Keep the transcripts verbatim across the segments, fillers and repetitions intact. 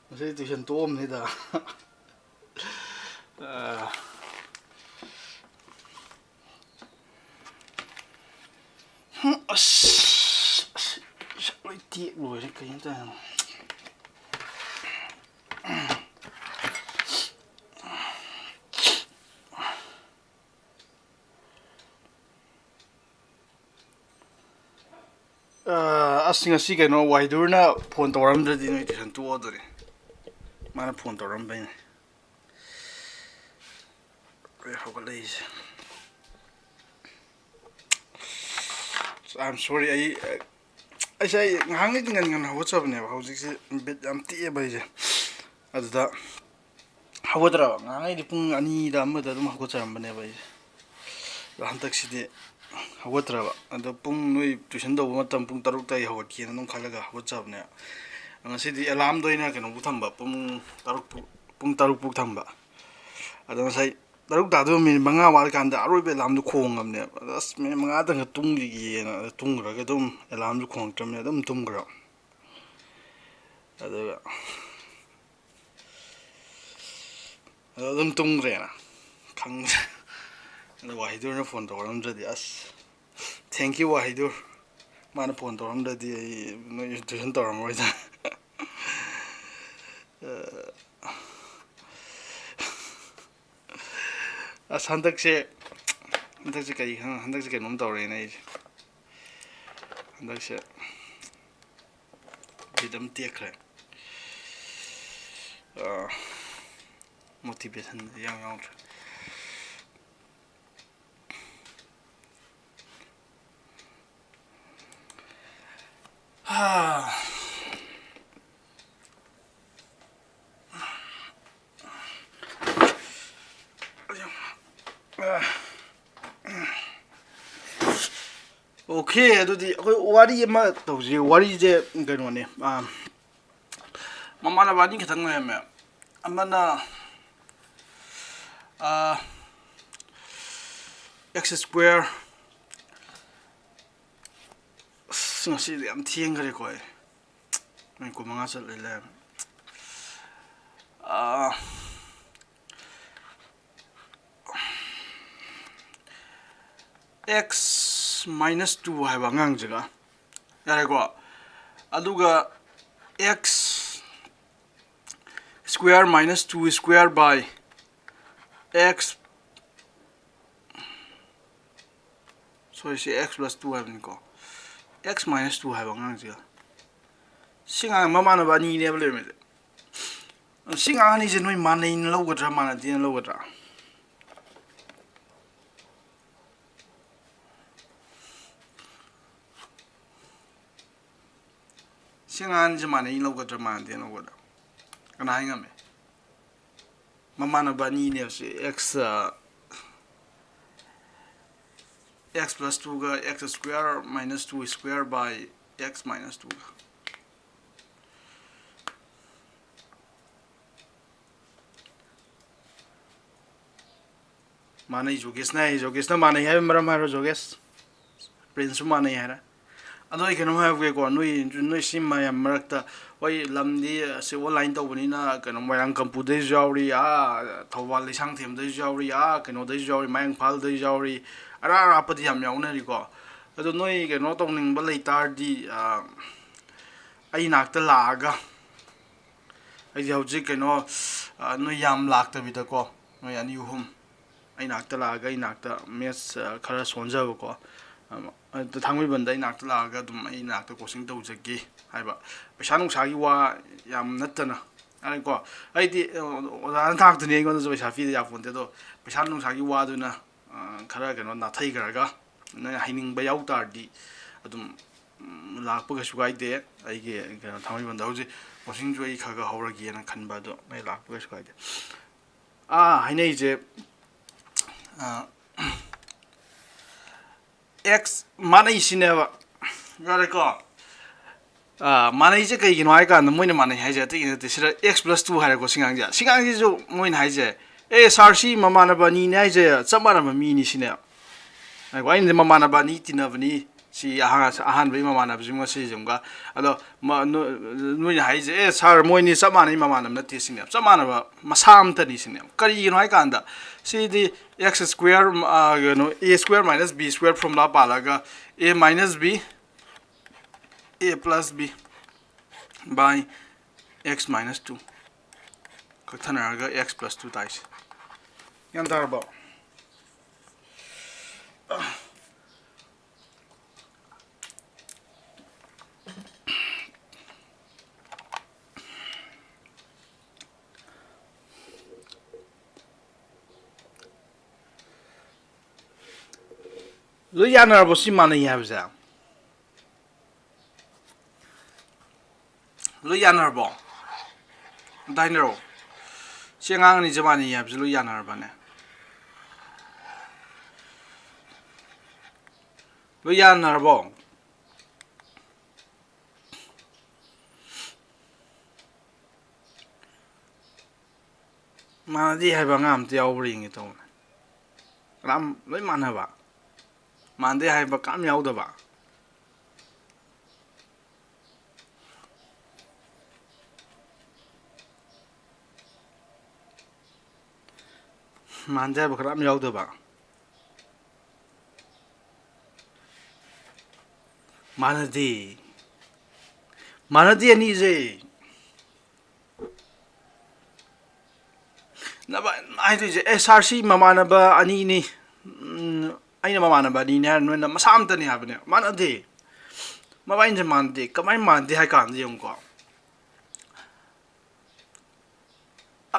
ꯉꯁꯤ tuition ꯇꯣꯛꯑꯝꯅꯤꯗ꯫ ꯑ, ꯍꯨꯝ, ꯑꯁ, ꯑꯁ, ꯏꯁꯥ ꯂꯣꯏ ꯇꯦꯛ ꯂꯣꯏꯔꯦ, ꯀꯩꯅꯣ ꯇꯧꯔꯤꯅꯣ? ꯑ, ꯑꯁ, ꯉꯁꯤ ꯀꯩꯅꯣ, ꯋꯥꯍꯤꯗꯨꯔꯅ phone ꯇꯧꯔꯝꯗ꯭ꯔꯗꯤ ꯅꯣꯏ tuition ꯇꯣꯛꯑꯗꯣꯔꯤ꯫ ꯃꯥꯅ phone ꯇꯧꯔꯝꯕꯩꯅꯦ ꯑꯩ ꯍꯧꯒꯠꯂꯛꯏꯁꯦ꯫ I'm sorry, ꯑꯩ, ꯑꯩꯁꯦ, ꯑꯩ ꯉꯍꯥꯟꯈꯩꯗꯤ ꯉꯟ ꯉꯟꯅ ꯍꯧꯒꯠꯆꯕꯅꯦꯕ, ꯍꯧꯖꯤꯛꯁꯦ ꯕꯤꯠ ꯌꯥꯝ ꯇꯦꯛꯑꯦꯕ ꯑꯩꯁꯦ꯫ ꯑꯗꯨꯗ ꯍꯧꯒꯠꯇ꯭ꯔꯕ꯫ ꯉꯍꯥꯟꯈꯩꯗꯤ ꯄꯨꯡ ꯑꯅꯤꯗ ꯑꯃꯗ ꯑꯗꯨꯝ ꯍꯧꯒꯠꯆꯔꯝꯕꯅꯦꯕ ꯑꯩꯁꯦ꯫ ꯑꯗꯣ ꯍꯟꯗꯛꯁꯤꯗꯤ ꯍꯧꯒꯠꯇ꯭ꯔꯕ꯫ ꯑꯗꯣ ꯄꯨꯡ, ꯅꯣꯏ tuition ꯇꯧꯕ ꯃꯇꯝ ꯄꯨꯡ ꯇꯔꯨꯛꯇ ꯑꯩ ꯍꯧꯒꯠꯀꯦꯅ ꯑꯗꯨꯝ ꯈꯜꯂꯒ ꯍꯧꯒꯠꯆꯕꯅꯦ꯫ ꯉꯁꯤꯗꯤ alarmꯗꯣ ꯑꯩꯅ ꯀꯩꯅꯣꯕꯨ ꯊꯝꯕ, ꯄꯨꯡ ꯇꯔꯨꯛ ꯄꯨ-, ꯄꯨꯡ ꯇꯔꯨꯛ ꯄꯨ ꯊꯝꯕ꯫ ꯑꯗꯣ ꯉꯁꯥꯏ ꯇꯔꯨꯛ ꯇꯥꯗꯧꯕ minute ꯃꯉꯥ ꯋꯥꯠꯂꯤꯀꯥꯟꯗ ꯑꯔꯣꯏꯕ alarmꯗꯣ ꯈꯣꯡꯉꯕꯅꯦꯕ꯫ ꯑꯗ ꯑꯁ, minute ꯃꯉꯥꯇꯪꯒ ꯇꯨꯝꯈꯤꯒꯦꯅ ꯇꯨꯝꯈ꯭ꯔꯒ ꯑꯗꯨꯝ alarmꯁꯨ ꯈꯣꯡꯉꯛꯇ꯭ꯔꯕꯅꯤꯅ ꯑꯗꯨꯝ ꯇꯨꯝꯈ꯭ꯔꯕ꯫ ꯑꯗꯨꯒ ꯑꯗꯣ ꯑꯗꯨꯝ ꯇꯨꯝꯈ꯭ꯔꯦꯅ ꯈꯪꯗ꯭ꯔꯦ꯫ ꯑꯗꯣ ꯋꯥꯍꯤꯗꯨꯔꯅ phone ꯇꯧꯔꯛꯑꯝꯗ꯭ꯔꯗꯤ, ꯑꯁ, thank you ꯋꯥꯍꯤꯗꯨꯔ꯫ ꯃꯥꯅ phone ꯇꯧꯔꯛꯑꯝꯗ꯭ꯔꯗꯤ ꯑꯩ ꯅꯣꯏ tuition ꯇꯧꯔꯝꯃꯔꯣꯏꯗ꯫ ꯑꯁ, ꯍꯟꯗꯛꯁꯦ, ꯍꯟꯗꯛꯁꯦ ꯀꯔꯤ ꯈꯪ-, ꯍꯟꯗꯛꯁꯦ ꯀꯩꯅꯣꯝ ꯇꯧꯔꯦꯅꯦ ꯑꯩꯁꯦ꯫ ꯍꯟꯗꯛꯁꯦ ꯕꯤꯠ ꯑꯃ ꯇꯦꯛꯈ꯭ꯔꯦ꯫ ꯑ, motivation ꯏꯌꯥꯎ ꯌꯥꯎꯗ꯭ꯔꯦ꯫ ꯍꯥ꯫ Okay, ꯑꯗꯨꯗꯤ ꯑꯩꯈꯣꯏ ꯋꯥꯔꯤ ꯑꯃ ꯇꯧꯁꯤ꯫ ꯋꯥꯔꯤꯁꯦ ꯀꯩꯅꯣꯅꯦ, ꯑꯥ, ꯃꯃꯥꯟꯅꯕ ꯑꯅꯤ ꯈꯛꯇꯪ ꯂꯩꯔꯝꯃꯦ꯫ ꯑꯃꯅ, ꯑꯥ, X square꯫ ꯑꯁ, ꯉꯁꯤꯗꯤ ꯌꯥꯝ ꯊꯦꯡꯈ꯭ꯔꯦꯀꯣ ꯑꯩ꯫ ꯃꯤꯅꯤꯠ ꯀꯨꯟꯃꯉꯥ ꯆꯠꯂꯦ ꯂꯩꯔꯝꯃꯦ꯫ ꯑꯥ, x minus two ꯍꯥꯏꯕ ꯑꯉꯥꯡꯁꯤꯒ, ꯌꯥꯔꯦꯀꯣ? ꯑꯗꯨꯒ x square minus two square by x, sorry, ꯁꯤ x plus two ꯍꯥꯏꯕꯅꯤꯀꯣ, x minus two ꯍꯥꯏꯕ ꯑꯉꯥꯡꯁꯤꯒ꯫ ꯁꯤ ꯑꯉꯥꯡ ꯃꯃꯥꯟꯅꯕ ꯑꯅꯤꯅꯦꯕ ꯂꯩꯔꯝꯃꯤꯁꯦ꯫ ꯁꯤ ꯑꯉꯥꯡ ꯑꯅꯤꯁꯦ ꯅꯣꯏ ꯃꯥꯟꯅꯩꯅ ꯂꯧꯒꯗ꯭ꯔꯥ, ꯃꯥꯟꯅꯗꯦꯅ ꯂꯧꯒꯗ꯭ꯔꯥ? ꯁꯤ ꯑꯉꯥꯡ ꯑꯅꯤꯁꯦ ꯃꯥꯟꯅꯩꯅ ꯂꯧꯒꯗ꯭ꯔꯥ, ꯃꯥꯟꯅꯗꯦꯅ ꯂꯧꯒꯗ꯭ꯔꯥ? ꯀꯅꯥ ꯍꯥꯏ ꯉꯝꯃꯦ? ꯃꯃꯥꯟꯅꯕ ꯑꯅꯤꯅꯦꯕ ꯁꯤ, x, ꯑ, x plus two ꯒ x square minus two square by x minus two ꯒ꯫ ꯃꯥꯟꯅꯩ, ꯖꯣꯒꯦꯁꯅ ꯍꯥꯏ, ꯖꯣꯒꯦꯁꯅ ꯃꯥꯟꯅꯩ ꯍꯥꯏꯕ ꯃꯔꯝ ꯍꯥꯏꯔꯣ, ꯖꯣꯒꯦꯁ? ꯄ꯭ꯔꯤꯟꯁꯁꯨ ꯃꯥꯟꯅꯩ ꯍꯥꯏꯔꯦ꯫ ꯑꯗꯣ ꯑꯩ ꯀꯩꯅꯣꯝ ꯍꯥꯏꯍꯧꯒꯦꯀꯣ, ꯅꯣꯏ, ꯅꯣꯏ ꯁꯤ ꯃꯌꯥꯝ ꯃꯔꯛꯇ, ꯍꯣꯏ, ꯂꯝꯗꯤ ꯑꯁꯤ online ꯇꯧꯕꯅꯤꯅ, ꯀꯩꯅꯣ, ꯃꯣꯏꯔꯥꯡ ꯀꯝꯄꯨꯗꯩꯁꯨ ꯌꯥꯎꯔꯤ, ꯑꯥ, ꯊꯧꯕꯥꯜ ꯂꯩꯁꯥꯡꯊꯦꯝꯗꯩꯁꯨ ꯌꯥꯎꯔꯤ, ꯑꯥ, ꯀꯩꯅꯣꯗꯩꯁꯨ ꯌꯥꯎꯔꯤ, ꯃꯌꯥꯡ ꯏꯝꯐꯥꯜꯗꯩꯁꯨ ꯌꯥꯎꯔꯤ, ꯑꯔꯥꯞ ꯑꯔꯥꯞꯄꯗꯤ ꯌꯥꯝ ꯌꯥꯎꯅꯔꯤꯀꯣ꯫ ꯑꯗꯣ ꯅꯣꯏ ꯀꯩꯅꯣ ꯇꯧꯅꯤꯡꯕ ꯂꯩꯇꯥꯔꯗꯤ, ꯑꯥ, ꯑꯩ ꯅꯥꯛꯇ ꯂꯥꯛꯑꯒ, ꯑꯩꯁꯦ ꯍꯧꯖꯤꯛ ꯀꯩꯅꯣ, ꯑꯥ, ꯅꯣꯏ ꯌꯥꯝ ꯂꯥꯛꯇꯕꯤꯗꯀꯣ, ꯅꯣꯏ ꯑꯅꯤ ꯑꯍꯨꯝ ꯑꯩ ꯅꯥꯛꯇ ꯂꯥꯛꯑꯒ, ꯑꯩ ꯅꯥꯛꯇ maths, ꯑ, ꯈꯔ ꯁꯣꯟꯖꯕꯀꯣ, ꯑ, ꯑꯗ ꯊꯥꯡꯃꯩꯕꯟꯗ ꯑꯩ ꯅꯥꯛꯇ ꯂꯥꯛꯑꯒ ꯑꯗꯨꯝ ꯑꯩ ꯅꯥꯛꯇ coaching ꯇꯧꯖꯒꯦ ꯍꯥꯏꯕ꯫ ꯄꯩꯁꯥ ꯅꯨꯡꯁꯥꯒꯤ ꯋꯥ ꯌꯥꯝ ꯅꯠꯇꯅ, ꯌꯥꯔꯦꯀꯣ? ꯑꯩꯗꯤ, ꯑ, ꯑꯣꯖꯥꯅ ꯊꯥꯛꯇꯨꯅꯤ ꯑꯩꯉꯣꯟꯗꯁꯨ ꯄꯩꯁꯥ ꯄꯤꯗ ꯌꯥꯄꯣꯟꯇꯦ꯫ ꯑꯗꯣ ꯄꯩꯁꯥ ꯅꯨꯡꯁꯥꯒꯤ ꯋꯥꯗꯨꯅ, ꯑ, ꯈꯔ ꯀꯩꯅꯣ ꯅꯥꯊꯩꯈ꯭ꯔꯒ, ꯅꯣꯏꯅ ꯍꯩꯅꯤꯡꯕ ꯌꯥꯎ ꯇꯥꯔꯗꯤ ꯑꯗꯨꯝ, ꯎꯝ, ꯂꯥꯛꯄ ꯀꯩꯁꯨ ꯀꯥꯏꯗꯦ꯫ ꯑꯩꯒꯤ ꯀꯩꯅꯣ ꯊꯥꯡꯃꯩꯕꯟꯗ ꯍꯧꯖꯤꯛ coachingꯁꯨ ꯑꯩ ꯈꯔ ꯈꯔ ꯍꯧꯔꯒꯦꯅ ꯈꯟꯕ, ꯑꯗꯣ ꯅꯣꯏ ꯂꯥꯛꯄ ꯀꯩꯁꯨ ꯀꯥꯏꯗꯦ꯫ ꯑꯥ, ꯍꯥꯏꯅꯩꯁꯦ, ꯑꯥ, x ꯃꯥꯟꯅꯩ ꯁꯤꯅꯦꯕ꯫ ꯌꯥꯔꯦꯀꯣ? ꯑꯥ, ꯃꯥꯟꯅꯩꯁꯦ ꯀꯩꯒꯤꯅꯣ ꯍꯥꯏ ꯀꯥꯟꯗ, ꯃꯣꯏꯅ ꯃꯥꯟꯅꯩ ꯍꯥꯏꯁꯦ ꯑꯇꯩꯒꯤ ꯅꯠꯇꯦ, ꯁꯤꯗ x plus two ꯍꯥꯏꯔꯦꯀꯣ, ꯁꯤ ꯑꯉꯥꯡꯁꯦ꯫ ꯁꯤ ꯑꯉꯥꯡꯁꯤꯁꯨ ꯃꯣꯏꯅ ꯍꯥꯏꯁꯦ, "ꯑꯦ, sir, ꯁꯤ ꯃꯃꯥꯟꯅꯕ ꯑꯅꯤꯅꯦ ꯍꯥꯏꯁꯦ, ꯆꯞ ꯃꯥꯟꯅꯕ ꯃꯤꯅꯤ" ꯁꯤꯅꯦꯕ꯫ ꯉꯥꯏꯈꯣ, ꯑꯩꯅꯗꯤ ꯃꯃꯥꯟꯅꯕ ꯑꯅꯤ ꯇꯤꯟꯅꯕꯅꯤ, ꯁꯤ ꯑꯍꯥꯟ-, ꯑꯍꯥꯟꯕꯒꯤ ꯃꯃꯥꯟꯅꯕꯁꯤꯡꯒ ꯁꯤꯁꯤꯡꯒ꯫ ꯑꯗꯣ ꯃ-, ꯅꯣ-, ꯅꯣꯏꯅ ꯍꯥꯏꯁꯦ, "ꯑꯦ ꯁꯥꯔ, ꯃꯣꯏꯅꯤ ꯆꯞ ꯃꯥꯟꯅꯩ, ꯃꯃꯥꯟꯅꯕ ꯅꯠꯇꯦ" ꯁꯤꯅꯦꯕ꯫ ꯆꯞ ꯃꯥꯟꯅꯕ ꯃꯁꯥ ꯑꯝꯇꯅꯤ ꯁꯤꯅꯦꯕ꯫ ꯀꯔꯤꯒꯤꯅꯣ ꯍꯥꯏ ꯀꯥꯟꯗ, ꯁꯤꯗꯤ x square, ꯑ, ꯀꯩꯅꯣ, a square minus b square formula ꯄꯥꯜꯂꯒ a minus b, a plus b by x minus two ꯀꯛꯊꯠꯅꯔꯒ x plus two ꯇꯥꯏꯁꯦ꯫ ꯒ꯭ꯌꯥꯟ ꯇꯥꯔꯕꯣ? ꯂꯣꯏ ꯌꯥꯅꯔꯕꯣ ꯁꯤ ꯃꯥꯟꯅꯩ ꯍꯥꯏꯕꯁꯦ? ꯂꯣꯏ ꯌꯥꯅꯔꯕꯣ? ꯑꯝꯇ ꯍꯥꯏꯅꯔꯛꯑꯣ꯫ ꯁꯤ ꯑꯉꯥꯡ ꯑꯅꯤꯁꯦ ꯃꯥꯟꯅꯩ ꯍꯥꯏꯕꯁꯦ ꯂꯣꯏ ꯌꯥꯅꯔꯕꯅꯦ? ꯂꯣꯏ ꯌꯥꯅꯔꯕꯣ? ꯃꯥꯟꯅꯗꯦ ꯍꯥꯏꯕ ꯑꯉꯥꯡ ꯑꯝꯇ ꯌꯥꯎꯕ꯭ꯔꯥ ꯌꯦꯡꯒꯦ ꯇꯧꯕꯅꯦ꯫ ꯀꯅꯥꯝ, ꯂꯣꯏ ꯃꯥꯟꯅꯕ꯫ ꯃꯥꯟꯅꯗꯦ ꯍꯥꯏꯕ ꯀꯅꯥꯝ ꯌꯥꯎꯗꯕ꯫ ꯃꯥꯟꯅꯗꯦ ꯍꯥꯏꯕ ꯀꯅꯥꯝ ꯌꯥꯎꯗꯕ꯫ ꯃꯥꯟꯅꯗꯦ꯫ ꯃꯥꯟꯅꯗꯦ ꯑꯅꯤꯁꯦ꯫ ꯅꯕ-, ꯍꯥꯏꯗꯣꯏꯁꯦ, "ꯑꯦ ꯁꯥꯔ, ꯁꯤ ꯃꯃꯥꯟꯅꯕ ꯑꯅꯤꯅꯤ, ꯎꯝ, ꯑꯩꯅ ꯃꯃꯥꯟꯅꯕ ꯑꯅꯤꯅꯤ" ꯍꯥꯏꯔ ꯅꯣꯏꯅ ꯃꯁꯥ ꯑꯝꯇꯅꯤ ꯍꯥꯏꯕꯅꯦ꯫ ꯃꯥꯟꯅꯗꯦ꯫ ꯃꯕꯥꯏꯅꯤꯁꯦ ꯃꯥꯟꯅꯗꯦ꯫ ꯀꯃꯥꯏꯅ ꯃꯥꯟꯅꯗꯦ ꯍꯥꯏ ꯀꯥꯟꯗ ꯌꯦꯡꯉꯨꯀꯣ꯫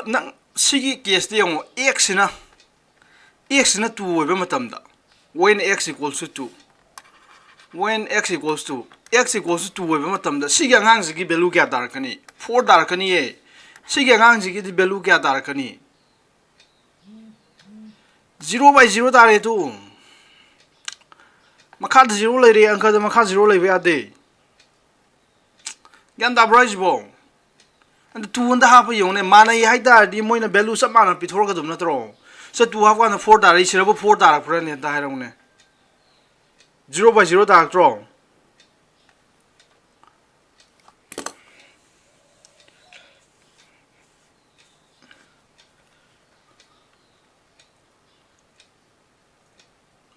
ꯅꯪ ꯁꯤꯒꯤ ꯀꯦꯁꯇ ꯌꯦꯡꯉꯣ, x ꯁꯤꯅ, x ꯁꯤꯅ two ꯑꯣꯏꯕ ꯃꯇꯝꯗ, when x equals to two, when x equals to, x equals to two ꯑꯣꯏꯕ ꯃꯇꯝꯗ ꯁꯤꯒꯤ ꯑꯉꯥꯡꯁꯤꯒꯤ value ꯀꯌꯥ ꯇꯥꯔꯛꯀꯅꯤ? Four ꯇꯥꯔꯛꯀꯅꯤꯌꯦ꯫ ꯁꯤꯒꯤ ꯑꯉꯥꯡꯁꯤꯒꯤꯗꯤ value ꯀꯌꯥ ꯇꯥꯔꯛꯀꯅꯤ? Zero by zero ꯇꯥꯔꯦ ꯇꯨ꯫ ꯃꯈꯥꯗ zero ꯂꯩꯔꯦ, ꯑꯪꯀꯗ ꯃꯈꯥ zero ꯂꯩꯕ ꯌꯥꯗꯦ꯫ ꯒ꯭ꯌꯥꯟ ꯇꯥꯕ꯭ꯔꯣ ꯍꯥꯏꯁꯤꯕꯣ? ꯑꯗꯨ two ꯑꯝꯇ ꯍꯥꯞꯄ ꯌꯦꯡꯉꯨꯅꯦ꯫ ꯃꯥꯟꯅꯩ ꯍꯥꯏ ꯇꯥꯔꯗꯤ ꯃꯣꯏꯅ value ꯆꯞ ꯃꯥꯟꯅ ꯄꯤꯊꯣꯔꯛꯀꯗꯕ ꯅꯠꯇ꯭ꯔꯣ? ꯁꯦ, two ꯍꯥꯞꯄ ꯀꯥꯟꯗ four ꯇꯥꯔꯛꯏꯁꯤꯔꯕ four ꯇꯥꯔꯛꯄ꯭ꯔꯅꯦ? ꯑꯝꯇ ꯍꯥꯏꯔꯛꯎꯅꯦ꯫ Zero by zero ꯇꯥꯔꯛꯇ꯭ꯔꯣ?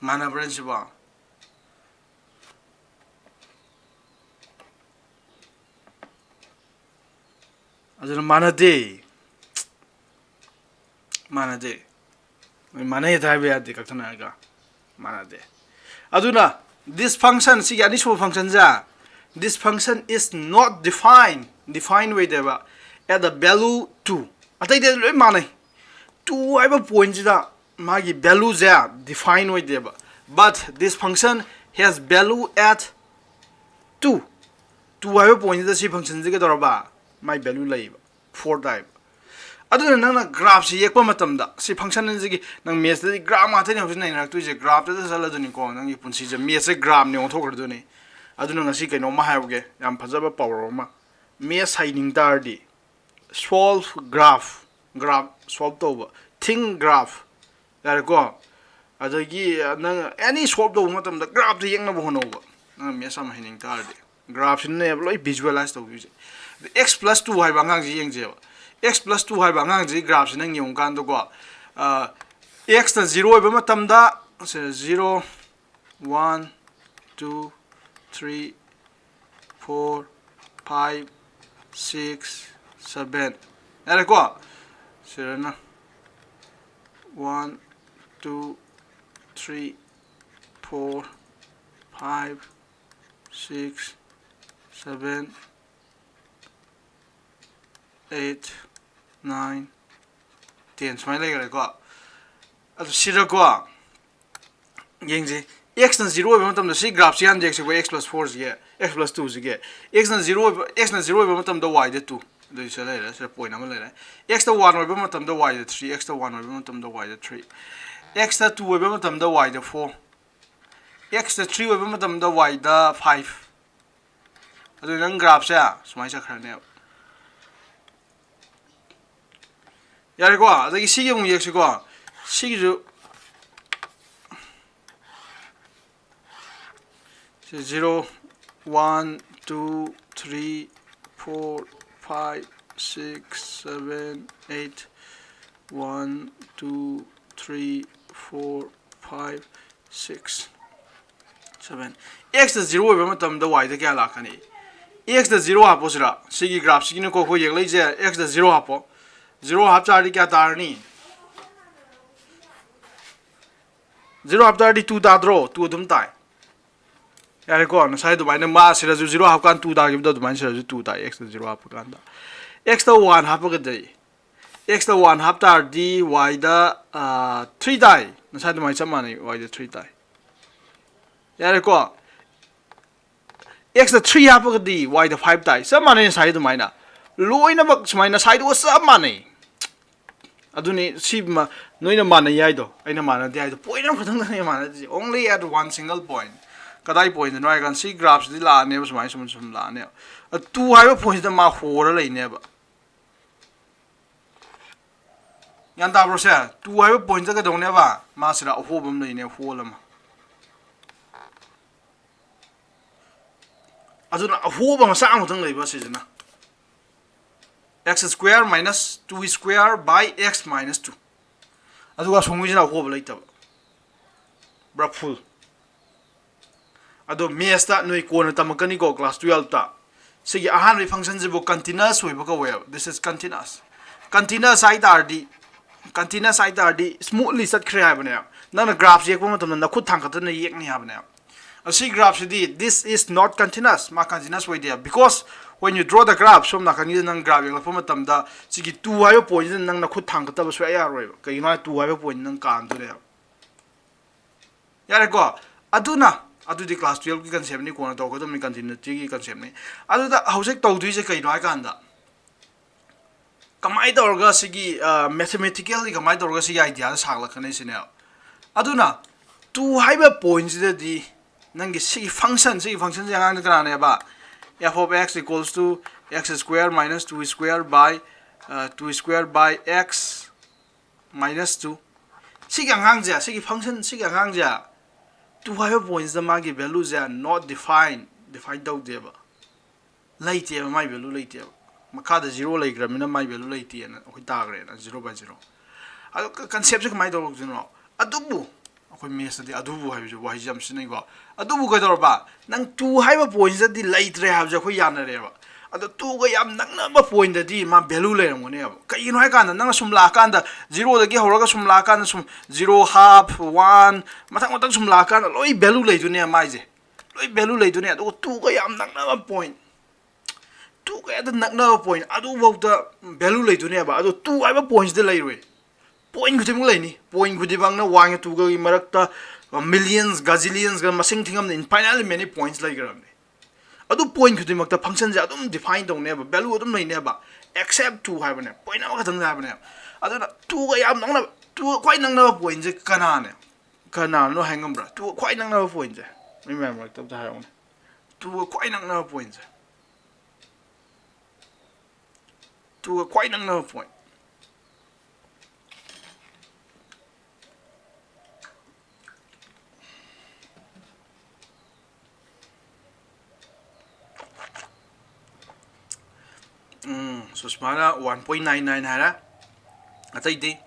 ꯃꯥꯟꯅꯕ꯭ꯔꯥ ꯁꯤꯕꯣ? ꯑꯗꯨꯅ ꯃꯥꯟꯅꯗꯦ꯫ ꯃꯥꯟꯅꯗꯦ꯫ ꯃꯥꯟꯅꯩ ꯍꯦꯛꯇ ꯍꯥꯏꯕ ꯌꯥꯗꯦ ꯀꯛꯊꯠꯅꯔꯒ꯫ ꯃꯥꯟꯅꯗꯦ꯫ ꯑꯗꯨꯅ this function, ꯁꯤꯒꯤ ꯑꯅꯤꯁꯨꯕ functionꯁꯦ, this function is not defined, define ꯑꯣꯏꯗꯦꯕ, at the value two꯫ ꯑꯇꯩꯗꯤ ꯂꯣꯏ ꯃꯥꯟꯅꯩ꯫ Two ꯍꯥꯏꯕ pointꯁꯤꯗ ꯃꯥꯒꯤ valueꯁꯦ define ꯑꯣꯏꯗꯦꯕ, but this function has value at two꯫ Two ꯍꯥꯏꯕ pointꯁꯤꯗ ꯁꯤ functionꯁꯤ ꯀꯩꯗꯧꯔꯕ? ꯃꯥꯏ value ꯂꯩꯌꯦꯕ, four ꯇꯥꯏꯕ꯫ ꯑꯗꯨꯅ ꯅꯪꯅ graphꯁꯤ ꯌꯦꯛꯄ ꯃꯇꯝꯗ, ꯁꯤ function ꯑꯁꯤꯒꯤ, ꯅꯪ mathsꯇꯗꯤ graph ꯉꯥꯛꯇꯅꯤ ꯍꯧꯖꯤꯛ ꯅꯩꯅꯔꯛꯇꯣꯏꯁꯦ, graphꯇꯗ ꯆꯠꯂꯗꯣꯏꯅꯤꯀꯣ ꯅꯪꯒꯤ ꯄꯨꯟꯁꯤꯁꯦ꯫ Mathsꯁꯦ graphꯅꯤ ꯑꯣꯟꯊꯣꯛꯈ꯭ꯔꯗꯣꯏꯅꯤ꯫ ꯑꯗꯨꯅ ꯉꯁꯤ ꯀꯩꯅꯣꯝꯃ ꯍꯥꯏꯍꯧꯒꯦ, ꯌꯥꯝ ꯐꯖꯕ ꯄꯥꯎꯔꯧ ꯑꯃ: maths ꯍꯩꯅꯤꯡ ꯇꯥꯔꯗꯤ solve graph, graph solve ꯇꯧꯕ, think graph, ꯌꯥꯔꯦꯀꯣ? ꯑꯗꯒꯤ, ꯑ, ꯅꯪ any solve ꯇꯧꯕ ꯃꯇꯝꯗ graphꯇ ꯌꯦꯛꯅꯕ ꯍꯣꯠꯅꯧꯕ, ꯅꯪ maths ꯑꯃ ꯍꯩꯅꯤꯡ ꯇꯥꯔꯗꯤ꯫ Graphꯁꯤꯅꯅꯦꯕ ꯂꯣꯏ visualize ꯇꯧꯗꯣꯏꯁꯦ꯫ ꯑꯗ x plus two ꯍꯥꯏꯕ ꯑꯉꯥꯡꯁꯤ ꯌꯦꯡꯁꯦꯕ꯫ X plus two ꯍꯥꯏꯕ ꯑꯉꯥꯡꯁꯤꯒꯤ graphꯁꯤ ꯅꯪ ꯌꯦꯡꯉꯨꯀꯥꯟꯗꯀꯣ, ꯑ, x ꯅ zero ꯑꯣꯏꯕ ꯃꯇꯝꯗ, ꯁꯦ, zero, one, two, three, four, five, six, seven꯫ ꯌꯥꯔꯦꯀꯣ? ꯁꯤꯗꯅ one, two, three, four, five, six, seven, eight, nine, ten ꯁꯨꯃꯥꯏꯅ ꯂꯩꯈ꯭ꯔꯦꯀꯣ꯫ ꯑꯗꯨ ꯁꯤꯗꯀꯣ, ꯌꯦꯡꯁꯦ, x ꯅ zero ꯑꯣꯏꯕ ꯃꯇꯝꯗ ꯁꯤ graphꯁꯤ ꯍꯥꯟꯅ ꯌꯦꯡꯁꯤꯀꯣ, x plus fourꯁꯤꯒꯤ, x plus twoꯁꯤꯒꯤ꯫ X ꯅ zero ꯑꯣꯏꯕ, x ꯅ zero ꯑꯣꯏꯕ ꯃꯇꯝꯗ y ꯗ two, ꯑꯗꯨ ꯁꯤꯗ ꯂꯩꯔꯦ, ꯁꯤꯗ point ꯑꯃ ꯂꯩꯔꯦ꯫ X ꯇ one ꯑꯣꯏꯕ ꯃꯇꯝꯗ y ꯗ three, x ꯇ one ꯑꯣꯏꯕ ꯃꯇꯝꯗ y ꯗ three, x ꯇ two ꯑꯣꯏꯕ ꯃꯇꯝꯗ y ꯗ four, x ꯇ three ꯑꯣꯏꯕ ꯃꯇꯝꯗ y ꯗ five꯫ ꯑꯗꯨ ꯅꯪ graphꯁꯦ ꯁꯨꯃꯥꯏꯅ ꯆꯠꯈ꯭ꯔꯅꯦꯕ꯫ ꯌꯥꯔꯦꯀꯣ? ꯑꯗꯒꯤ ꯁꯤꯒꯤ ꯑꯃꯨꯛ ꯌꯦꯛꯁꯤꯀꯣ꯫ ꯁꯤꯒꯤꯁꯨ zero, one, two, three, four, five, six, seven, eight, one, two, three, four, five, six, seven. X ꯇ zero ꯑꯣꯏꯕ ꯃꯇꯝꯗ y ꯗ ꯀꯌꯥ ꯂꯥꯛꯀꯅꯤ? X ꯇ zero ꯍꯥꯞꯄꯣ ꯁꯤꯔ, ꯁꯤꯒꯤ graph ꯁꯤꯒꯤꯅꯤꯀꯣ ꯑꯩꯈꯣꯏ ꯌꯦꯛꯂꯛꯏꯁꯦ꯫ X ꯇ zero ꯍꯥꯞꯄꯣ꯫ Zero ꯍꯥꯞ ꯇꯥꯔꯗꯤ ꯀꯌꯥ ꯇꯥꯔꯅꯤ? Zero ꯍꯥꯞ ꯇꯥꯔꯗꯤ two ꯇꯥꯗ꯭ꯔꯣ? Two ꯑꯗꯨꯝ ꯇꯥꯏ꯫ ꯌꯥꯔꯦꯀꯣ, ꯉꯁꯥꯏ ꯑꯗꯨꯃꯥꯏꯅ ꯃꯥ ꯁꯤꯗꯁꯨ zero ꯍꯥꯞꯀꯥꯟꯗ two ꯇꯥꯈꯤꯕꯗꯣ ꯑꯗꯨꯃꯥꯏꯅ ꯁꯤꯗꯁꯨ two ꯇꯥꯏ, X ꯇ zero ꯍꯥꯞꯄ ꯀꯥꯟꯗ꯫ X ꯇ one ꯍꯥꯞꯄꯒꯗꯤ, X ꯇ one ꯍꯥꯞ ꯇꯥꯔꯗꯤ y ꯗ, ꯑ, three ꯇꯥꯏ꯫ ꯉꯁꯥꯏ ꯑꯗꯨꯃꯥꯏꯅ ꯆꯞ ꯃꯥꯟꯅꯩ, y ꯗ three ꯇꯥꯏ꯫ ꯌꯥꯔꯦꯀꯣ? X ꯇ three ꯍꯥꯞꯄꯒꯗꯤ y ꯗ five ꯇꯥꯏ꯫ ꯆꯞ ꯃꯥꯟꯅꯩ ꯉꯁꯥꯏ ꯑꯗꯨꯃꯥꯏꯅ꯫ ꯂꯣꯏꯅꯃꯛ ꯁꯨꯃꯥꯏꯅ ꯉꯁꯥꯏꯗꯨꯒ ꯆꯞ ꯃꯥꯟꯅꯩ꯫ ꯑꯗꯨꯅꯤ ꯁꯤ ꯃ-, ꯅꯣꯏꯅ ꯃꯥꯟꯅꯩ ꯍꯥꯏꯗꯣ, ꯑꯩꯅ ꯃꯥꯟꯅꯗꯦ ꯍꯥꯏꯗꯣ꯫ Point ꯑꯃꯈꯛꯇꯪꯗꯅꯦ ꯃꯥꯟꯅꯗ꯭ꯔꯤꯁꯦ, only at one single point꯫ ꯀꯗꯥꯏ point ꯅꯣ ꯍꯥꯏ ꯀꯥꯟꯗ ꯁꯤ graph ꯁꯤꯗꯤ ꯂꯥꯛꯑꯅꯦꯕ, ꯁꯨꯃꯥꯏꯅ ꯁꯨꯝ ꯁꯨꯝ ꯂꯥꯛꯑꯅꯦꯕ꯫ ꯑ, two ꯍꯥꯏꯕ point ꯁꯤꯗ ꯃꯥ ꯍꯣꯔ ꯂꯩꯅꯦꯕ꯫ ꯒ꯭ꯌꯥꯟ ꯇꯥꯕ꯭ꯔꯣ ꯁꯦ? Two ꯍꯥꯏꯕ point ꯁꯤꯗ ꯀꯩꯗꯧꯅꯦꯕ? ꯃꯥ ꯁꯤꯗ ꯑꯍꯣꯕ ꯑꯃ ꯂꯩꯅꯦ, hole ꯑꯃ꯫ ꯑꯗꯨꯅ ꯑꯍꯣꯕ ꯃꯆꯥ ꯑꯃꯈꯛꯇꯪ ꯂꯩꯕ ꯑꯁꯤꯁꯤꯅ x square minus two square by x minus two꯫ ꯑꯗꯨꯒ ꯑꯁꯣꯝꯒꯤꯁꯤꯅ ꯑꯍꯣꯕ ꯂꯩꯇꯕ꯫ ꯕ꯭ꯔꯥ, full꯫ ꯑꯗꯣ maths ꯇ ꯅꯣꯏ ꯀꯣꯟꯅ ꯇꯝꯃꯛꯀꯅꯤꯀꯣ, class twelve ꯇ꯫ ꯁꯤꯒꯤ ꯑꯍꯥꯟꯕꯒꯤ function ꯁꯤꯕꯨ continuous ꯑꯣꯏꯕ ꯀꯧꯋꯦꯕ꯫ This is continuous꯫ Continuous ꯍꯥꯏ ꯇꯥꯔꯗꯤ, continuous ꯍꯥꯏ ꯇꯥꯔꯗꯤ smoothly ꯆꯠꯈ꯭ꯔꯦ ꯍꯥꯏꯕꯅꯦꯕ꯫ ꯅꯪꯅ graph ꯌꯦꯛꯄ ꯃꯇꯝꯗ ꯅꯈꯨꯠ ꯊꯥꯡꯒꯠꯇꯅ ꯌꯦꯛꯅꯤ ꯍꯥꯏꯕꯅꯦꯕ꯫ ꯑꯁꯤ graph CD, this is not continuous, ꯃꯥ continuous ꯑꯣꯏꯗꯦ, because when you draw the graph, ꯁꯣꯝ ꯅꯥꯀꯟꯒꯤꯗ ꯅꯪ graph ꯌꯦꯛꯂꯛꯄ ꯃꯇꯝꯗ ꯁꯤꯒꯤ two ꯍꯥꯏꯕ point ꯁꯤꯗ ꯅꯪ ꯅꯈꯨꯠ ꯊꯥꯡꯒꯠꯇꯕ ꯁꯨꯡꯌꯥ ꯌꯥꯔꯣꯏꯕ꯫ ꯀꯩꯒꯤꯅꯣ ꯍꯥꯏ, two ꯍꯥꯏꯕ point ꯅꯪ ꯀꯥꯟꯗꯣꯏꯅꯦꯕ꯫ ꯌꯥꯔꯦꯀꯣ? ꯑꯗꯨꯅ, ꯑꯗꯨꯗꯤ class twelve ꯀꯤ concept ꯅꯤ, ꯀꯣꯟꯅ ꯇꯧꯔꯛꯀꯗꯕꯅꯤ, continuity ꯒꯤ concept ꯅꯤ꯫ ꯑꯗꯨꯗ ꯍꯧꯖꯤꯛ ꯇꯧꯗꯣꯏꯁꯦ ꯀꯩꯅꯣ ꯍꯥꯏ ꯀꯥꯟꯗ, ꯀꯃꯥꯏꯅ ꯇꯧꯔꯒ ꯁꯤꯒꯤ, ꯑ, mathematically ꯀꯃꯥꯏꯅ ꯇꯧꯔꯒ ꯁꯤꯒꯤ idea ꯁꯦ ꯁꯥꯒꯠꯂꯛꯀꯅꯤ ꯁꯤꯅꯦꯕ꯫ ꯑꯗꯨꯅ two ꯍꯥꯏꯕ point ꯁꯤꯗꯗꯤ ꯅꯪꯒꯤ ꯁꯤꯒꯤ function, ꯁꯤꯒꯤ function ꯁꯤ ꯑꯉꯥꯡꯁꯦ ꯀꯅꯥꯅꯦꯕ? F of x equals to x square minus two square by, ꯑ, two square by x minus two꯫ ꯁꯤꯒꯤ ꯑꯉꯥꯡꯁꯦ, ꯁꯤꯒꯤ function, ꯁꯤꯒꯤ ꯑꯉꯥꯡꯁꯦ Two ꯍꯥꯏꯕ ꯄꯣꯏꯟꯁꯤꯗ ꯃꯥꯒꯤ ꯚꯦꯂꯨꯁꯦ not define, ꯗꯤꯐꯥꯏꯟ ꯇꯧꯗꯦꯕ, ꯂꯩꯇꯦꯕ, ꯃꯥꯏ ꯚꯦꯂꯨ ꯂꯩꯇꯦꯕ꯫ ꯃꯈꯥꯗ ꯖꯤꯔꯣ ꯂꯩꯈ꯭ꯔꯕꯅꯤꯅ ꯃꯥꯏ ꯚꯦꯂꯨ ꯂꯩꯇꯦꯅ ꯑꯩꯈꯣꯏ ꯇꯥꯈ꯭ꯔꯦꯅ, ꯖꯤꯔꯣ ꯕꯥꯏ ꯖꯤꯔꯣ꯫ ꯑꯗꯣ ꯀꯟꯁꯦꯞꯁꯦ ꯀꯃꯥꯏꯅ ꯇꯧꯔꯛꯇꯣꯏꯅꯣ? ꯑꯗꯨꯕꯨ ꯑꯩꯈꯣꯏ ꯃꯦꯠꯁꯇꯗꯤ "ꯑꯗꯨꯕꯨ" ꯍꯥꯏꯕꯁꯦ ꯋꯥꯍꯩꯁꯦ ꯌꯥꯝ ꯁꯤꯖꯤꯟꯅꯩꯀꯣ꯫ ꯑꯗꯨꯕꯨ ꯀꯩꯗꯧꯔꯕ? ꯅꯪ ꯇꯨ ꯍꯥꯏꯕ ꯄꯣꯏꯟꯁꯤꯗꯗꯤ ꯂꯩꯇ꯭ꯔꯦ ꯍꯥꯏꯕꯁꯦ ꯑꯩꯈꯣꯏ ꯌꯥꯅꯔꯦꯕ꯫ ꯑꯗꯣ ꯇꯨꯒ ꯌꯥꯝ ꯅꯛꯅꯕ ꯄꯣꯏꯟꯗꯗꯤ ꯃꯥ ꯚꯦꯂꯨ ꯂꯩꯔꯝꯒꯅꯦꯕ꯫ ꯀꯩꯒꯤꯅꯣ ꯍꯥꯏꯀꯥꯟꯗ ꯅꯪꯅ ꯁꯨꯝ ꯂꯥꯛꯑꯀꯥꯟꯗ, ꯖꯤꯔꯣꯗꯒꯤ ꯍꯧꯔꯒ ꯁꯨꯝ ꯂꯥꯛꯑꯀꯥꯟꯗ ꯁꯨꯝ ꯖꯤꯔꯣ ꯍꯥꯐ, ꯋꯥꯟ, ꯃꯊꯪ ꯃꯊꯪ ꯁꯨꯝ ꯂꯥꯛꯑꯀꯥꯟꯗ ꯂꯣꯏ ꯚꯦꯂꯨ ꯂꯩꯗꯣꯏꯅꯦ ꯃꯥꯏꯁꯦ꯫ ꯂꯣꯏ ꯚꯦꯂꯨ ꯂꯩꯗꯣꯏꯅꯦ꯫ ꯑꯗꯨꯒ ꯇꯨꯒ ꯌꯥꯝ ꯅꯛꯅꯕ ꯄꯣꯏꯟ, ꯇꯨꯒ ꯍꯦꯛꯇ ꯅꯛꯅꯕ ꯄꯣꯏꯟ ꯑꯗꯨꯐꯥꯎꯗ ꯚꯦꯂꯨ ꯂꯩꯗꯣꯏꯅꯦꯕ꯫ ꯑꯗꯣ ꯇꯨ ꯍꯥꯏꯕ ꯄꯣꯏꯟꯁꯤꯗ ꯂꯩꯔꯣꯏ꯫ ꯄꯣꯏꯟ ꯈꯨꯗꯤꯡꯃꯛ ꯂꯩꯅꯤ꯫ ꯄꯣꯏꯟ ꯈꯨꯗꯤꯡꯃꯛꯅ ꯋꯥꯟꯒ ꯇꯨꯒꯒꯤ ꯃꯔꯛꯇ ꯃꯤꯂꯤꯌꯟꯁ, ꯒꯖꯤꯂꯤꯌꯟꯁꯒ ꯃꯁꯤꯡ ꯊꯤꯉꯝꯗ infinitely many points ꯂꯩꯈ꯭ꯔꯕꯅꯤ꯫ ꯑꯗꯨ ꯄꯣꯏꯟ ꯈꯨꯗꯤꯡꯃꯛꯇ ꯐꯪꯁꯟꯁꯦ ꯑꯗꯨꯝ ꯗꯤꯐꯥꯏꯟ ꯇꯧꯅꯦꯕ, ꯚꯦꯂꯨ ꯑꯗꯨꯝ ꯂꯩꯅꯦꯕ꯫ Except ꯇꯨ ꯍꯥꯏꯕꯅꯦ, ꯄꯣꯏꯟ ꯑꯃꯈꯛꯇꯪ ꯍꯥꯏꯕꯅꯦ꯫ ꯑꯗꯨꯅ ꯇꯨꯒ ꯌꯥꯝ ꯅꯛꯅꯕ, ꯇꯨꯒ ꯈ꯭ꯋꯥꯏ ꯅꯛꯅꯕ ꯄꯣꯏꯟꯁꯦ ꯀꯅꯥꯅꯦ? ꯀꯅꯥꯅꯣ ꯍꯥꯏ ꯉꯝꯕ꯭ꯔꯥ? ꯇꯨꯒ ꯈ꯭ꯋꯥꯏ ꯅꯛꯅꯕ ꯄꯣꯏꯟꯁꯦ ꯃꯤ ꯃꯌꯥꯝ ꯃꯔꯛꯇ ꯑꯝꯇ ꯍꯥꯏꯔꯛꯎꯅꯦ꯫ ꯇꯨꯒ ꯈ꯭ꯋꯥꯏ ꯅꯛꯅꯕ ꯄꯣꯏꯟꯁꯦ, ꯇꯨꯒ ꯈ꯭ꯋꯥꯏ ꯅꯛꯅꯕ ꯄꯣꯏꯟ꯫ ꯎꯝ, ꯁꯨꯁꯃꯥꯅ ꯋꯥꯟ ꯄꯣꯏꯟ ꯅꯥꯏꯟ ꯅꯥꯏꯟ ꯍꯥꯏꯔꯦ꯫ ꯑꯇꯩꯗꯤ?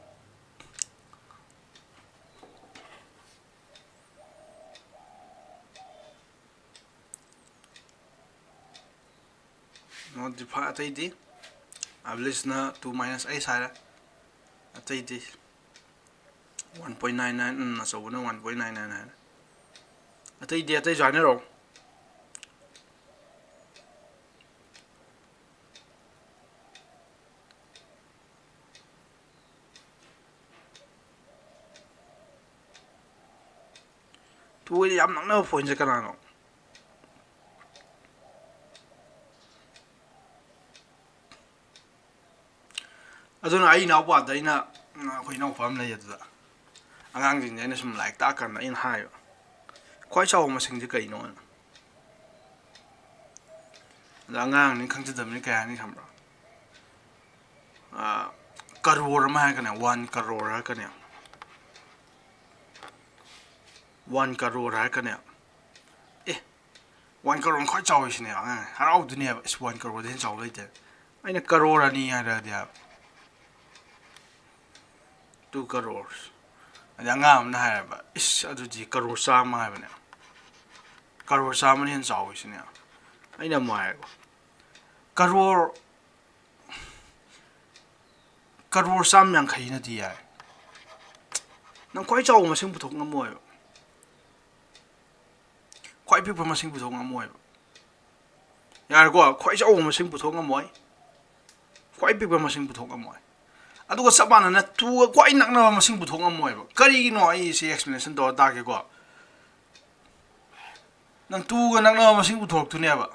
Not define, ꯑꯇꯩꯗꯤ? ꯑꯕꯂꯤꯁꯅ ꯇꯨ ꯃꯥꯏꯅꯁ ꯑꯩꯠ ꯍꯥꯏꯔꯦ꯫ ꯑꯇꯩꯗꯤ? ꯋꯥꯟ ꯄꯣꯏꯟ ꯅꯥꯏꯟ ꯅꯥꯏꯟ, ꯎꯝ, ꯑꯆꯧꯕꯅ ꯋꯥꯟ ꯄꯣꯏꯟ ꯅꯥꯏꯟ ꯅꯥꯏꯟ ꯍꯥꯏꯔꯦ꯫ ꯑꯇꯩꯗꯤ? ꯑꯇꯩꯁꯨ ꯍꯥꯏꯅꯔꯛꯑꯣ꯫ ꯇꯨꯒ ꯌꯥꯝ ꯅꯛꯅꯕ ꯄꯣꯏꯟꯁꯦ ꯀꯅꯥꯅꯣ? ꯑꯗꯨꯅ ꯑꯩ ꯏꯅꯥꯎꯄꯥꯗ ꯑꯩꯅ, ꯑꯩꯈꯣꯏ ꯏꯅꯥꯎꯄꯥ ꯑꯃ ꯂꯩ, ꯑꯗꯨꯗ ꯑꯉꯥꯡꯁꯤꯡꯁꯦ ꯑꯩꯅ ꯁꯨꯝ ꯂꯥꯏꯔꯤꯛ ꯇꯥꯛꯑꯀꯥꯟꯗ ꯑꯩꯅ ꯍꯥꯏꯕ, "ꯈ꯭ꯋꯥꯏ ꯆꯥꯎꯕ ꯃꯁꯤꯡꯁꯦ ꯀꯩꯅꯣꯅ?" ꯑꯗ ꯑꯉꯥꯡꯅꯤ ꯈꯪꯖꯗꯕꯅꯤ ꯀꯩ ꯍꯥꯏꯅꯤ ꯈꯪꯕ꯭ꯔꯥ? ꯑꯥ, ꯀꯔꯣꯔ ꯑꯃ ꯍꯥꯏꯔꯛꯀꯅꯤ, ꯋꯥꯟ ꯀꯔꯣꯔ ꯍꯥꯏꯔꯛꯀꯅꯤ꯫ One crore ꯍꯥꯏꯔꯛꯀꯅꯦ꯫ ꯑꯦ, one crore ꯈ꯭ꯋꯥꯏ ꯆꯥꯎꯔꯤꯁꯤꯅꯦ꯫ ꯑꯉꯥꯡ ꯍꯔꯥꯎꯗꯣꯏꯅꯦꯕ, "ꯏꯁ, one crore ꯗꯩ ꯍꯦꯟꯅ ꯆꯥꯎꯕ ꯂꯩꯇꯦ꯫ ꯑꯩꯅ crore ꯑꯅꯤ ꯍꯥꯏꯔꯛꯑꯗꯤ" ꯍꯥꯏꯕ꯫ "Two crores"꯫ ꯑꯗꯩ ꯑꯉꯥꯡ ꯑꯃꯅ ꯍꯥꯏꯔꯕ, "ꯏꯁ, ꯑꯗꯨꯗꯤ crore ꯆꯥꯝꯃ" ꯍꯥꯏꯕꯅꯦ꯫ "Crore ꯆꯥꯝꯃꯅ ꯍꯦꯟꯅ ꯆꯥꯎꯋꯤ" ꯁꯤꯅꯦ꯫ ꯑꯩꯅ ꯑꯃꯨꯛ ꯍꯥꯏꯔꯦꯀꯣ, "Crore, crore ꯆꯥꯝ ꯌꯥꯡꯈꯩꯅꯗꯤ ꯌꯥꯏ꯫ ꯅꯪ ꯈ꯭ꯋꯥꯏ ꯆꯥꯎꯕ ꯃꯁꯤꯡ ꯄꯨꯊꯣꯛ ꯉꯝꯃꯣꯏꯕ꯫ ꯈ꯭ꯋꯥꯏ ꯄꯤꯛꯄ ꯃꯁꯤꯡ ꯄꯨꯊꯣꯛ ꯉꯝꯃꯣꯏꯕ꯫ ꯌꯥꯔꯦꯀꯣ? ꯈ꯭ꯋꯥꯏ ꯆꯥꯎꯕ ꯃꯁꯤꯡ ꯄꯨꯊꯣꯛ ꯉꯝꯃꯣꯏ꯫ ꯈ꯭ꯋꯥꯏ ꯄꯤꯛꯄ ꯃꯁꯤꯡ ꯄꯨꯊꯣꯛ ꯉꯝꯃꯣꯏ꯫ ꯑꯗꯨꯒ ꯆꯞ ꯃꯥꯟꯅꯅ two ꯒ ꯈ꯭ꯋꯥꯏ ꯅꯛꯅꯕ ꯃꯁꯤꯡ ꯄꯨꯊꯣꯛ ꯉꯝꯃꯣꯏꯕ꯫ ꯀꯔꯤꯒꯤꯅꯣ? ꯑꯩ ꯁꯤ explanation ꯇꯧꯔ ꯇꯥꯛꯀꯦꯀꯣ꯫ ꯅꯪ two ꯒ ꯅꯛꯅꯕ ꯃꯁꯤꯡ ꯄꯨꯊꯣꯔꯛꯇꯣꯏꯅꯦꯕ꯫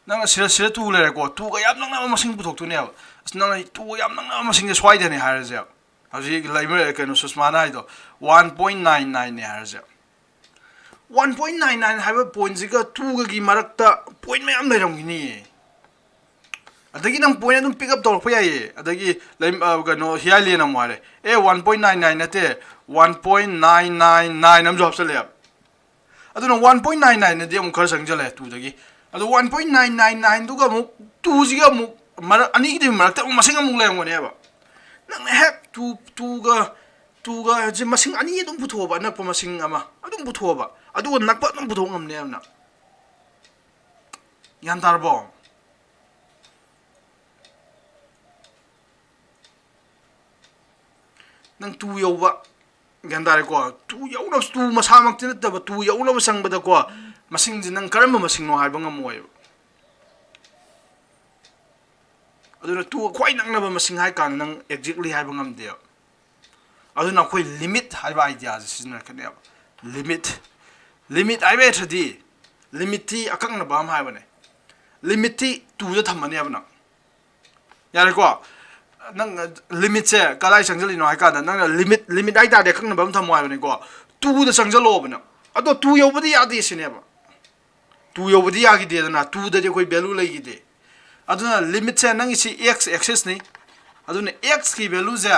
ꯅꯪꯅ ꯁꯤꯗ, ꯁꯤꯗ two ꯂꯩꯔꯦꯀꯣ, two ꯒ ꯌꯥꯝ ꯅꯛꯅꯕ ꯃꯁꯤꯡ ꯄꯨꯊꯣꯛꯇꯣꯏꯅꯦꯕ꯫ ꯑꯁ, ꯅꯪꯅ two ꯒ ꯌꯥꯝ ꯅꯛꯅꯕ ꯃꯁꯤꯡꯁꯦ ꯁ꯭ꯋꯥꯏꯗꯅꯦ ꯍꯥꯏꯔꯁꯦꯕ꯫ ꯍꯧꯖꯤꯛ ꯂꯩꯃ-, ꯀꯩꯅꯣ, ꯁꯨꯁꯃꯥꯅ ꯍꯥꯏꯗꯣ one point nine nine ꯅꯦ ꯍꯥꯏꯔꯁꯦꯕ꯫ One point nine nine ꯍꯥꯏꯕ point ꯁꯤꯒ two ꯒꯒꯤ ꯃꯔꯛꯇ point ꯃꯌꯥꯝ ꯂꯩꯔꯝꯒꯅꯤꯌꯦ꯫ ꯑꯗꯒꯤ ꯅꯪ point ꯑꯗꯨꯝ pick up ꯇꯧꯔꯛꯄ ꯌꯥꯏꯌꯦ꯫ ꯑꯗꯒꯤ ꯂꯩ-, ꯑ, ꯀꯩꯅꯣ, ꯍꯤꯌꯥꯏꯂꯦꯟ ꯑꯃꯨꯛ ꯍꯥꯏꯔꯦ꯫ ꯑꯦ, one point nine nine ꯅꯠꯇꯦ, one point nine nine nine ꯑꯃꯁꯨ ꯍꯥꯞꯆꯜꯂꯦꯕ꯫ ꯑꯗꯨꯅ one point nine nine ꯅꯗꯤ ꯑꯃꯨꯛ ꯈꯔ ꯆꯪꯁꯤꯜꯂꯦ two ꯗꯒꯤ꯫ ꯑꯗꯣ one point nine nine nine ꯗꯨꯒ ꯑꯃꯨꯛ two ꯁꯤꯒ ꯑꯃꯨꯛ ꯃꯔꯛ, ꯑꯅꯤꯒꯤ ꯃꯔꯛꯇ ꯑꯃꯨꯛ ꯃꯁꯤꯡ ꯑꯃꯨꯛ ꯂꯩꯔꯝꯒꯅꯦꯕ꯫ ꯅꯪꯅ ꯍꯦꯛ two, two ꯒ, two ꯒ ꯍꯥꯏꯁꯦ ꯃꯁꯤꯡ ꯑꯅꯤ ꯑꯗꯨꯝ ꯄꯨꯊꯣꯛꯑꯕ, ꯑꯅꯛꯄ ꯃꯁꯤꯡ ꯑꯃ ꯑꯗꯨꯝ ꯄꯨꯊꯣꯛꯑꯕ, ꯑꯗꯨꯒ ꯅꯛꯄ ꯑꯗꯨꯝ ꯄꯨꯊꯣꯛ ꯉꯝꯅꯦꯕ ꯅꯪ꯫ ꯒ꯭ꯌꯥꯟ ꯇꯥꯔꯕꯣ? ꯅꯪ two ꯌꯧꯕ, ꯒ꯭ꯌꯥꯟ ꯇꯥꯔꯦꯀꯣ? Two ꯌꯧꯅꯕ, two ꯃꯁꯥꯃꯛꯇꯤ ꯅꯠꯇꯕ, two ꯌꯧꯅꯕ ꯆꯪꯕꯗꯀꯣ, ꯃꯁꯤꯡꯁꯦ ꯅꯪ ꯀꯔꯝꯕ ꯃꯁꯤꯡꯅꯣ ꯍꯥꯏꯕ ꯉꯝꯃꯣꯏꯕ꯫ ꯑꯗꯨꯅ two ꯈ꯭ꯋꯥꯏ ꯅꯛꯅꯕ ꯃꯁꯤꯡ ꯍꯥꯏ ꯀꯥꯟꯗ ꯅꯪ exactly ꯍꯥꯏꯕ ꯉꯝꯗꯦꯕ꯫ ꯑꯗꯨꯅ ꯑꯩꯈꯣꯏ limit ꯍꯥꯏꯕ idea ꯁꯦ ꯁꯤꯖꯤꯟꯅꯔꯛꯀꯅꯦꯕ꯫ Limit, limit ꯍꯥꯏꯕ ꯍꯩꯇ꯭ꯔꯗꯤ, limit ꯇꯤ ꯑꯀꯛꯅꯕ ꯑꯃ ꯍꯥꯏꯕꯅꯦ꯫ Limit ꯇꯤ two ꯗ ꯊꯝꯃꯅꯦꯕ ꯅꯪ꯫ ꯌꯥꯔꯦꯀꯣ? ꯅꯪ limit ꯁꯦ ꯀꯗꯥꯏ ꯆꯪꯁꯤꯜꯂꯤꯅꯣ ꯍꯥꯏ ꯀꯥꯟꯗ, ꯅꯪꯅ limit, limit ꯍꯥꯏ ꯇꯥꯔꯗꯤ ꯑꯀꯛꯅꯕ ꯑꯃ ꯊꯝꯃꯣ ꯍꯥꯏꯕꯅꯤꯀꯣ꯫ Two ꯗ ꯆꯪꯁꯤꯜꯂꯣꯕ ꯅꯪ꯫ ꯑꯗꯣ two ꯌꯧꯕꯗꯤ ꯌꯥꯗꯦ ꯁꯤꯅꯦꯕ꯫ Two ꯌꯧꯕꯗꯤ ꯌꯥꯈꯤꯗꯦꯗꯅ, two ꯗꯗꯤ ꯑꯩꯈꯣꯏ value ꯂꯩꯈꯤꯗꯦ꯫ ꯑꯗꯨꯅ limit ꯁꯦ ꯅꯪꯒꯤꯁꯤ x axis ꯅꯤ꯫ ꯑꯗꯨꯅ x ꯀꯤ value say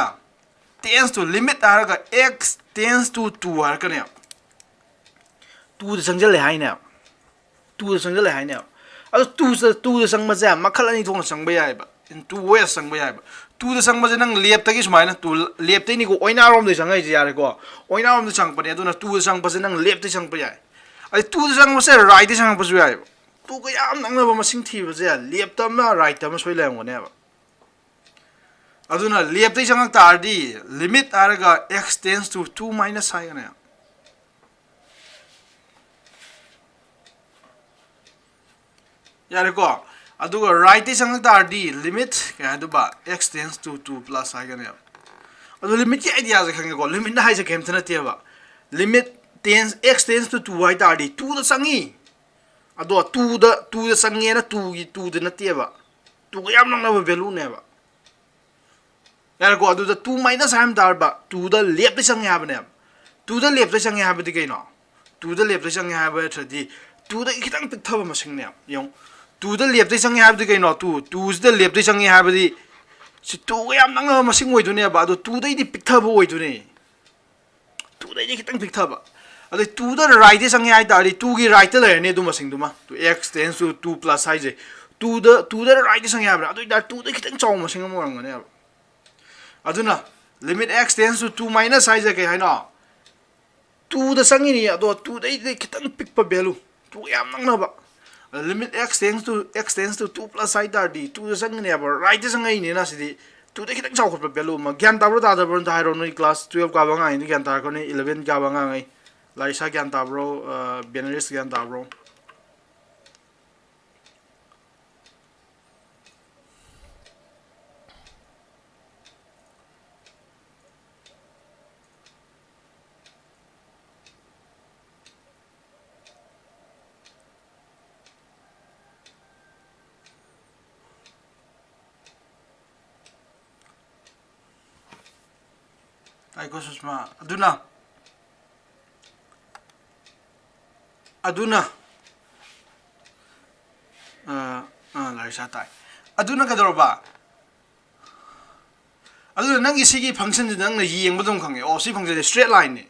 tends to, limit ꯍꯥꯏꯔꯒ x tends to two ꯍꯥꯏꯔꯛꯀꯅꯦꯕ꯫ ꯇꯨꯗ ꯆꯪꯁꯤꯜꯂꯦ ꯍꯥꯏꯅꯦꯕ꯫ ꯇꯨꯗ ꯆꯪꯁꯤꯜꯂꯦ ꯍꯥꯏꯅꯦꯕ꯫ ꯑꯗꯣ ꯇꯨꯗ ꯇꯨꯗ ꯆꯪꯕꯁꯦ ꯃꯈꯜ ꯑꯅꯤ ꯊꯣꯛꯅ ꯆꯪꯕ ꯌꯥꯏꯑꯕ꯫ In two ways ꯆꯪꯕ ꯌꯥꯏꯑꯕ꯫ ꯇꯨꯗ ꯆꯪꯕꯁꯦ ꯅꯪ ꯂꯦꯞꯇꯒꯤ ꯁꯨꯃꯥꯏꯅ ꯇꯨ ꯂꯦꯞꯇꯩꯅꯤꯀꯣ ꯑꯣꯏꯅꯥꯔꯣꯝꯗꯩ ꯆꯪꯉꯛꯏꯁꯦ ꯌꯥꯔꯦꯀꯣ꯫ ꯑꯣꯏꯅꯥꯔꯣꯝꯗ ꯆꯪꯉꯛꯄꯅꯦ꯫ ꯑꯗꯨꯅ ꯇꯨꯗ ꯆꯪꯉꯛꯄꯁꯦ ꯅꯪ ꯂꯦꯞꯇꯩ ꯆꯪꯉꯛꯄ ꯌꯥꯏ꯫ ꯑꯗꯩ ꯇꯨꯗ ꯆꯪꯉꯛꯄꯁꯦ ꯔꯥꯏꯠꯇꯩ ꯆꯪꯉꯛꯄꯁꯨ ꯌꯥꯏꯑꯕ꯫ ꯇꯨꯒ ꯌꯥꯝ ꯅꯛꯅꯕ ꯃꯁꯤꯡ ꯊꯤꯕꯁꯦ ꯂꯦꯞꯇ ꯑꯃ ꯔꯥꯏꯠꯇ ꯑꯃ ꯁꯣꯏ ꯂꯩꯔꯝꯒꯅꯦꯕ꯫ ꯑꯗꯨꯅ ꯂꯦꯞꯇꯩ ꯆꯪꯉꯛ ꯇꯥꯔꯗꯤ limit ꯍꯥꯏꯔꯒ x tends to two minus ꯍꯥꯏꯒꯅꯦ꯫ ꯌꯥꯔꯦꯀꯣ꯫ ꯑꯗꯨꯒ ꯔꯥꯏꯠꯇꯩ ꯆꯪꯉꯛ ꯇꯥꯔꯗꯤ limit ꯀꯩ ꯍꯥꯏꯗꯨꯕ x tends to two plus ꯍꯥꯏꯒꯅꯦꯕ꯫ ꯑꯗꯣ ꯂꯤꯃꯤꯠꯀꯤ ꯑꯥꯏꯗꯤꯌꯥꯁꯦ ꯈꯪꯉꯦꯀꯣ꯫ ꯂꯤꯃꯤꯠꯅ ꯍꯥꯏꯁꯦ ꯀꯩꯝꯇ ꯅꯠꯇꯦꯕ꯫ Limit tends x tends to two ꯍꯥꯏ ꯇꯥꯔꯗꯤ ꯇꯨꯗ ꯆꯪꯉꯤ꯫ ꯑꯗꯣ ꯇꯨꯗ ꯇꯨꯗ ꯆꯪꯉꯦꯅ ꯇꯨꯒꯤ ꯇꯨꯗ ꯅꯠꯇꯦꯕ꯫ ꯇꯨꯒ ꯌꯥꯝ ꯅꯛꯅꯕ ꯚꯦꯂꯨꯅꯦꯕ꯫ ꯌꯥꯔꯦꯀꯣ꯫ ꯑꯗꯨꯗ two minus ꯍꯥꯏꯔꯝ ꯇꯥꯔꯕ ꯇꯨꯗ ꯂꯦꯞꯇ ꯆꯪꯉꯦ ꯍꯥꯏꯕꯅꯦꯕ꯫ ꯇꯨꯗ ꯂꯦꯞꯇ ꯆꯪꯉꯦ ꯍꯥꯏꯕꯗꯤ ꯀꯩꯅꯣ? ꯇꯨꯗ ꯂꯦꯞꯇ ꯆꯪꯉꯦ ꯍꯥꯏꯕ ꯅꯠꯇ꯭ꯔꯗꯤ ꯇꯨꯗꯒꯤ ꯈꯤꯇꯪ ꯄꯤꯛꯊꯕ ꯃꯁꯤꯡꯅꯦꯕ꯫ ꯌꯦꯡꯉꯨ꯫ ꯇꯨꯗ ꯂꯦꯞꯇ ꯆꯪꯉꯦ ꯍꯥꯏꯕꯗꯤ ꯀꯩꯅꯣ? ꯇꯨ ꯇꯨꯁꯤꯗ ꯂꯦꯞꯇ ꯆꯪꯉꯦ ꯍꯥꯏꯕꯗꯤ ꯁꯤ ꯇꯨꯒ ꯌꯥꯝ ꯅꯛꯅꯕ ꯃꯁꯤꯡ ꯑꯣꯏꯗꯣꯏꯅꯦꯕ꯫ ꯑꯗꯣ ꯇꯨꯗꯩꯗꯤ ꯄꯤꯛꯊꯕ ꯑꯣꯏꯗꯣꯏꯅꯦ꯫ ꯇꯨꯗꯩꯗꯤ ꯈꯤꯇꯪ ꯄꯤꯛꯊꯕ꯫ ꯑꯗꯩ ꯇꯨꯗ ꯔꯥꯏꯠꯇ ꯆꯪꯉꯦ ꯍꯥꯏ ꯇꯥꯔꯗꯤ ꯇꯨꯒꯤ ꯔꯥꯏꯠꯇ ꯂꯩꯔꯅꯤ ꯑꯗꯨ ꯃꯁꯤꯡꯗꯨꯃ꯫ Two x tends to two plus ꯍꯥꯏꯁꯦ ꯇꯨꯗ ꯇꯨꯗ ꯔꯥꯏꯠꯇ ꯆꯪꯉꯦ ꯍꯥꯏꯕꯅꯦ꯫ ꯑꯗꯨ ꯑꯣꯏ ꯇꯥꯔꯗꯤ ꯇꯨꯗꯩ ꯈꯤꯇꯪ ꯆꯥꯎꯕ ꯃꯁꯤꯡ ꯑꯃ ꯑꯣꯏꯔꯝꯒꯅꯦꯕ꯫ ꯑꯗꯨꯅ limit x tends to two minus ꯍꯥꯏꯁꯦ ꯀꯩ ꯍꯥꯏꯅꯣ? ꯇꯨꯗ ꯆꯪꯉꯤꯅꯤ꯫ ꯑꯗꯣ ꯇꯨꯗꯩꯗꯤ ꯈꯤꯇꯪ ꯄꯤꯛꯄ ꯚꯦꯂꯨ꯫ ꯇꯨꯒ ꯌꯥꯝ ꯅꯛꯅꯕ꯫ Limit x tends to x tends to two plus ꯍꯥꯏ ꯇꯥꯔꯗꯤ ꯇꯨꯗ ꯆꯪꯉꯤꯅꯦꯕ꯫ ꯔꯥꯏꯠꯇ ꯆꯪꯉꯛꯏꯅꯦꯅ ꯁꯤꯗꯤ꯫ ꯇꯨꯗꯩ ꯈꯤꯇꯪ ꯆꯥꯎꯈꯠꯄ ꯚꯦꯂꯨ ꯑꯃ꯫ ꯒ꯭ꯌꯥꯟ ꯇꯥꯕ꯭ꯔꯣ ꯇꯥꯗꯕ꯭ꯔꯣ ꯑꯝꯇ ꯍꯥꯏꯔꯣ꯫ ꯅꯣꯏ class twelve ꯀꯥꯕ ꯑꯉꯥꯡꯉꯩꯗꯤ ꯒ꯭ꯌꯥꯟ ꯇꯥꯔꯛꯀꯅꯤ꯫ Eleven ꯀꯥꯕ ꯑꯉꯥꯡꯉꯩ꯫ ꯂꯥꯔꯤꯁꯥ ꯒ꯭ꯌꯥꯟ ꯇꯥꯕ꯭ꯔꯣ? ꯑ, ꯕꯦꯅꯔꯤꯁ ꯒ꯭ꯌꯥꯟ ꯇꯥꯕ꯭ꯔꯣ? ꯇꯥꯏꯀꯣ ꯁꯨꯁꯃꯥ? ꯑꯗꯨꯅ, ꯑꯗꯨꯅ, ꯑ, ꯑ, ꯂꯥꯔꯤꯁꯥ ꯇꯥꯏ꯫ ꯑꯗꯨꯅ ꯀꯩꯗꯧꯔꯕ? ꯑꯗꯨꯅ ꯅꯪꯒꯤ ꯁꯤꯒꯤ functionꯁꯤ ꯅꯪꯅ ꯌꯦꯡꯕꯗ ꯑꯗꯨꯝ ꯈꯪꯉꯦ꯫ ꯑꯣ, ꯁꯤ functionꯁꯦ straight lineꯅꯦ꯫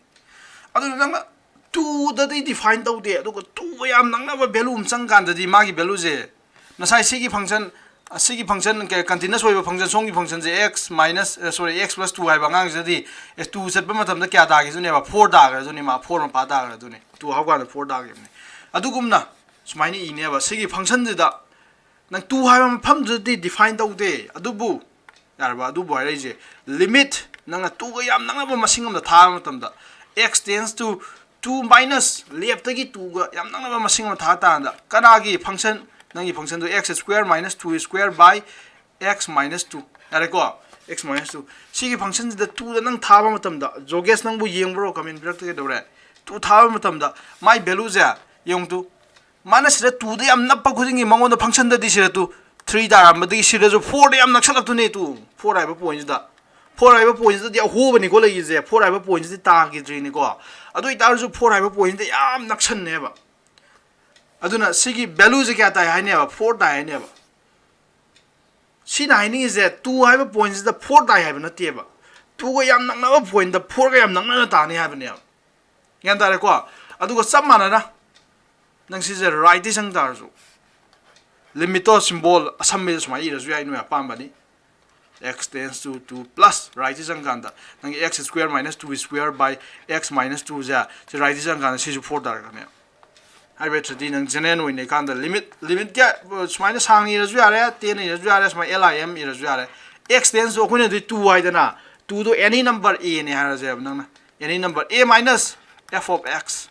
ꯑꯗꯨꯅ ꯅꯪꯅ ꯇꯨꯗꯗꯤ ꯗꯤꯐꯥꯏꯟ ꯇꯧꯗꯦ, ꯑꯗꯨꯒ ꯇꯨꯒ ꯌꯥꯝ ꯅꯛꯅꯕ ꯚꯦꯂꯨ ꯑꯃ ꯆꯪꯀꯥꯟꯗꯗꯤ ꯃꯥꯒꯤ ꯚꯦꯂꯨꯁꯦ ꯉꯁꯥꯏ ꯁꯤꯒꯤ ꯐꯪꯁꯟ, ꯁꯤꯒꯤ ꯐꯪꯁꯟ ꯀꯟꯇꯤꯅꯁ ꯑꯣꯏꯕ ꯐꯪꯁꯟ, ꯁꯣꯝꯒꯤ ꯐꯪꯁꯟꯁꯦ ꯑꯦꯛꯁ ꯃꯥꯏꯅꯁ ꯁꯣꯔꯤ ꯑꯦꯛꯁ ꯄ꯭ꯂꯁ ꯇꯨ ꯍꯥꯏꯕ ꯑꯉꯥꯡꯁꯤꯗꯗꯤ ꯑꯦ ꯇꯨ ꯆꯠꯄ ꯃꯇꯝꯗ ꯀꯌꯥ ꯇꯥꯒꯦꯗꯨꯅꯦꯕ? ꯐꯣꯔ ꯇꯥꯈ꯭ꯔꯗꯨꯅꯤ, ꯃꯥ ꯐꯣꯔ ꯃꯄꯥ ꯇꯥꯈ꯭ꯔꯗꯨꯅꯤ, ꯇꯨ ꯍꯥꯞꯀꯥꯟꯗ ꯐꯣꯔ ꯇꯥꯈꯤꯕꯅꯤ꯫ ꯑꯗꯨꯒꯨꯝꯅ ꯁꯨꯃꯥꯏꯅ ꯏꯅꯦꯕ ꯁꯤꯒꯤ ꯐꯪꯁꯟꯁꯤꯗ꯫ ꯅꯪ ꯇꯨ ꯍꯥꯏꯕ ꯃꯐꯝꯗꯨꯗꯗꯤ ꯗꯤꯐꯥꯏꯟ ꯇꯧꯗꯦ, ꯑꯗꯨꯕꯨ ꯌꯥꯔꯕ? ꯑꯗꯨꯕꯨ ꯍꯥꯏꯔꯛꯏꯁꯦ, ꯂꯤꯃꯤꯠ ꯅꯪꯅ ꯇꯨꯒ ꯌꯥꯝ ꯅꯛꯅꯕ ꯃꯁꯤꯡ ꯑꯃꯗ ꯊꯥꯕ ꯃꯇꯝꯗ, x tends to two minus ꯂꯦꯞꯇꯒꯤ ꯇꯨꯒ ꯌꯥꯝ ꯅꯛꯅꯕ ꯃꯁꯤꯡ ꯑꯃ ꯊꯥ ꯇꯥꯔꯗ, ꯀꯅꯥꯒꯤ ꯐꯪꯁꯟ? ꯅꯪꯒꯤ ꯐꯪꯁꯟꯗꯣ x square minus two square by x minus two꯫ ꯌꯥꯔꯦꯀꯣ? X minus two꯫ ꯁꯤꯒꯤ ꯐꯪꯁꯟꯁꯤꯗ ꯇꯨꯗ ꯅꯪ ꯊꯥꯕ ꯃꯇꯝꯗ, ꯖꯣꯒꯦꯁ ꯅꯪꯕꯨ ꯌꯦꯡꯕ꯭ꯔꯣ? ꯀꯃꯦꯟ ꯄꯤꯔꯛꯇ ꯀꯩꯗꯧꯔꯦ? ꯇꯨ ꯊꯥꯕ ꯃꯇꯝꯗ ꯃꯥꯏ ꯚꯦꯂꯨꯁꯦ ꯌꯦꯡꯉꯨ ꯇꯨ꯫ ꯃꯥꯅ ꯁꯤꯗ ꯇꯨꯗ ꯌꯥꯝ ꯅꯞꯄ ꯈꯨꯗꯤꯡꯒꯤ ꯃꯉꯣꯟꯗ ꯐꯪꯁꯟꯗꯗꯤ ꯁꯤꯗ ꯇꯨ ꯊ꯭ꯔꯤ ꯇꯥꯔꯝꯕꯗꯒꯤ ꯁꯤꯗꯁꯨ ꯐꯣꯔꯗ ꯌꯥꯝ ꯅꯛꯁꯜꯂꯛꯇꯣꯏꯅꯦ ꯇꯨ꯫ ꯐꯣꯔ ꯍꯥꯏꯕ ꯄꯣꯏꯟꯁꯤꯗ, ꯐꯣꯔ ꯍꯥꯏꯕ ꯄꯣꯏꯟꯁꯤꯗꯗꯤ ꯑꯍꯣꯕꯅꯤꯀꯣ ꯂꯩꯔꯤꯁꯦ, ꯐꯣꯔ ꯍꯥꯏꯕ ꯄꯣꯏꯟꯁꯤꯗꯤ ꯇꯥꯈꯤꯗ꯭ꯔꯤꯅꯤꯀꯣ꯫ ꯑꯗꯨ ꯑꯣꯏꯇꯥꯔꯁꯨ ꯐꯣꯔ ꯍꯥꯏꯕ ꯄꯣꯏꯟꯁꯤꯗ ꯌꯥꯝ ꯅꯛꯁꯟꯅꯦꯕ꯫ ꯑꯗꯨꯅ ꯁꯤꯒꯤ ꯚꯦꯂꯨꯁꯦ ꯀꯌꯥ ꯇꯥꯏ ꯍꯥꯏꯅꯦꯕ? ꯐꯣꯔ ꯇꯥꯏ ꯍꯥꯏꯅꯦꯕ꯫ ꯁꯤꯅ ꯍꯥꯏꯅꯤꯡꯉꯤꯁꯦ ꯇꯨ ꯍꯥꯏꯕ ꯄꯣꯏꯟꯁꯤꯗ ꯐꯣꯔ ꯇꯥꯏ ꯍꯥꯏꯕ ꯅꯠꯇꯦꯕ, ꯇꯨꯒ ꯌꯥꯝ ꯅꯛꯅꯕ ꯄꯣꯏꯟꯗ ꯐꯣꯔꯒ ꯌꯥꯝ ꯅꯛꯅꯅ ꯇꯥꯅꯤ ꯍꯥꯏꯕꯅꯦꯕ꯫ ꯒ꯭ꯌꯥꯟ ꯇꯥꯔꯦꯀꯣ? ꯑꯗꯨꯒ ꯆꯞ ꯃꯥꯟꯅꯅ ꯅꯪ ꯁꯤꯁꯦ ꯔꯥꯏꯠꯇ ꯆꯪ ꯇꯥꯔꯁꯨ, ꯂꯤꯃꯤꯠꯇꯣ ꯁꯤꯝꯕꯣꯜ ꯑꯁꯝꯕꯗ ꯁꯨꯃꯥꯏꯅ ꯏꯔꯁꯨ ꯌꯥꯏ, ꯅꯣꯏ ꯑꯄꯥꯝꯕꯅꯤ꯫ X tends to two plus ꯔꯥꯏꯠꯇ ꯆꯪꯀꯥꯟꯗ ꯅꯪꯒꯤ x square minus two square by x minus two ꯁꯦ ꯁꯤ ꯔꯥꯏꯠꯇ ꯆꯪꯀꯥꯟꯗ ꯁꯤꯁꯨ ꯐꯣꯔ ꯇꯥꯔꯛꯀꯅꯦꯕ꯫ ꯍꯥꯏꯕ ꯅꯠꯇ꯭ꯔꯗꯤ ꯅꯪ ꯖꯦꯅꯔꯦꯜ ꯑꯣꯏꯅ ꯏꯀꯥꯟꯗ ꯂꯤꯃꯤꯠ, ꯂꯤꯃꯤꯠ ꯀꯌꯥ, ꯁꯨꯃꯥꯏꯅ ꯁꯥꯡꯅ ꯏꯔꯁꯨ ꯌꯥꯔꯦ, ꯇꯦꯟꯅ ꯏꯔꯁꯨ ꯌꯥꯔꯦ, ꯁꯨꯃꯥꯏꯅ L I M ꯏꯔꯁꯨ ꯌꯥꯔꯦ꯫ X tends to ꯑꯩꯈꯣꯏꯅꯗꯤ ꯇꯨ ꯍꯥꯏꯗꯅ, ꯇꯨꯗꯣ any number A ꯅꯦ ꯍꯥꯏꯔꯁꯦꯕ ꯅꯪꯅ, any number A minus f of x꯫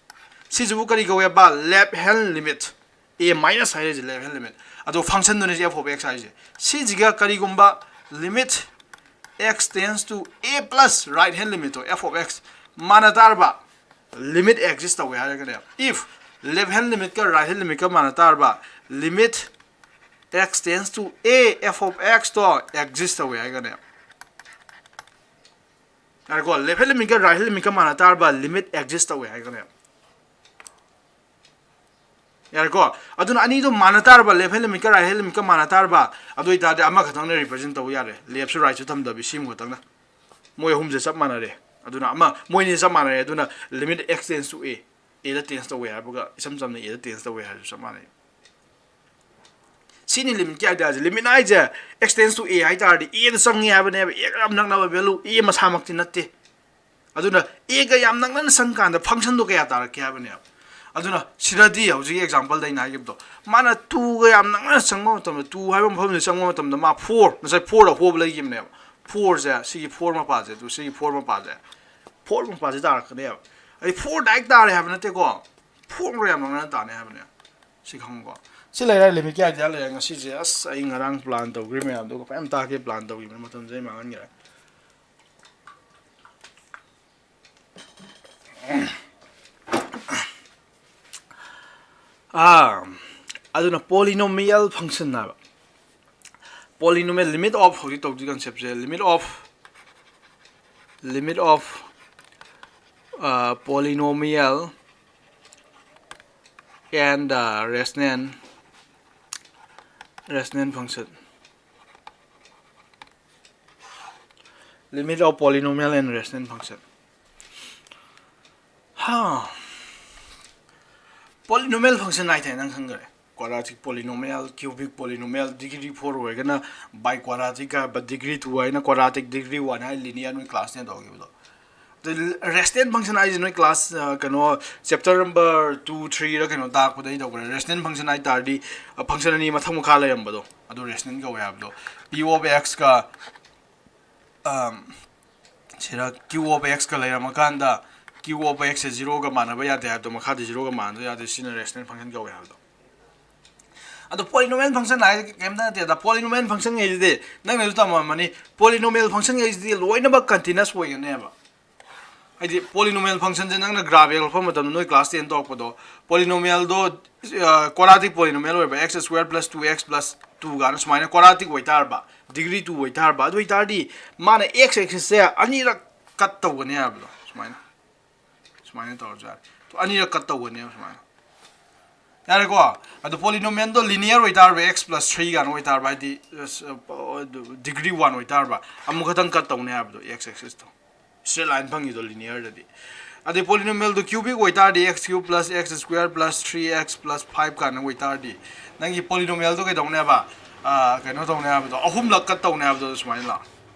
ꯁꯤꯁꯤꯕꯨ ꯀꯔꯤ ꯀꯧꯋꯦꯕ? Left hand limit꯫ A minus ꯍꯥꯏꯔꯤꯁꯦ left hand limit꯫ ꯑꯗꯣ ꯐꯪꯁꯟꯗꯨꯅꯤ f of x ꯍꯥꯏꯁꯦ꯫ ꯁꯤꯁꯤꯒ ꯀꯔꯤꯒꯨꯝꯕ limit x tends to A plus right hand limit to f of x ꯃꯥꯟꯅ ꯇꯥꯔꯕ, limit exist ꯇꯧꯋꯦ ꯍꯥꯏꯔꯒꯅꯦ꯫ If left hand limit ꯀ right hand limit ꯀ ꯃꯥꯟꯅ ꯇꯥꯔꯕ, limit x tends to A f of x to exist ꯇꯧꯋꯦ ꯍꯥꯏꯔꯒꯅꯦ꯫ ꯌꯥꯔꯦꯀꯣ? Left hand limit ꯀ right hand limit ꯀ ꯃꯥꯟꯅ ꯇꯥꯔꯕ, limit exist ꯇꯧꯋꯦ ꯍꯥꯏꯔꯒꯅꯦ꯫ ꯌꯥꯔꯦꯀꯣ? ꯑꯗꯨꯅ ꯑꯅꯤꯗꯣ ꯃꯥꯟꯅ ꯇꯥꯔꯕ, left hand limit ꯀ right hand limit ꯀ ꯃꯥꯟꯅ ꯇꯥꯔꯕ, ꯑꯗꯨ ꯑꯣꯏꯇꯥꯔꯗꯤ ꯑꯃꯈꯛꯇꯪꯅ represent ꯇꯧꯕ ꯌꯥꯔꯦ, left ꯁꯨ right ꯁꯨ ꯊꯝꯗꯕꯤ, ꯁꯤꯃ ꯈꯛꯇꯪꯅ꯫ ꯃꯣꯏ ꯑꯍꯨꯝꯁꯦ ꯆꯞ ꯃꯥꯟꯅꯔꯦ꯫ ꯑꯗꯨꯅ ꯑꯃ, ꯃꯣꯏꯅꯤ ꯆꯞ ꯃꯥꯟꯅꯔꯦ꯫ ꯑꯗꯨꯅ limit x tends to A ꯑꯦꯗ ꯇꯦꯟꯁ ꯇꯧꯋꯦ ꯍꯥꯏꯕꯒ ꯏꯆꯝ ꯆꯝꯅ ꯑꯦꯗ ꯇꯦꯟꯁ ꯇꯧꯋꯦ ꯍꯥꯏꯔꯁꯨ ꯆꯞ ꯃꯥꯟꯅꯩ꯫ ꯁꯤꯅꯤ ꯂꯤꯃꯤꯠꯀꯤ ꯑꯥꯏꯗꯤꯌꯥꯁꯦ꯫ ꯂꯤꯃꯤꯠ ꯍꯥꯏꯁꯦ ꯑꯦꯛꯁ ꯇꯦꯟꯁ ꯇꯨ ꯑꯦ ꯍꯥꯏ ꯇꯥꯔꯗꯤ ꯑꯦꯗ ꯆꯪꯉꯦ ꯍꯥꯏꯕꯅꯦꯕ꯫ ꯑꯦꯒ ꯌꯥꯝ ꯅꯛꯅꯕ ꯚꯦꯂꯨ ꯑꯦ ꯃꯁꯥꯃꯛꯇꯤ ꯅꯠꯇꯦ꯫ ꯑꯗꯨꯅ ꯑꯦꯒ ꯌꯥꯝ ꯅꯛꯅꯅ ꯆꯪꯀꯥꯟꯗ ꯐꯪꯁꯟꯗꯣ ꯀꯌꯥ ꯇꯥꯔꯛꯀꯦ ꯍꯥꯏꯕꯅꯦꯕ꯫ ꯑꯗꯨꯅ ꯁꯤꯗꯗꯤ ꯍꯧꯖꯤꯛꯀꯤ ꯑꯦꯛꯖꯥꯝꯄꯜꯗ ꯑꯩꯅ ꯍꯥꯏꯈꯤꯕꯗꯣ, ꯃꯥꯅ ꯇꯨꯒ ꯌꯥꯝ ꯅꯛꯅ ꯆꯪꯕ ꯃꯇꯝꯗ, ꯇꯨ ꯍꯥꯏꯕ ꯃꯐꯝꯗ ꯆꯪꯕ ꯃꯇꯝꯗ ꯃꯥ ꯐꯣꯔ, ꯉꯁꯥꯏ ꯐꯣꯔꯗ ꯍꯣꯕ ꯂꯩꯈꯤꯕꯅꯦꯕ꯫ ꯐꯣꯔꯁꯦ, ꯁꯤꯒꯤ ꯐꯣꯔ ꯃꯄꯥꯁꯦ, ꯑꯗꯨ ꯁꯤꯒꯤ ꯐꯣꯔ ꯃꯄꯥꯁꯦ, ꯐꯣꯔ ꯃꯄꯥꯁꯦ ꯇꯥꯔꯛꯀꯅꯦꯕ꯫ ꯑꯩ ꯐꯣꯔ ꯗꯥꯏꯔꯦꯛ ꯇꯥꯔꯦ ꯍꯥꯏꯕ ꯅꯠꯇꯦꯀꯣ, ꯐꯣꯔꯒ ꯌꯥꯝ ꯅꯛꯅꯅ ꯇꯥꯅꯤ ꯍꯥꯏꯕꯅꯦ꯫ ꯁꯤ ꯈꯪꯉꯨꯀꯣ꯫ ꯁꯤ ꯂꯩꯔꯦ, ꯂꯤꯃꯤꯠꯀꯤ ꯑꯥꯏꯗꯤꯌꯥ ꯂꯩꯔꯦ꯫ ꯉꯁꯤꯁꯦ ꯑꯁ ꯑꯩ ꯉꯔꯥꯡ ꯄ꯭ꯂꯥꯟ ꯇꯧꯈ꯭ꯔꯤ ꯃꯌꯥꯝꯗꯨꯒ ꯐꯖꯅ ꯇꯥꯛꯀꯦ ꯄ꯭ꯂꯥꯟ ꯇꯧꯈꯤꯕꯅꯦ, ꯃꯇꯝꯁꯦ ꯑꯩ ꯃꯥꯡꯍꯟꯈ꯭ꯔꯦ꯫ ꯑꯥ, ꯑꯗꯨꯅ ꯄꯣꯂꯤꯅꯣꯃꯤꯌꯦꯜ ꯐꯪꯁꯟ ꯍꯥꯏꯕ꯫ ꯄꯣꯂꯤꯅꯣꯃꯤꯌꯦꯜ ꯂꯤꯃꯤꯠ ꯑꯣꯐ, ꯍꯧꯖꯤꯛ ꯇꯧꯗꯣꯏ ꯀꯟꯁꯦꯞꯁꯦ limit of, limit of polynomial and rational, rational function. Limit of polynomial and rational function. ꯍꯥ, ꯄꯣꯂꯤꯅꯣꯃꯤꯌꯦꯜ ꯐꯪꯁꯟ ꯍꯥꯏꯇꯥꯔꯦ, ꯅꯪ ꯈꯪꯈ꯭ꯔꯦ꯫ Quadratic polynomial, cubic polynomial, degree four ꯑꯣꯏꯔꯒꯅ ꯕꯥꯏ ꯀ꯭ꯋꯥꯗ꯭ꯔꯥꯇꯤꯛ ꯍꯥꯏꯕ, ꯗꯤꯒ꯭ꯔꯤ ꯇꯨ ꯍꯥꯏꯅ ꯀ꯭ꯋꯥꯗ꯭ꯔꯥꯇꯤꯛ, ꯗꯤꯒ꯭ꯔꯤ ꯋꯥꯟ ꯍꯥꯏ ꯂꯤꯅꯤꯌꯔ, ꯅꯣꯏ class ten ꯇꯧꯈꯤꯕꯗꯣ꯫ ꯑꯗꯨ ꯔꯦꯁꯅꯦꯜ ꯐꯪꯁꯟ ꯍꯥꯏꯁꯦ ꯅꯣꯏ ꯀ꯭ꯂꯥꯁ, ꯑ, ꯀꯩꯅꯣ, ꯆꯦꯞꯇꯔ ꯅꯝꯕꯔ ꯇꯨ, ꯊ꯭ꯔꯤꯔ ꯀꯩꯅꯣ ꯇꯥꯛꯄꯗ ꯑꯩ ꯇꯧꯈ꯭ꯔꯦ꯫ ꯔꯦꯁꯅꯦꯜ ꯐꯪꯁꯟ ꯍꯥꯏ ꯇꯥꯔꯗꯤ, ꯑ, ꯐꯪꯁꯟ ꯑꯅꯤ ꯃꯊꯪ ꯃꯈꯥ ꯂꯩꯔꯝꯕꯗꯣ, ꯑꯗꯨ ꯔꯦꯁꯅꯦꯜ ꯀꯧꯋꯦ ꯍꯥꯏꯕꯗꯣ꯫ P of X ꯀ, ꯑꯝ, ꯁꯤꯗ Q of X ꯀ ꯂꯩꯔꯝꯃꯀꯥꯟꯗ, Q of X ꯁꯦ ꯖꯤꯔꯣꯒ ꯃꯥꯟꯅꯕ ꯌꯥꯗꯦ ꯍꯥꯏꯕꯗꯣ, ꯃꯈꯥꯗꯤ ꯖꯤꯔꯣꯒ ꯃꯥꯟꯅꯕ ꯌꯥꯗꯦ, ꯁꯤꯅ ꯔꯦꯁꯅꯦꯜ ꯐꯪꯁꯟ ꯀꯧꯋꯦ ꯍꯥꯏꯕꯗꯣ꯫ ꯑꯗꯣ ꯄꯣꯂꯤꯅꯣꯃꯤꯌꯦꯜ ꯐꯪꯁꯟ ꯍꯥꯏꯁꯦ ꯀꯩꯝꯇ ꯅꯠꯇꯦꯗ꯫ ꯄꯣꯂꯤꯅꯣꯃꯤꯌꯦꯜ ꯐꯪꯁꯟ ꯍꯥꯏꯁꯤꯗꯤ ꯅꯪꯅꯁꯨ ꯇꯝꯃꯝꯃꯅꯤ, ꯄꯣꯂꯤꯅꯣꯃꯤꯌꯦꯜ ꯐꯪꯁꯟ ꯍꯥꯏꯁꯤꯗꯤ ꯂꯣꯏꯅꯃꯛ ꯀꯟꯇꯤꯅꯁ ꯑꯣꯏꯒꯅꯦꯕ꯫ ꯍꯥꯏꯗꯤ ꯄꯣꯂꯤꯅꯣꯃꯤꯌꯦꯜ ꯐꯪꯁꯟꯁꯦ ꯅꯪꯅ ꯒ꯭ꯔꯥꯐ ꯌꯦꯛꯂꯛꯄ ꯃꯇꯝꯗ, ꯅꯣꯏ ꯀ꯭ꯂꯥꯁ ꯇꯦꯟ ꯇꯧꯔꯛꯄꯗꯣ, ꯄꯣꯂꯤꯅꯣꯃꯤꯌꯦꯜꯗꯣ ꯀ꯭ꯋꯥꯗ꯭ꯔꯥꯇꯤꯛ ꯄꯣꯂꯤꯅꯣꯃꯤꯌꯦꯜ ꯑꯣꯏꯕ, X square plus two X plus two ꯀꯥꯏꯅ ꯁꯨꯃꯥꯏꯅ ꯀ꯭ꯋꯥꯗ꯭ꯔꯥꯇꯤꯛ ꯑꯣꯏꯇꯥꯔꯕ, ꯗꯤꯒ꯭ꯔꯤ ꯇꯨ ꯑꯣꯏꯇꯥꯔꯕ, ꯑꯗꯨ ꯑꯣꯏꯇꯥꯔꯗꯤ ꯃꯥꯅ ꯑꯦꯛꯁ ꯑꯦꯛꯁꯤꯁꯁꯦ ꯑꯅꯤꯔꯛ ꯀꯠ ꯇꯧꯒꯅꯤ ꯍꯥꯏꯕꯗꯣ, ꯁꯨꯃꯥꯏꯅ, ꯁꯨꯃꯥꯏꯅ ꯇꯧꯔꯁꯨ ꯌꯥꯔꯦ꯫ ꯑꯅꯤꯔꯛ ꯀꯠ ꯇꯧꯒꯅꯦꯕ ꯁꯨꯃꯥꯏꯅ꯫ ꯌꯥꯔꯦꯀꯣ? ꯑꯗꯣ ꯄꯣꯂꯤꯅꯣꯃꯤꯌꯦꯜꯗꯣ ꯂꯤꯅꯤꯌꯔ ꯑꯣꯏꯇꯥꯔꯕ, X plus three ꯀꯥꯏꯅ ꯑꯣꯏꯇꯥꯔꯕ, ꯍꯥꯏꯗꯤ, ꯑꯁ, ꯑ, ꯗꯤꯒ꯭ꯔꯤ ꯋꯥꯟ ꯑꯣꯏꯇꯥꯔꯕ, ꯑꯃꯨꯛ ꯈꯛꯇꯪ ꯀꯠ ꯇꯧꯅꯤ ꯍꯥꯏꯕꯗꯣ, ꯑꯦꯛꯁ ꯑꯦꯛꯁꯤꯁꯇꯣ꯫ ꯁ꯭ꯇ꯭ꯔꯦꯠ ꯂꯥꯏꯟ ꯐꯪꯉꯤꯗꯣ ꯂꯤꯅꯤꯌꯔꯗꯗꯤ꯫ ꯑꯗꯩ polynomial ꯗꯨ cubic ꯑꯣꯏꯇꯥꯔꯗꯤ x cube plus x square plus three x plus five ꯀꯥꯏꯅ ꯑꯣꯏꯇꯥꯔꯗꯤ, ꯅꯪꯒꯤ polynomial ꯗꯨ ꯀꯩꯗꯧꯅꯦꯕ? ꯑꯥ, ꯀꯩꯅꯣ ꯇꯧꯅꯦ ꯍꯥꯏꯕꯗꯣ, ꯑꯍꯨꯝꯂꯛ cut ꯇꯧꯅꯦ ꯍꯥꯏꯕꯗꯣ, ꯁꯨꯃꯥꯏꯅ ꯂꯥꯛꯑꯣ꯫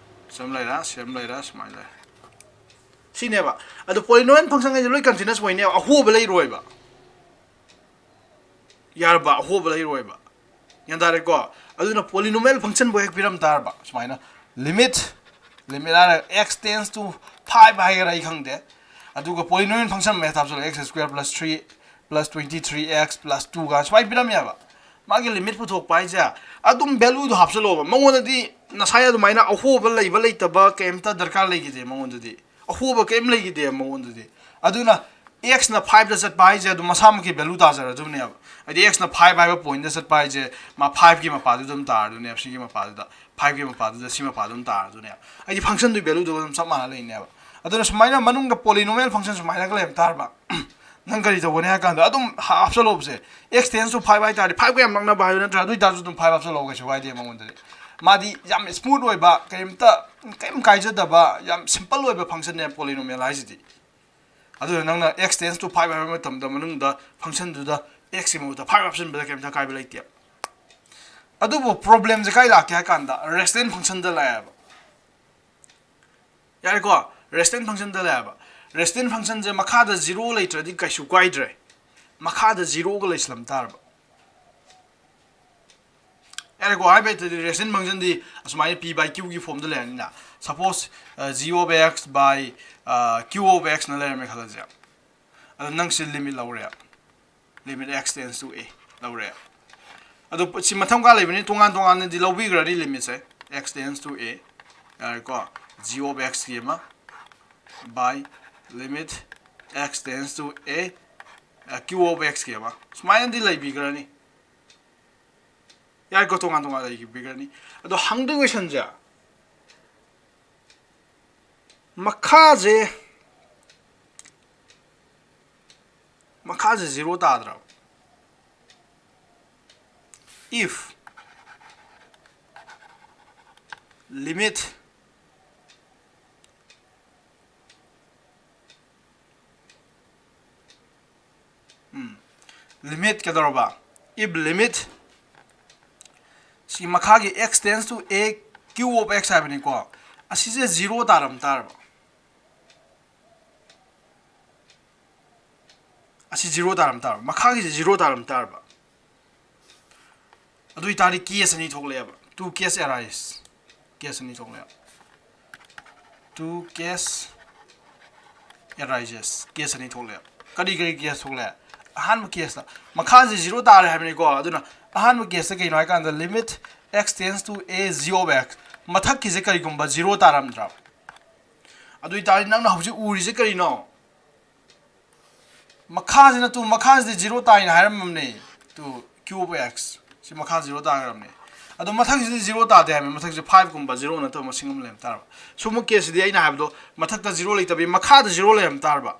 ꯁꯤ ꯑꯃ ꯂꯩꯔꯦ, ꯁꯤ ꯑꯃ ꯂꯩꯔꯦ, ꯁꯨꯃꯥꯏꯅ ꯂꯩꯔꯦ꯫ ꯁꯤꯅꯦꯕ꯫ ꯑꯗꯣ polynomial function ꯈꯩꯁꯦ ꯂꯣꯏ continuous ꯑꯣꯏꯅꯦꯕ, ꯑꯍꯣꯕ ꯂꯩꯔꯣꯏꯕ꯫ ꯌꯥꯔꯕ? ꯑꯍꯣꯕ ꯂꯩꯔꯣꯏꯕ꯫ ꯒ꯭ꯌꯥꯟ ꯇꯥꯔꯦꯀꯣ? ꯑꯗꯨꯅ polynomial function ꯕꯨ ꯍꯦꯛ ꯄꯤꯔꯝ ꯇꯥꯔꯕ, ꯁꯨꯃꯥꯏꯅ limit, limit ꯍꯥꯏꯔꯒ x tends to five ꯍꯥꯏꯒꯦꯔꯥ ꯑꯩ ꯈꯪꯗꯦ, ꯑꯗꯨꯒ polynomial function ꯑꯃ ꯍꯦꯛ ꯍꯥꯞꯆꯜꯂꯣ, x square plus three plus twenty three x plus two ꯒ ꯁꯨꯃꯥꯏꯅ ꯄꯤꯔꯝꯃꯦꯕ꯫ ꯃꯥꯒꯤ limit ꯄꯨꯊꯣꯛꯄ ꯍꯥꯏꯁꯦ ꯑꯗꯨꯝ value ꯗꯣ ꯍꯥꯞꯆꯜꯂꯣꯕ꯫ ꯃꯉꯣꯟꯗꯗꯤ ꯉꯁꯥꯏ ꯑꯗꯨꯃꯥꯏꯅ ꯑꯍꯣꯕ ꯂꯩꯕ ꯂꯩꯇꯕ ꯀꯩꯝꯇ ꯗꯔꯀꯥꯔ ꯂꯩꯈꯤꯗꯦ ꯃꯉꯣꯟꯗꯗꯤ꯫ ꯑꯍꯣꯕ ꯀꯔꯤꯝ ꯂꯩꯈꯤꯗꯦ ꯃꯉꯣꯟꯗꯗꯤ꯫ ꯑꯗꯨꯅ x ꯅ five ꯗ ꯆꯠꯄ ꯍꯥꯏꯁꯦ ꯑꯗꯨꯝ ꯃꯁꯥꯃꯛꯀꯤ value ꯇꯥꯖꯔꯗꯕꯅꯦꯕ꯫ ꯍꯥꯏꯗꯤ x ꯅ five ꯍꯥꯏꯕ point ꯇ ꯆꯠꯄ ꯍꯥꯏꯁꯦ ꯃꯥ five ꯀꯤ ꯃꯄꯥꯗꯨꯗ ꯑꯗꯨꯝ ꯇꯥꯔꯗꯣꯏꯅꯦꯕ, ꯁꯤꯒꯤ ꯃꯄꯥꯗꯨꯗ, five ꯀꯤ ꯃꯄꯥꯗꯨꯗ, ꯁꯤ ꯃꯄꯥꯗꯨ ꯑꯗꯨꯝ ꯇꯥꯔꯗꯣꯏꯅꯦꯕ꯫ ꯍꯥꯏꯗꯤ function ꯗꯨꯒꯤ value ꯗꯨꯒ ꯑꯗꯨꯝ ꯆꯞ ꯃꯥꯟꯅ ꯂꯩꯅꯦꯕ꯫ ꯑꯗꯨꯅ ꯁꯨꯃꯥꯏꯅ ꯃꯅꯨꯡꯗ polynomial function ꯁꯨꯃꯥꯏꯅꯒ ꯂꯩꯔꯝ ꯇꯥꯔꯕ, ꯅꯪ ꯀꯔꯤ ꯇꯧꯒꯅꯤ ꯍꯥꯏ ꯀꯥꯟꯗ ꯑꯗꯨꯝ ꯍꯥꯞꯆꯜꯂꯣꯕꯁꯦ, x tends to five ꯍꯥꯏꯇꯥꯔꯗꯤ five ꯀ ꯌꯥꯝ ꯅꯛꯅꯕ ꯍꯥꯏꯕ ꯅꯠꯇ꯭ꯔꯥ? ꯑꯗꯨ ꯑꯣꯏꯇꯥꯔꯁꯨ ꯑꯗꯨꯝ five ꯍꯥꯞꯆꯜꯂꯣ, ꯀꯩꯁꯨ ꯀꯥꯏꯗꯦ ꯃꯉꯣꯟꯗꯗꯤ꯫ ꯃꯥꯗꯤ ꯌꯥꯝ smooth ꯑꯣꯏꯕ, ꯀꯔꯤꯝꯇ, ꯀꯔꯤꯝ ꯀꯥꯏꯖꯗꯕ, ꯌꯥꯝ simple ꯑꯣꯏꯕ function ꯅꯦ polynomial ꯍꯥꯏꯁꯤꯗꯤ꯫ ꯑꯗꯨꯅ ꯅꯪꯅ x tends to five ꯍꯥꯏꯕ ꯃꯇꯝꯗ ꯃꯅꯨꯡꯗ function ꯗꯨꯗ x ꯀꯤ ꯃꯍꯨꯠꯇ five ꯍꯥꯞꯆꯤꯟꯕꯗ ꯀꯔꯤꯝꯇ ꯑꯀꯥꯏꯕ ꯂꯩꯇꯦ꯫ ꯑꯗꯨꯕꯨ problem ꯁꯦ ꯀꯥꯏ ꯂꯥꯛꯀꯦ ꯍꯥꯏ ꯀꯥꯟꯗ, rational function ꯗ ꯂꯥꯛꯑꯦꯕ꯫ ꯌꯥꯔꯦꯀꯣ? Rational function ꯗ ꯂꯥꯛꯑꯦꯕ꯫ Rational function ꯁꯦ ꯃꯈꯥꯗ zero ꯂꯩꯇ꯭ꯔꯗꯤ ꯀꯩꯁꯨ ꯀꯥꯏꯗ꯭ꯔꯦ꯫ ꯃꯈꯥꯗ zero ꯒ ꯂꯩꯁꯤꯜꯂꯝ ꯇꯥꯔꯕ꯫ ꯌꯥꯔꯦꯀꯣ? ꯍꯥꯏꯕ ꯍꯩꯇ꯭ꯔꯗꯤ rational function ꯗꯤ ꯑꯁꯨꯃꯥꯏꯅ p by q ꯒꯤ form ꯗ ꯂꯩꯔꯅꯤꯅ꯫ Suppose, ꯑ, g of x by, ꯑ, q of x ꯅ ꯂꯩꯔꯝꯃꯦ ꯈꯜꯂꯁꯦ꯫ ꯑꯗꯣ ꯅꯪꯁꯦ limit ꯂꯧꯔꯦ꯫ Limit x tends to a ꯂꯧꯔꯦ꯫ ꯑꯗꯣ ꯁꯤ ꯃꯊꯪ ꯀꯥ ꯂꯩꯕꯅꯤ, ꯇꯣꯉꯥꯟ ꯇꯣꯉꯥꯟꯅꯗꯤ ꯂꯧꯕꯤꯈ꯭ꯔꯅꯤ limit say. X tends to a, ꯌꯥꯔꯦꯀꯣ? G of x ꯀꯤ ꯑꯃ by limit x tends to a, ꯑ, q of x ꯀꯤ ꯑꯃ꯫ ꯁꯨꯃꯥꯏꯅꯗꯤ ꯂꯩꯕꯤꯈ꯭ꯔꯅꯤ꯫ ꯌꯥꯔꯦꯀꯣ? ꯇꯣꯉꯥꯟ ꯇꯣꯉꯥꯟ ꯂꯩꯕꯤꯈ꯭ꯔꯅꯤ꯫ ꯑꯗꯣ ꯍꯪꯗꯣꯏ question ꯁꯦ, ꯃꯈꯥꯁꯦ, ꯃꯈꯥꯁꯦ zero ꯇꯥꯗ꯭ꯔꯕ? If limit Limit ꯀꯩꯗꯧꯔꯕ? If limit ꯁꯤ ꯃꯈꯥꯒꯤ x tends to a q of x ꯍꯥꯏꯕꯅꯤꯀꯣ, ꯑꯁꯤꯁꯦ ꯖꯤꯔꯣ ꯇꯥꯔꯝ ꯇꯥꯔꯕ? ꯑꯁꯤ ꯖꯤꯔꯣ ꯇꯥꯔꯝ ꯇꯥꯔꯕ? ꯃꯈꯥꯒꯤꯁꯦ ꯖꯤꯔꯣ ꯇꯥꯔꯝ ꯇꯥꯔꯕ? ꯑꯗꯨ ꯑꯣꯏꯇꯥꯔꯗꯤ ꯀꯦꯁ ꯑꯅꯤ ꯊꯣꯛꯂꯛꯑꯦꯕ, two case arise, ꯀꯦꯁ ꯑꯅꯤ ꯊꯣꯛꯂꯛꯑꯦꯕ, two case arises, ꯀꯦꯁ ꯑꯅꯤ ꯊꯣꯛꯂꯛꯑꯦꯕ꯫ ꯀꯔꯤ ꯀꯔꯤ ꯀꯦꯁ ꯊꯣꯛꯂꯛꯑꯦ? ꯑꯍꯥꯟꯕ ꯀꯦꯁꯇ ꯃꯈꯥꯁꯦ ꯖꯤꯔꯣ ꯇꯥꯔꯦ ꯍꯥꯏꯕꯅꯤꯀꯣ꯫ ꯑꯗꯨꯅ ꯑꯍꯥꯟꯕ ꯀꯦꯁꯇ ꯀꯩꯅꯣ ꯍꯥꯏꯀꯥꯟꯗ limit x tends to a g of x, ꯃꯊꯛꯀꯤꯁꯦ ꯀꯔꯤꯒꯨꯝꯕ ꯖꯤꯔꯣ ꯇꯥꯔꯝꯗ꯭ꯔꯕ? ꯑꯗꯨ ꯑꯣꯏꯇꯥꯔꯗꯤ ꯅꯪꯅ ꯍꯧꯖꯤꯛ ꯎꯔꯤꯁꯦ ꯀꯔꯤꯅꯣ? ꯃꯈꯥꯁꯤꯅ ꯇꯨ, ꯃꯈꯥꯁꯤꯗꯤ ꯖꯤꯔꯣ ꯇꯥꯏꯅ ꯍꯥꯏꯔꯝꯃꯕꯅꯦ, ꯇꯨ q of x ꯁꯤ ꯃꯈꯥ ꯖꯤꯔꯣ ꯇꯥꯈ꯭ꯔꯕꯅꯦ꯫ ꯑꯗꯣ ꯃꯊꯛꯁꯤꯗꯤ ꯖꯤꯔꯣ ꯇꯥꯗꯦ ꯍꯥꯏꯕꯅꯤ, ꯃꯊꯛꯁꯤ ꯐꯥꯏꯚ ꯀꯨꯝꯕ ꯖꯤꯔꯣ ꯅꯠꯇꯕ ꯃꯁꯤꯡ ꯑꯃ ꯂꯩꯔꯝ ꯇꯥꯔꯕ꯫ ꯁꯨꯝꯕ ꯀꯦꯁꯁꯤꯗꯤ ꯑꯩꯅ ꯍꯥꯏꯕꯗꯣ ꯃꯊꯛꯇ ꯖꯤꯔꯣ ꯂꯩꯇꯕꯤ ꯃꯈꯥꯗ ꯖꯤꯔꯣ ꯂꯩꯔꯝ ꯇꯥꯔꯕ꯫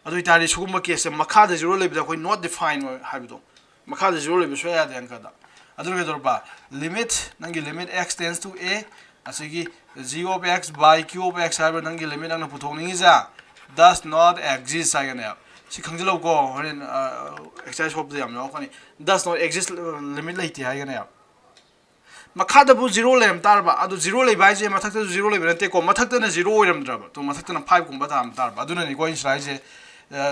ꯑꯗꯨ ꯑꯣꯏꯇꯥꯔꯗꯤ ꯁꯤꯒꯨꯝꯕ ꯀꯦꯁꯁꯦ ꯃꯈꯥꯗ ꯖꯤꯔꯣ ꯂꯩꯕꯗ ꯑꯩꯈꯣꯏ not defined ꯑꯣꯏ ꯍꯥꯏꯕꯗꯣ, ꯃꯈꯥꯗ ꯖꯤꯔꯣ ꯂꯩꯕ ꯁꯨꯡꯌꯥ ꯌꯥꯗꯦ ꯑꯪꯀꯗ꯫ ꯑꯗꯨꯅ ꯀꯩꯗꯧꯔꯕ? Limit, ꯅꯪꯒꯤ limit x tends to a, ꯑꯁꯤꯒꯤ g of x by q of x ꯍꯥꯏꯕ ꯅꯪꯒꯤ limit ꯅꯪꯅ ꯄꯨꯊꯣꯛꯅꯤꯡꯉꯤꯁꯦ does not exist ꯍꯥꯏꯒꯅꯦꯕ꯫ ꯁꯤ ꯈꯪꯖꯤꯜꯂꯧꯀꯣ, ꯍꯣꯔꯦꯟ exercise ꯍꯣꯞꯇ ꯌꯥꯝ ꯌꯥꯎꯔꯛꯀꯅꯤ꯫ Does not exist, limit ꯂꯩꯇꯦ ꯍꯥꯏꯒꯅꯦꯕ꯫ ꯃꯈꯥꯗꯕꯨ ꯖꯤꯔꯣ ꯂꯩꯔꯝ ꯇꯥꯔꯕ, ꯑꯗꯨ ꯖꯤꯔꯣ ꯂꯩꯕ ꯍꯥꯏꯁꯦ ꯃꯊꯛꯇꯁꯨ ꯖꯤꯔꯣ ꯂꯩꯕ ꯅꯠꯇꯦꯀꯣ, ꯃꯊꯛꯇꯅ ꯖꯤꯔꯣ ꯑꯣꯏꯔꯝꯗ꯭ꯔꯕ, ꯇꯨ ꯃꯊꯛꯇꯅ ꯐꯥꯏꯚ ꯀꯨꯝꯕ ꯇꯥꯔꯝ ꯇꯥꯔꯕ꯫ ꯑꯗꯨꯅꯅꯤꯀꯣ ꯑꯩꯅ ꯁꯤꯗ ꯍꯥꯏꯁꯦ,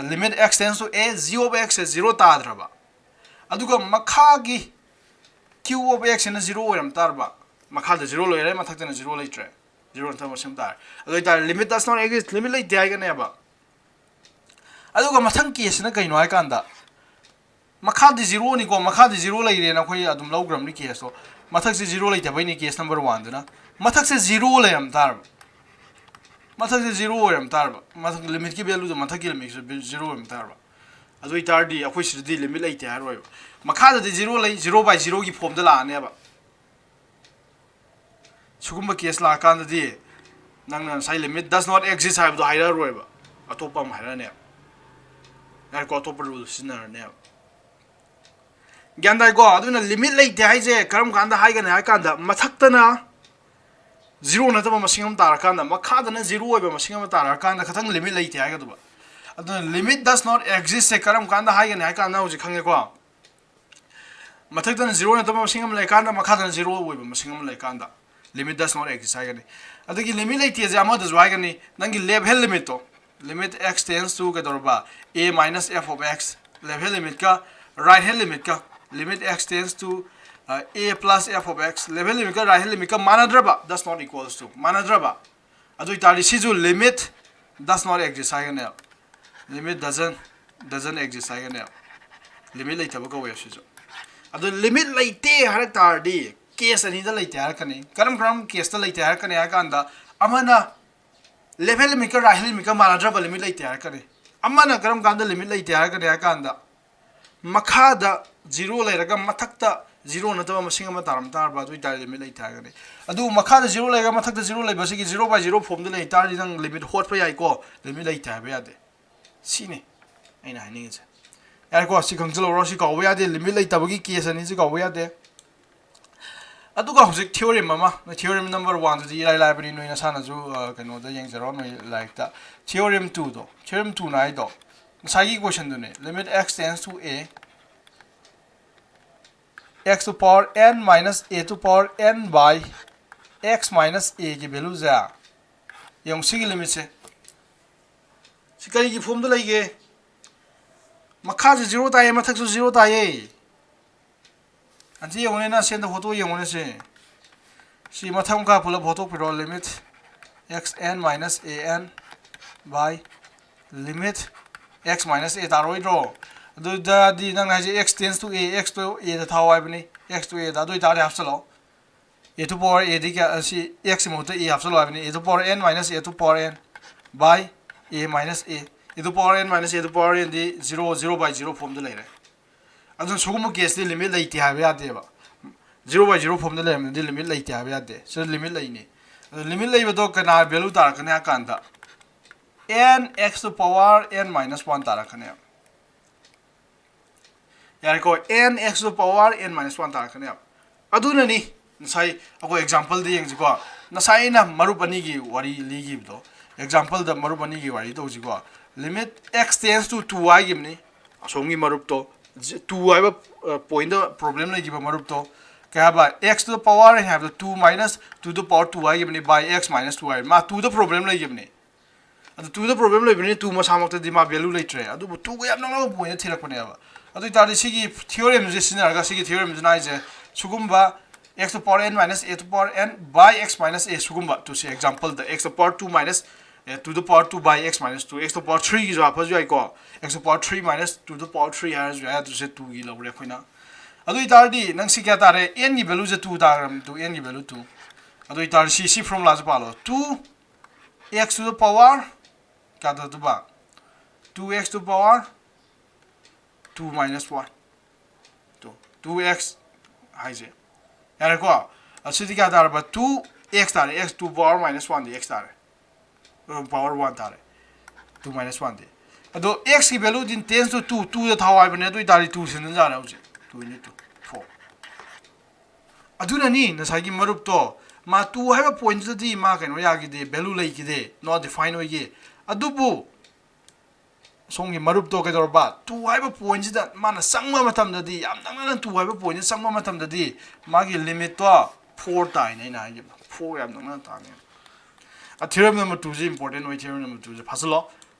limit x tends to a g of x ꯁꯦ ꯖꯤꯔꯣ ꯇꯥꯗ꯭ꯔꯕ꯫ ꯑꯗꯨꯒ ꯃꯈꯥꯒꯤ q of x ꯁꯤꯅ ꯖꯤꯔꯣ ꯑꯣꯏꯔꯝ ꯇꯥꯔꯕ, ꯃꯈꯥꯗ ꯖꯤꯔꯣ ꯂꯩꯔꯦ, ꯃꯊꯛꯇꯅ ꯖꯤꯔꯣ ꯂꯩꯇ꯭ꯔꯦ, ꯖꯤꯔꯣ ꯅꯠꯇꯕ ꯃꯁꯤꯡ ꯇꯥꯔꯦ꯫ ꯑꯗꯨ ꯑꯣꯏꯇꯥꯔꯗꯤ limit does not exist, limit ꯂꯩꯇꯦ ꯍꯥꯏꯒꯅꯦꯕ꯫ ꯑꯗꯨꯒ ꯃꯊꯪ ꯀꯦꯁꯁꯤꯅ ꯀꯩꯅꯣ ꯍꯥꯏꯀꯥꯟꯗ, ꯃꯈꯥꯗꯤ ꯖꯤꯔꯣꯅꯤꯀꯣ, ꯃꯈꯥꯗꯤ ꯖꯤꯔꯣ ꯂꯩꯔꯦꯅ ꯑꯩꯈꯣꯏ ꯑꯗꯨꯝ ꯂꯧꯈ꯭ꯔꯕꯅꯤ ꯀꯦꯁꯇꯣ꯫ ꯃꯊꯛꯁꯦ ꯖꯤꯔꯣ ꯂꯩꯇꯕꯩꯅꯤ ꯀꯦꯁ ꯅꯝꯕꯔ ꯋꯥꯟꯗꯨꯅ꯫ ꯃꯊꯛꯁꯦ ꯖꯤꯔꯣ ꯂꯩꯔꯝ ꯇꯥꯔꯕ, ꯃꯊꯛꯁꯦ ꯖꯤꯔꯣ ꯑꯣꯏꯔꯝ ꯇꯥꯔꯕ, ꯃꯊꯛ ꯂꯤꯃꯤꯠꯀꯤ ꯚꯦꯂꯨꯗꯣ ꯃꯊꯛꯀꯤ ꯂꯤꯃꯤꯠꯁꯨ ꯖꯤꯔꯣ ꯑꯣꯏꯔꯝ ꯇꯥꯔꯕ꯫ ꯑꯗꯨ ꯑꯣꯏꯇꯥꯔꯗꯤ ꯑꯩꯈꯣꯏ ꯁꯤꯗꯗꯤ ꯂꯤꯃꯤꯠ ꯂꯩꯇꯦ ꯍꯥꯏꯔꯣꯏꯕ꯫ ꯃꯈꯥꯗꯗꯤ ꯖꯤꯔꯣ ꯂꯩ, ꯖꯤꯔꯣ ꯕꯥꯏ ꯖꯤꯔꯣꯒꯤ ꯐꯣꯝꯗ ꯂꯥꯛꯑꯅꯦꯕ꯫ ꯁꯤꯒꯨꯝꯕ ꯀꯦꯁ ꯂꯥꯛꯑꯀꯥꯟꯗꯗꯤ ꯅꯪꯅ ꯉꯁꯥꯏ limit does not exist ꯍꯥꯏꯕꯗꯣ ꯍꯥꯏꯔꯛꯑꯔꯣꯏꯕ, ꯑꯇꯣꯞꯄ ꯑꯃ ꯍꯥꯏꯔꯛꯑꯅꯦꯕ꯫ ꯉꯥꯏꯈꯣ, ꯑꯇꯣꯞꯄ ꯔꯨꯜ ꯁꯤꯖꯤꯟꯅꯔꯅꯦꯕ꯫ ꯒ꯭ꯌꯥꯟ ꯇꯥꯏꯀꯣ? ꯑꯗꯨꯅ ꯂꯤꯃꯤꯠ ꯂꯩꯇꯦ ꯍꯥꯏꯁꯦ ꯀꯔꯝ ꯀꯥꯟꯗ ꯍꯥꯏꯒꯅꯤ ꯍꯥꯏ ꯀꯥꯟꯗ, ꯃꯊꯛꯇꯅ ꯖꯤꯔꯣ ꯅꯠꯇꯕ ꯃꯁꯤꯡ ꯑꯃ ꯇꯥꯔꯀꯥꯟꯗ, ꯃꯈꯥꯗꯅ ꯖꯤꯔꯣ ꯑꯣꯏꯕ ꯃꯁꯤꯡ ꯑꯃ ꯇꯥꯔꯀꯥꯟꯗ ꯈꯛꯇꯪ ꯂꯤꯃꯤꯠ ꯂꯩꯇꯦ ꯍꯥꯏꯒꯗꯕ꯫ ꯑꯗꯨꯅ limit does not exist ꯁꯦ ꯀꯔꯝ ꯀꯥꯟꯗ ꯍꯥꯏꯒꯅꯤ ꯍꯥꯏ ꯀꯥꯟꯗ ꯍꯧꯖꯤꯛ ꯈꯪꯉꯦꯀꯣ꯫ ꯃꯊꯛꯇꯅ zero ꯅꯠꯇꯕ ꯃꯁꯤꯡ ꯑꯃ ꯂꯩꯀꯥꯟꯗ, ꯃꯈꯥꯗꯅ zero ꯑꯣꯏꯕ ꯃꯁꯤꯡ ꯑꯃ ꯂꯩꯀꯥꯟꯗ limit does not exist ꯍꯥꯏꯒꯅꯤ꯫ ꯑꯗꯒꯤ limit ꯂꯩꯇꯦꯁꯦ ꯑꯃꯗꯁꯨ ꯍꯥꯏꯒꯅꯤ, ꯅꯪꯒꯤ left hand limit to, limit x tends to ꯀꯩꯗꯧꯔꯕ, a minus f of x, left hand limit ꯀ right hand limit ꯀ, limit x tends to, ꯑ, a plus f of x, left hand limit ꯀ right hand limit ꯀ ꯃꯥꯟꯅꯗ꯭ꯔꯕ, does not equals to, ꯃꯥꯟꯅꯗ꯭ꯔꯕ, ꯑꯗꯨ ꯑꯣꯏꯇꯥꯔꯗꯤ ꯁꯤꯁꯨ limit does not exist ꯍꯥꯏꯒꯅꯦꯕ꯫ Limit doesn't, doesn't exist ꯍꯥꯏꯒꯅꯦꯕ꯫ Limit ꯂꯩꯇꯕ ꯀꯧꯋꯦꯕ ꯁꯤꯁꯨ꯫ ꯑꯗꯨ limit ꯂꯩꯇꯦ ꯍꯥꯏꯔꯛ ꯇꯥꯔꯗꯤ case ꯑꯅꯤꯗ ꯂꯩꯇꯦ ꯍꯥꯏꯔꯛꯀꯅꯤ꯫ ꯀꯔꯝ ꯀꯔꯝ case ꯇ ꯂꯩꯇꯦ ꯍꯥꯏꯔꯛꯀꯅꯤ ꯍꯥꯏ ꯀꯥꯟꯗ, ꯑꯃꯅ left hand limit ꯀ right hand limit ꯀ ꯃꯥꯟꯅꯗ꯭ꯔꯕ limit ꯂꯩꯇꯦ ꯍꯥꯏꯔꯛꯀꯅꯤ꯫ ꯑꯃꯅ ꯀꯔꯝ ꯀꯥꯟꯗ limit ꯂꯩꯇꯦ ꯍꯥꯏꯔꯛꯀꯅꯤ ꯍꯥꯏ ꯀꯥꯟꯗ, ꯃꯈꯥꯗ zero ꯂꯩꯔꯒ ꯃꯊꯛꯇ zero ꯅꯠꯇꯕ ꯃꯁꯤꯡ ꯑꯃ ꯇꯥꯔꯝ ꯇꯥꯔꯕ, ꯑꯗꯨ ꯑꯣꯏꯇꯥꯔꯗꯤ limit ꯂꯩꯇꯦ ꯍꯥꯏꯔꯒꯅꯤ꯫ ꯑꯗꯨ ꯃꯈꯥꯗ zero ꯂꯩꯔꯒ ꯃꯊꯛꯇ zero ꯂꯩꯕꯁꯤꯒꯤ zero by zero form ꯗ ꯂꯩ ꯇꯥꯔꯗꯤ ꯅꯪ limit ꯍꯣꯠꯄ ꯌꯥꯏꯀꯣ, limit ꯂꯩꯇꯦ ꯍꯥꯏꯕ ꯌꯥꯗꯦ꯫ ꯁꯤꯅꯤ ꯑꯩꯅ ꯍꯥꯏꯅꯤꯡꯉꯤꯁꯦ꯫ ꯌꯥꯔꯦꯀꯣ, ꯁꯤ ꯈꯪꯖꯤꯜꯍꯧꯔꯣ, ꯁꯤ ꯀꯥꯎꯕ ꯌꯥꯗꯦ, limit ꯂꯩꯇꯕꯒꯤ case ꯑꯅꯤꯁꯤ ꯀꯥꯎꯕ ꯌꯥꯗꯦ꯫ ꯑꯗꯨꯒ ꯍꯧꯖꯤꯛ theorem ꯑꯃ, ꯅꯣꯏ theorem number one ꯗꯨꯗꯤ ꯏꯔꯥꯏ ꯂꯥꯏꯕꯅꯤ, ꯅꯣꯏ ꯅꯁꯥꯅꯁꯨ, ꯑ, ꯀꯩꯅꯣꯗ ꯌꯦꯡꯖꯔꯣ, ꯅꯣꯏ ꯂꯥꯏꯔꯤꯛꯇ꯫ Theorem two ꯗꯣ, theorem two ꯅ ꯍꯥꯏꯗꯣ ꯉꯁꯥꯏꯒꯤ question ꯗꯨꯅꯦ, limit x tends to a, x to power n minus a to power n by x minus a ꯒꯤ value ꯁꯦ, ꯌꯦꯡꯉꯨ ꯁꯤꯒꯤ limit ꯁꯦ꯫ ꯁꯤ ꯀꯔꯤꯒꯤ form ꯗ ꯂꯩꯒꯦ? ꯃꯈꯥꯁꯨ zero ꯇꯥꯏꯌꯦ, ꯃꯊꯛꯁꯨ zero ꯇꯥꯏꯌꯦ꯫ ꯑꯟꯇ ꯌꯦꯡꯉꯨꯅꯦ, ꯅꯪ ꯁꯦꯟꯗ ꯍꯣꯠꯇꯣꯛꯑ ꯌꯦꯡꯉꯨꯅꯦ ꯁꯦ꯫ ꯁꯤ ꯃꯊꯛ ꯃꯈꯥ ꯄꯨꯂꯞ ꯍꯣꯠꯇꯣꯛꯄꯤꯔꯣ꯫ Limit x n minus a n by limit x minus a ꯇꯥꯔꯣꯏꯗ꯭ꯔꯣ? ꯑꯗꯨꯗꯗꯤ ꯅꯪꯅ ꯍꯥꯏꯁꯦ x tends to a, x to a ꯗ ꯊꯥꯎ ꯍꯥꯏꯕꯅꯤ, x ꯇꯣ a ꯗ꯫ ꯑꯗꯨ ꯑꯣꯏꯇꯥꯔꯗꯤ ꯍꯥꯞꯆꯜꯂꯣ꯫ A to power a ꯗꯤ ꯀꯌꯥ, ꯁꯤ x ꯀꯤ ꯃꯍꯨꯠꯇ a ꯍꯥꯞꯆꯜꯂꯣ ꯍꯥꯏꯕꯅꯤ꯫ A to power n minus a to power n by a minus a, a to power n minus a to power n D zero, zero by zero form ꯗ ꯂꯩꯔꯦ꯫ ꯑꯗꯨꯅ ꯁꯤꯒꯨꯝꯕ case T limit ꯂꯩꯇꯦ ꯍꯥꯏꯕ ꯌꯥꯗꯦꯕ꯫ Zero by zero form ꯗ ꯂꯩꯔꯝꯃꯗꯤ limit ꯂꯩꯇꯦ ꯍꯥꯏꯕ ꯌꯥꯗꯦ꯫ ꯁꯤꯗ limit ꯂꯩꯅꯤ꯫ ꯑꯗꯣ limit ꯂꯩꯕꯗꯣ ꯀꯅꯥ value ꯇꯥꯔꯛꯀꯅꯤ ꯍꯥꯏ ꯀꯥꯟꯗ, n x to power n minus one ꯇꯥꯔꯛꯀꯅꯦꯕ꯫ ꯌꯥꯔꯦꯀꯣ, n x to power n minus one ꯇꯥꯔꯛꯀꯅꯦꯕ꯫ ꯑꯗꯨꯅꯅꯤ ꯉꯁꯥꯏ ꯑꯩꯈꯣꯏ example ꯗ ꯌꯦꯡꯁꯤꯀꯣ꯫ ꯉꯁꯥꯏ ꯑꯩꯅ ꯃꯔꯨꯞ ꯑꯅꯤꯒꯤ ꯋꯥꯔꯤ ꯂꯤꯈꯤꯕꯗꯣ, example ꯗ ꯃꯔꯨꯞ ꯑꯅꯤꯒꯤ ꯋꯥꯔꯤ ꯇꯧꯁꯤꯀꯣ꯫ Limit x tends to two ꯍꯥꯏꯈꯤꯕꯅꯤ ꯑꯁꯣꯝꯒꯤ ꯃꯔꯨꯞꯇꯣ, two ꯍꯥꯏꯕ ꯄꯣꯏꯟꯗ ꯄ꯭ꯔꯣꯕ꯭ꯂꯦꯝ ꯂꯩꯈꯤꯕ ꯃꯔꯨꯞꯇꯣ꯫ ꯀꯩ ꯍꯥꯏꯕ? X to the power n ꯍꯥꯏꯕꯗꯣ two minus two the power two ꯍꯥꯏꯈꯤꯕꯅꯤ by x minus two ꯍꯥꯏ, ꯃꯥ two ꯗ ꯄ꯭ꯔꯣꯕ꯭ꯂꯦꯝ ꯂꯩꯈꯤꯕꯅꯤ꯫ ꯑꯗꯨ two ꯗ ꯄ꯭ꯔꯣꯕ꯭ꯂꯦꯝ ꯂꯩꯕꯅꯤꯅ two ꯃꯁꯥꯃꯛꯇꯗꯤ ꯃꯥ ꯚꯦꯂꯨ ꯂꯩꯇ꯭ꯔꯦ, ꯑꯗꯨꯕꯨ two ꯒ ꯌꯥꯝ ꯅꯛꯅꯕ ꯄꯣꯏꯟꯗ ꯊꯤꯔꯛꯄꯅꯦꯕ꯫ ꯑꯗꯨ ꯑꯣꯏꯇꯥꯔꯗꯤ ꯁꯤꯒꯤ ꯊꯤꯑꯣꯔꯦꯝꯁꯦ ꯁꯤꯖꯤꯟꯅꯔꯒ, ꯁꯤꯒꯤ ꯊꯤꯑꯣꯔꯦꯝꯁꯤꯅ ꯍꯥꯏꯁꯦ ꯁꯤꯒꯨꯝꯕ x to power n minus a to power n by x minus a ꯁꯤꯒꯨꯝꯕ, ꯇꯨꯁꯦ ꯑꯦꯛꯖꯥꯝꯄꯜꯗ x to power two minus a to the power two by x minus two, x to power three ꯒꯤꯁꯨ ꯍꯥꯞꯄꯁꯨ ꯌꯥꯏꯀꯣ꯫ X to power three minus two to the power three ꯍꯥꯏꯔꯁꯨ ꯌꯥꯏ, ꯑꯗꯨꯁꯦ two ꯒꯤ ꯂꯧꯔꯦ ꯑꯩꯈꯣꯏꯅ꯫ ꯑꯗꯨ ꯑꯣꯏꯇꯥꯔꯗꯤ ꯅꯪ ꯁꯤ ꯀꯌꯥ ꯇꯥꯔꯦ? N ꯒꯤ ꯚꯦꯂꯨꯁꯦ two ꯇꯥꯈ꯭ꯔꯕꯅꯤ, two, N ꯒꯤ ꯚꯦꯂꯨ two꯫ ꯑꯗꯨ ꯑꯣꯏꯇꯥꯔꯗꯤ ꯁꯤ, ꯁꯤ ꯐꯣꯔꯃꯨꯂꯥꯁꯦ ꯄꯥꯜꯂꯣ, two x to the power ꯀꯌꯥ ꯇꯧꯗꯣꯏꯕ? Two x to the power two minus one꯫ Two, two x ꯍꯥꯏꯁꯦ꯫ ꯌꯥꯔꯦꯀꯣ? ꯑꯁꯤꯗꯤ ꯀꯌꯥ ꯇꯥꯔꯕ? Two x ꯇꯥꯔꯦ꯫ X to power minus one D x ꯇꯥꯔꯦ꯫ Power one ꯇꯥꯔꯦ꯫ Two minus one ꯗꯤ꯫ ꯑꯗꯣ x ꯀꯤ ꯚꯦꯂꯨꯗꯤ tends to two, two ꯗ ꯊꯥꯎ ꯍꯥꯏꯕꯅꯦ꯫ ꯑꯗꯨ ꯑꯣꯏꯇꯥꯔꯗꯤ two ꯁꯤꯟꯅꯖꯥꯔꯦ ꯍꯧꯖꯤꯛ꯫ Two into two, four꯫ ꯑꯗꯨꯅꯅꯤ ꯉꯁꯥꯏꯒꯤ ꯃꯔꯨꯞꯇꯣ, ꯃꯥ two ꯍꯥꯏꯕ ꯄꯣꯏꯟꯠꯇꯨꯗꯗꯤ ꯃꯥ ꯀꯩꯅꯣ ꯌꯥꯈꯤꯗꯦ, ꯚꯦꯂꯨ ꯂꯩꯈꯤꯗꯦ, not defined ꯑꯣꯏꯈꯤ꯫ ꯑꯗꯨꯕꯨ ꯁꯣꯝꯒꯤ ꯃꯔꯨꯞꯇꯣ ꯀꯩꯗꯧꯔꯕ? Two ꯍꯥꯏꯕ ꯄꯣꯏꯟꯠꯁꯤꯗ ꯃꯥꯅ ꯆꯪꯕ ꯃꯇꯝꯗꯗꯤ, ꯌꯥꯝ ꯅꯛꯅꯅ two ꯍꯥꯏꯕ ꯄꯣꯏꯟꯠꯁꯤꯗ ꯆꯪꯕ ꯃꯇꯝꯗꯗꯤ ꯃꯥꯒꯤ ꯂꯤꯃꯤꯠꯇꯣ four ꯇꯥꯏꯅ ꯑꯩꯅ ꯍꯥꯏꯈꯤꯕ꯫ Four ꯌꯥꯝ ꯅꯛꯅꯅ ꯇꯥꯅꯤ꯫ ꯑ, theorem number two ꯁꯤ important ꯑꯣꯏ, theorem number two ꯁꯦ ꯐꯥꯖꯤꯜꯂꯣ꯫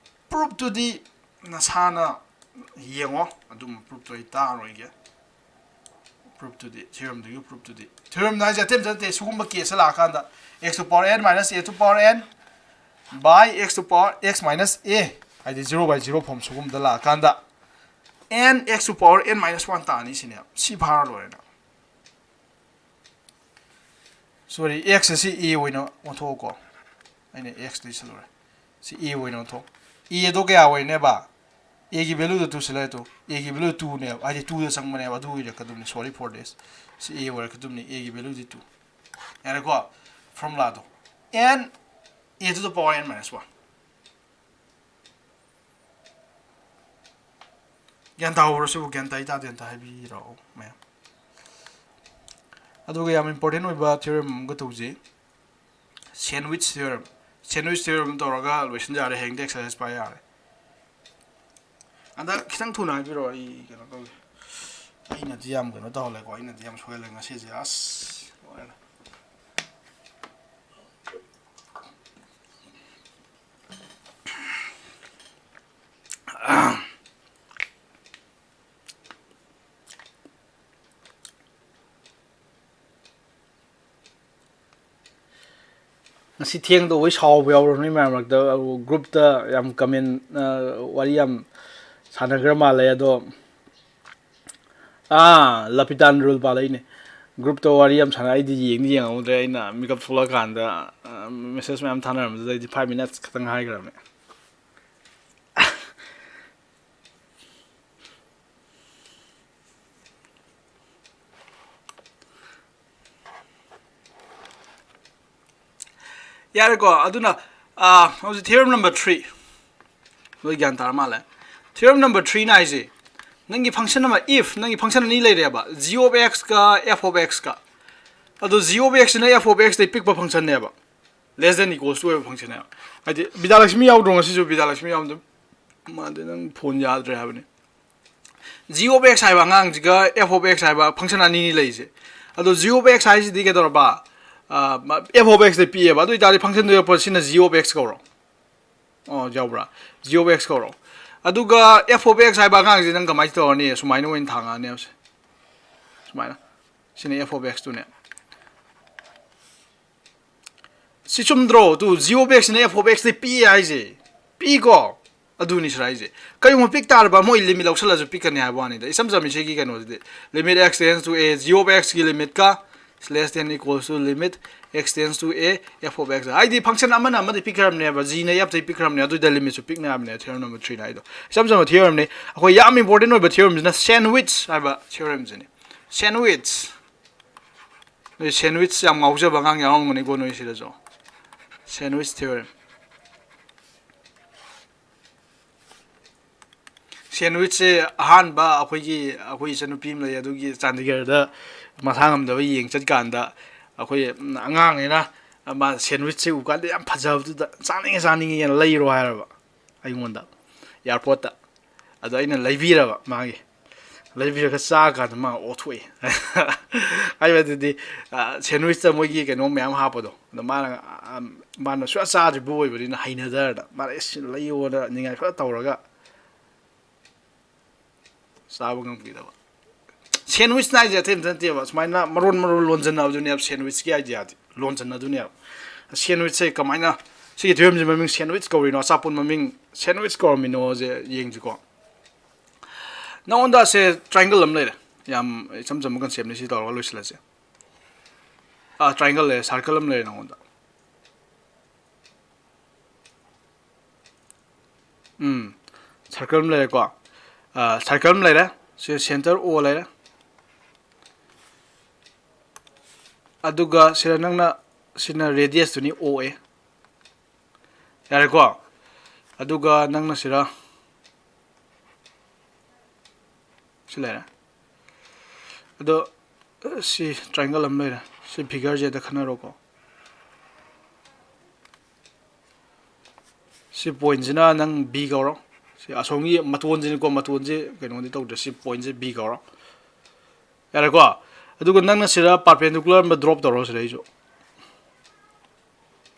Proof ꯇꯨꯗꯤ ꯅꯁꯥꯅ ꯌꯦꯡꯉꯣ, ꯑꯗꯨꯝꯕ proof ꯇꯣ ꯑꯩ ꯇꯥꯛꯑꯔꯣꯏꯒꯦ꯫ Proof ꯇꯨꯗꯤ, theorem ꯗꯨꯒꯤ proof ꯇꯨꯗꯤ꯫ Theorem ꯍꯥꯏꯁꯦ ꯑꯇꯩ ꯑꯝꯇ ꯅꯠꯇꯦ, ꯁꯤꯒꯨꯝꯕ case ꯇ ꯂꯥꯛꯑꯀꯥꯟꯗ x to power n minus a to power n by x to power x minus a, ꯍꯥꯏꯗꯤ zero by zero form ꯁꯤꯒꯨꯝꯕꯗ ꯂꯥꯛꯑꯀꯥꯟꯗ n x to power n minus one ꯇꯥꯅꯤ ꯁꯤꯅꯦ꯫ ꯁꯤ ꯐꯥꯔ ꯂꯣꯏꯔꯦꯅ꯫ Sorry, x ꯁꯤ a ꯑꯣꯏꯅ ꯑꯣꯟꯊꯣꯛꯑꯣꯀꯣ꯫ ꯑꯩꯅ x ꯗ ꯏꯁꯜꯂꯨꯔꯦ꯫ ꯁꯤ a ꯑꯣꯏꯅ ꯑꯣꯟꯊꯣꯛ꯫ A ꯗꯣ ꯀꯌꯥ ꯑꯣꯏꯅꯦꯕ? A ꯒꯤ value ꯗꯣ two ꯁꯤꯜꯂꯦ ꯇꯨ꯫ A ꯒꯤ value two ꯅꯦꯕ, ꯍꯥꯏꯗꯤ two ꯗ ꯆꯪꯕꯅꯦꯕ, ꯑꯗꯨ ꯑꯣꯏꯔꯛꯀꯗꯕꯅꯤ꯫ Sorry for this꯫ ꯁꯤ a ꯑꯣꯏꯔꯛꯀꯗꯕꯅꯤ, a ꯒꯤ value ꯗꯤ two꯫ ꯌꯥꯔꯦꯀꯣ? Formula ꯗꯣ, n a to the power n minus one꯫ ꯒ꯭ꯌꯥꯟ ꯇꯥꯍꯧꯕ꯭ꯔꯣ? ꯁꯤꯕꯨ ꯒ꯭ꯌꯥꯟ ꯇꯥꯏ ꯇꯥꯗꯦ ꯑꯝꯇ ꯍꯥꯏꯕꯤꯔꯛꯑꯣ ꯃꯌꯥꯝ꯫ ꯑꯗꯨꯒ ꯌꯥꯝ important ꯑꯣꯏꯕ theorem ꯑꯃꯒ ꯇꯧꯁꯤ, sandwich theorem꯫ Sandwich theorem ꯇꯧꯔꯒ ꯂꯣꯏꯁꯤꯟ ꯌꯥꯔꯦ, ꯍꯌꯦꯡꯗꯤ exercise ꯄꯥ ꯌꯥꯔꯦ꯫ ꯑꯗ ꯈꯤꯇꯪ ꯊꯨꯅ ꯍꯥꯏꯕꯤꯔꯛꯑꯣ, ꯑꯩ ꯀꯩꯅꯣ ꯇꯧꯒꯦ꯫ ꯑꯩꯅꯗꯤ ꯌꯥꯝ ꯀꯩꯅꯣ ꯇꯧꯍꯜꯂꯦꯀꯣ, ꯑꯩꯅꯗꯤ ꯌꯥꯝ ꯁꯣꯏꯍꯜꯂꯦ ꯉꯁꯤꯁꯦ, ꯑꯁ, ꯂꯣꯏꯔꯦ꯫ ꯉꯁꯤ ꯊꯦꯡꯗꯧꯕꯩ ꯁꯥꯎꯕ ꯌꯥꯎꯔꯕꯅꯤ ꯃꯌꯥꯝ ꯃꯔꯛꯇ꯫ ꯒ꯭ꯔꯨꯞꯇ ꯌꯥꯝ ꯀꯃꯦꯟ, ꯋꯥꯔꯤ ꯌꯥꯝ ꯁꯥꯟꯅꯈ꯭ꯔ ꯃꯥꯜꯂꯦ꯫ ꯑꯗꯣ ꯑꯥ, ꯂꯄꯤꯇꯥꯟ ꯔꯨꯜ ꯄꯥꯜꯂꯛꯏꯅꯦ꯫ ꯒ꯭ꯔꯨꯞꯇ ꯋꯥꯔꯤ ꯌꯥꯝ ꯁꯥꯟꯅ, ꯑꯩꯗꯤ ꯌꯦꯡꯗꯤ ꯌꯦꯡꯍꯧꯗ꯭ꯔꯦ꯫ ꯑꯩꯅ ꯃꯤꯀꯞ ꯊꯣꯛꯂꯛꯑꯀꯥꯟꯗ ꯃꯦꯁꯦꯖ ꯃꯌꯥꯝ ꯊꯥꯅꯔꯝꯕꯗꯨꯗ ꯑꯩꯗꯤ ꯐꯥꯏꯚ ꯃꯤꯅꯠꯁ ꯈꯛꯇꯪ ꯍꯥꯏꯈ꯭ꯔꯕꯅꯦ꯫ ꯌꯥꯔꯦꯀꯣ꯫ ꯑꯗꯨꯅ, ꯑꯥ, ꯍꯧꯖꯤꯛ theorem number three꯫ ꯂꯣꯏ ꯒ꯭ꯌꯥꯟ ꯇꯥꯔ ꯃꯥꯜꯂꯦ꯫ Theorem number three ꯅ ꯍꯥꯏꯁꯦ, ꯅꯪꯒꯤ function ꯑꯃ, if ꯅꯪꯒꯤ function ꯑꯅꯤ ꯂꯩꯔꯦꯕ, g of x ꯀ f of x ꯀ꯫ ꯑꯗꯣ g of x ꯁꯤꯅ f of x ꯇꯩ ꯄꯤꯛꯄ functionꯅꯦꯕ, less than equals to ꯑꯣꯏꯕ functionꯅꯦꯕ꯫ ꯍꯥꯏꯗꯤ ꯕꯤꯗ꯭ꯌꯥꯂꯛꯁꯃꯤ ꯌꯥꯎꯗ꯭ꯔꯣ ꯉꯁꯤꯁꯨ? ꯕꯤꯗ꯭ꯌꯥꯂꯛꯁꯃꯤ ꯌꯥꯎꯗ ꯃꯥꯗꯤ ꯅꯪ phone ꯌꯥꯗ꯭ꯔꯦ ꯍꯥꯏꯕꯅꯤ꯫ G of x ꯍꯥꯏꯕ ꯑꯉꯥꯡꯁꯤꯒ f of x ꯍꯥꯏꯕ function ꯑꯅꯤꯅꯤ ꯂꯩꯔꯤꯁꯦ꯫ ꯑꯗꯣ g of x ꯍꯥꯏꯁꯤꯗꯤ ꯀꯩꯗꯧꯔꯕ? ꯑ, ꯃ-, f of x ꯇ ꯄꯤꯛꯑꯦꯕ꯫ ꯑꯗꯨ ꯑꯣꯏꯇꯥꯔꯗꯤ function ꯗꯨ ꯌꯧꯔꯛꯄ ꯁꯤꯅ g of x ꯀꯧꯔꯣ꯫ ꯑꯣ, ꯌꯥꯎꯕ꯭ꯔꯥ? G of x ꯀꯧꯔꯣ꯫ ꯑꯗꯨꯒ f of x ꯍꯥꯏꯕ ꯑꯉꯥꯡꯁꯤ ꯅꯪ ꯀꯃꯥꯏꯅ ꯇꯧꯔꯅꯤ? ꯁꯨꯃꯥꯏꯅ ꯑꯣꯏꯅ ꯊꯥꯡꯉꯛꯑꯅꯦꯕ ꯁꯦ꯫ ꯁꯨꯃꯥꯏꯅ꯫ ꯁꯤꯅ f of x ꯇꯨꯅꯦ꯫ ꯁꯤ ꯆꯨꯝꯗ꯭ꯔꯣ? ꯇꯨ, g of x ꯅ f of x ꯇ ꯄꯤꯛꯑꯦ ꯍꯥꯏꯁꯦ꯫ ꯄꯤꯛꯏꯀꯣ? ꯑꯗꯨꯅꯤ ꯁꯤꯗ ꯍꯥꯏꯁꯦ꯫ ꯀꯩꯒꯨꯝꯕ ꯄꯤꯛ ꯇꯥꯔꯕ, ꯃꯣꯏ limit ꯂꯧꯁꯜꯂꯁꯨ ꯄꯤꯛꯀꯅꯤ ꯍꯥꯏꯕ ꯋꯥꯅꯤꯗ꯫ ꯏꯆꯝ ꯆꯝꯃꯤ ꯁꯤꯒꯤ ꯀꯩꯅꯣꯁꯤꯗꯤ꯫ Limit x tends to a, g of x ꯀꯤ limit ꯀ less than equals to limit x tends to a, f of x꯫ ꯍꯥꯏꯗꯤ function ꯑꯃꯅ ꯑꯃꯗꯤ ꯄꯤꯛꯈ꯭ꯔꯕꯅꯦꯕ, g ꯅ f ꯇꯩ ꯄꯤꯛꯈ꯭ꯔꯕꯅꯦ, ꯑꯗꯨꯏꯗ limit ꯁꯨ ꯄꯤꯛꯅꯤ ꯍꯥꯏꯕꯅꯦ, theorem number three ꯅ ꯍꯥꯏꯗꯣ꯫ ꯏꯆꯝ ꯆꯝꯕ theorem ꯅꯤ꯫ ꯑꯩꯈꯣꯏ ꯌꯥꯝ important ꯑꯣꯏꯕ theorem ꯁꯤꯅ sandwich ꯍꯥꯏꯕ theorem ꯁꯤꯅꯤ꯫ Sandwich꯫ ꯅꯣꯏ sandwich ꯌꯥꯝ ꯉꯥꯎꯖꯕ ꯑꯉꯥꯡ ꯌꯥꯎꯔꯝꯒꯅꯤꯀꯣ ꯅꯣꯏ ꯁꯤꯗꯁꯨ꯫ Sandwich theorem꯫ Sandwich ꯁꯦ ꯑꯍꯥꯟꯕ ꯑꯩꯈꯣꯏꯒꯤ, ꯑꯩꯈꯣꯏ ꯏꯆꯟꯅꯨꯄꯤ ꯑꯃ ꯂꯩ, ꯑꯗꯨꯒꯤ ꯆꯥꯟꯗꯤꯒꯔꯗ ꯃꯁꯥ ꯉꯝꯗꯕ ꯌꯦꯡ ꯆꯠꯀꯥꯟꯗ, ꯑꯩꯈꯣꯏ ꯑꯉꯥꯡꯅꯤꯅ ꯃꯥ sandwich ꯁꯦ ꯎꯀꯥꯟꯗ ꯌꯥꯝ ꯐꯖꯕꯗꯨꯗ "ꯆꯥꯅꯤꯡꯉꯦ, ꯆꯥꯅꯤꯡꯉꯦꯅ" ꯂꯩꯔꯣ ꯍꯥꯏꯔꯕ ꯑꯩꯉꯣꯟꯗ, airport ꯇ꯫ ꯑꯗꯣ ꯑꯩꯅ ꯂꯩꯕꯤꯔꯕ ꯃꯥꯒꯤ꯫ ꯂꯩꯕꯤꯔꯒ ꯆꯥ ꯀꯥꯟꯗ ꯃꯥ ꯑꯣꯊꯣꯛꯏ꯫ ꯍꯥꯏꯕꯗꯨꯗꯤ, ꯑ, ꯁꯦꯟꯋꯤꯁꯇ ꯃꯣꯏꯒꯤ ꯀꯩꯅꯣ ꯃꯌꯥꯝ ꯍꯥꯞꯄꯗꯣ꯫ ꯑꯗꯣ ꯃꯥꯅ, ꯑ, ꯃꯥꯅ ꯁꯨꯡꯆꯥ ꯆꯥꯗ꯭ꯔꯤꯕ ꯑꯣꯏꯕꯅꯤꯅ ꯍꯩꯅꯗꯗꯅ ꯃꯥꯅ, "ꯑꯦꯁ, ꯂꯩꯌꯣꯅ" ꯅꯤꯡꯉꯥꯏ ꯐꯖꯅ ꯇꯧꯔꯒ ꯆꯥꯕ ꯉꯝꯈꯤꯗꯕ꯫ ꯁꯦꯟꯋꯤꯁ ꯍꯥꯏꯁꯦ ꯑꯇꯩ ꯑꯝꯇ ꯅꯠꯇꯦꯕ, ꯁꯨꯃꯥꯏꯅ ꯃꯔꯣꯟ ꯃꯔꯣꯟ ꯂꯣꯟꯁꯤꯟꯅꯕꯗꯨꯅꯦꯕ ꯁꯦꯟꯋꯤꯁꯀꯤ ꯑꯥꯏꯗꯤꯌꯥꯗꯤ, ꯂꯣꯟꯁꯤꯟꯅꯗꯨꯅꯦꯕ꯫ ꯁꯦꯟꯋꯤꯁꯁꯦ ꯀꯃꯥꯏꯅ, ꯁꯤꯒꯤ ꯊꯤꯑꯣꯔꯤꯁꯦ ꯃꯃꯤꯡ ꯁꯦꯟꯋꯤꯁ ꯀꯧꯔꯤꯅꯣ, ꯑꯆꯥꯄꯣꯠ ꯃꯃꯤꯡ ꯁꯦꯟꯋꯤꯁ ꯀꯧꯔꯝꯃꯤꯅꯣꯁꯦ ꯌꯦꯡꯁꯤꯀꯣ꯫ ꯅꯉꯣꯟꯗ ꯑꯁꯦ ꯇ꯭ꯔꯥꯏꯡꯒꯜ ꯑꯃ ꯂꯩꯔꯦ, ꯌꯥꯝ ꯏꯆꯝ ꯆꯝꯕ ꯀꯟꯁꯦꯞꯅꯤ, ꯁꯤ ꯇꯧꯔꯒ ꯂꯣꯏꯁꯤꯜꯂꯁꯦ꯫ ꯑꯥ, ꯇ꯭ꯔꯥꯏꯡꯒꯜ ꯂꯩꯔꯦ, ꯁꯥꯔꯀꯜ ꯑꯃ ꯂꯩꯔꯦ ꯅꯉꯣꯟꯗ꯫ ꯎꯝ, ꯁꯥꯔꯀꯜ ꯑꯃ ꯂꯩꯔꯦꯀꯣ꯫ ꯑꯥ, ꯁꯥꯔꯀꯜ ꯑꯃ ꯂꯩꯔꯦ꯫ ꯁꯤ ꯁꯦꯟꯇꯔ ꯑꯣ ꯂꯩꯔꯦ꯫ ꯑꯗꯨꯒ ꯁꯤꯗ ꯅꯪꯅ, ꯁꯤꯅ ꯔꯦꯗꯤꯌꯁꯇꯨꯅꯤ, ꯑꯣ ꯑꯦ꯫ ꯌꯥꯔꯦꯀꯣ? ꯑꯗꯨꯒ ꯅꯪꯅ ꯁꯤꯗ ꯁꯤ ꯂꯩꯔꯦ꯫ ꯑꯗꯣ, ꯁꯤ ꯇ꯭ꯔꯥꯏꯡꯒꯜ ꯑꯃ ꯂꯩꯔꯦ꯫ ꯁꯤ ꯐꯤꯒꯔꯁꯦ ꯑꯗ ꯈꯟꯅꯔꯣꯀꯣ꯫ ꯁꯤ ꯄꯣꯏꯟꯁꯤꯅ ꯅꯪ ꯕꯤ ꯀꯧꯔꯣ꯫ ꯁꯤ ꯑꯁꯣꯝꯒꯤ ꯃꯇꯣꯟꯁꯤꯅꯤꯀꯣ, ꯃꯇꯣꯟꯁꯤ ꯀꯩꯅꯣꯗꯤ ꯇꯧꯗ꯭ꯔꯦ꯫ ꯁꯤ ꯄꯣꯏꯟꯁꯦ ꯕꯤ ꯀꯧꯔꯣ꯫ ꯌꯥꯔꯦꯀꯣ? ꯑꯗꯨꯒ ꯅꯪꯅ ꯁꯤꯗ ꯄꯥꯔꯄꯦꯟꯗꯤꯀꯨꯂꯔ ꯑꯃ ꯗ꯭ꯔꯣꯞ ꯇꯧꯔꯣ ꯁꯤꯗ ꯑꯩꯁꯨ꯫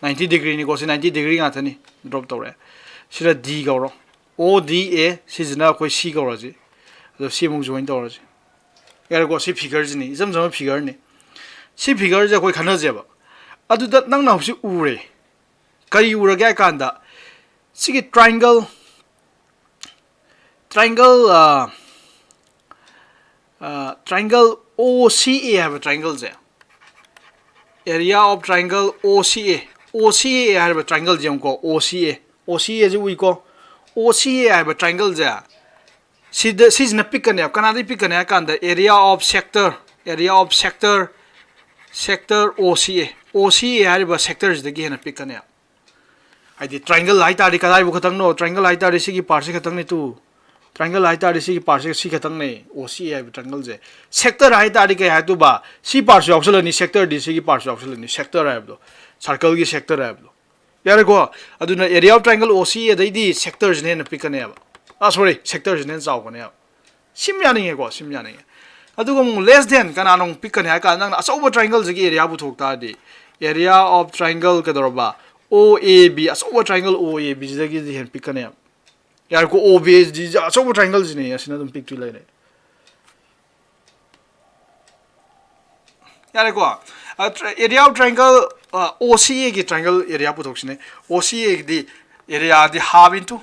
ꯅꯥꯏꯟꯇꯤ ꯗꯤꯒ꯭ꯔꯤꯅꯤꯀꯣ, ꯁꯤ ꯅꯥꯏꯟꯇꯤ ꯗꯤꯒ꯭ꯔꯤ ꯉꯥꯛꯇꯅꯤ꯫ ꯗ꯭ꯔꯣꯞ ꯇꯧꯔꯦ꯫ ꯁꯤꯗ ꯗꯤ ꯀꯧꯔꯣ꯫ ꯑꯣ ꯗꯤ ꯑꯦ, ꯁꯤꯁꯤꯅ ꯑꯩꯈꯣꯏ ꯁꯤ ꯀꯧꯔꯁꯤ꯫ ꯑꯗꯣ ꯁꯤ ꯑꯃꯨꯛ ꯖꯣꯏꯟ ꯇꯧꯔꯁꯤ꯫ ꯌꯥꯔꯦꯀꯣ? ꯁꯤ ꯐꯤꯒꯔꯁꯤꯅꯤ, ꯏꯆꯝ ꯆꯝꯕ ꯐꯤꯒꯔꯅꯤ꯫ ꯁꯤ ꯐꯤꯒꯔꯁꯦ ꯑꯩꯈꯣꯏ ꯈꯟꯅꯁꯦꯕ꯫ ꯑꯗꯨꯗ ꯅꯪꯅ ꯍꯧꯖꯤꯛ ꯎꯔꯦ꯫ ꯀꯔꯤ ꯎꯔꯒꯦ ꯍꯥꯏ ꯀꯥꯟꯗ, ꯁꯤꯒꯤ ꯇ꯭ꯔꯥꯏꯡꯒꯜ, ꯇ꯭ꯔꯥꯏꯡꯒꯜ, ꯑ, ꯑ, ꯇ꯭ꯔꯥꯏꯡꯒꯜ ꯑꯣ ꯁꯤ ꯑꯦ ꯍꯥꯏꯕ ꯇ꯭ꯔꯥꯏꯡꯒꯜꯁꯦ, area of triangle O C A, O C A ꯍꯥꯏꯔꯤꯕ ꯇ꯭ꯔꯥꯏꯡꯒꯜꯁꯦ ꯌꯦꯡꯉꯨꯀꯣ, O C A, O C A ꯁꯤ ꯎꯏꯀꯣ, O C A ꯍꯥꯏꯕ ꯇ꯭ꯔꯥꯏꯡꯒꯜꯁꯦ, ꯁꯤꯗ, ꯁꯤꯁꯤꯅ ꯄꯤꯛꯀꯅꯦꯕ꯫ ꯀꯅꯥꯗꯒꯤ ꯄꯤꯛꯀꯅꯤ ꯍꯥꯏ ꯀꯥꯟꯗ, area of sector, area of sector, sector O C A, O C A ꯍꯥꯏꯔꯤꯕ ꯁꯦꯛꯇꯔꯁꯤꯗꯒꯤ ꯍꯦꯟꯅ ꯄꯤꯛꯀꯅꯦꯕ꯫ ꯍꯥꯏꯗꯤ triangle ꯍꯥꯏ ꯇꯥꯔꯗꯤ ꯀꯗꯥꯏꯕꯨ ꯈꯛꯇꯪꯅꯣ? ꯇ꯭ꯔꯥꯏꯡꯒꯜ ꯍꯥꯏ ꯇꯥꯔꯗꯤ ꯁꯤꯒꯤ ꯄꯥꯔꯠꯁꯦ ꯈꯛꯇꯪꯅꯤ ꯇꯨ꯫ ꯇ꯭ꯔꯥꯏꯡꯒꯜ ꯍꯥꯏ ꯇꯥꯔꯗꯤ ꯁꯤꯒꯤ ꯄꯥꯔꯠꯁꯦ ꯁꯤ ꯈꯛꯇꯪꯅꯦ, ꯑꯣ ꯁꯤ ꯑꯦ ꯍꯥꯏꯕ ꯇ꯭ꯔꯥꯏꯡꯒꯜꯁꯦ꯫ ꯁꯦꯛꯇꯔ ꯍꯥꯏ ꯇꯥꯔꯗꯤ ꯀꯩ ꯍꯥꯏꯗꯨꯕ? ꯁꯤ ꯄꯥꯔꯠꯁꯨ ꯌꯥꯎꯁꯜꯂꯅꯤ, ꯁꯦꯛꯇꯔꯗꯤ ꯁꯤꯒꯤ ꯄꯥꯔꯠꯁꯨ ꯌꯥꯎꯁꯜꯂꯅꯤ, ꯁꯦꯛꯇꯔ ꯍꯥꯏꯕꯗꯣ, ꯁꯥꯔꯀꯜꯒꯤ ꯁꯦꯛꯇꯔ ꯍꯥꯏꯕꯗꯣ꯫ ꯌꯥꯔꯦꯀꯣ? ꯑꯗꯨꯅ area of triangle O C A ꯑꯗꯩꯗꯤ ꯁꯦꯛꯇꯔꯁꯤꯅ ꯍꯦꯟꯅ ꯄꯤꯛꯀꯅꯦꯕ꯫ ꯑꯥ, sorry, sector ꯁꯤꯅ ꯍꯦꯟꯅ ꯆꯥꯎꯒꯅꯦꯕ꯫ ꯁꯤꯝ ꯌꯥꯅꯤꯡꯉꯦꯀꯣ, ꯁꯤꯝ ꯌꯥꯅꯤꯡꯉꯦ꯫ ꯑꯗꯨꯒ ꯑꯃꯨꯛ less than ꯀꯅꯥꯅ ꯑꯃꯨꯛ ꯄꯤꯛꯀꯅꯤ ꯍꯥꯏ ꯀꯥꯟꯗ, ꯅꯪꯅ ꯑꯆꯧꯕ triangle ꯁꯤꯒꯤ area ꯄꯨꯊꯣꯛ ꯇꯥꯔꯗꯤ, area of triangle ꯀꯩꯗꯧꯔꯕ, O A B, ꯑꯆꯧꯕ triangle O A B ꯁꯤꯗꯒꯤꯗꯤ ꯍꯦꯟꯅ ꯄꯤꯛꯀꯅꯦꯕ꯫ ꯌꯥꯔꯦꯀꯣ, O B ꯁꯤꯗꯤ ꯑꯆꯧꯕ triangle ꯁꯤꯅꯦ, ꯑꯁꯤꯅ ꯑꯗꯨꯝ ꯄꯤꯛꯇꯣꯏ ꯂꯩꯔꯦ꯫ ꯌꯥꯔꯦꯀꯣ, ꯑ, tri-, area of triangle, ꯑ, O C A ꯒꯤ triangle area ꯄꯨꯊꯣꯛꯁꯤꯅꯦ꯫ O C A ꯒꯤꯗꯤ area D half into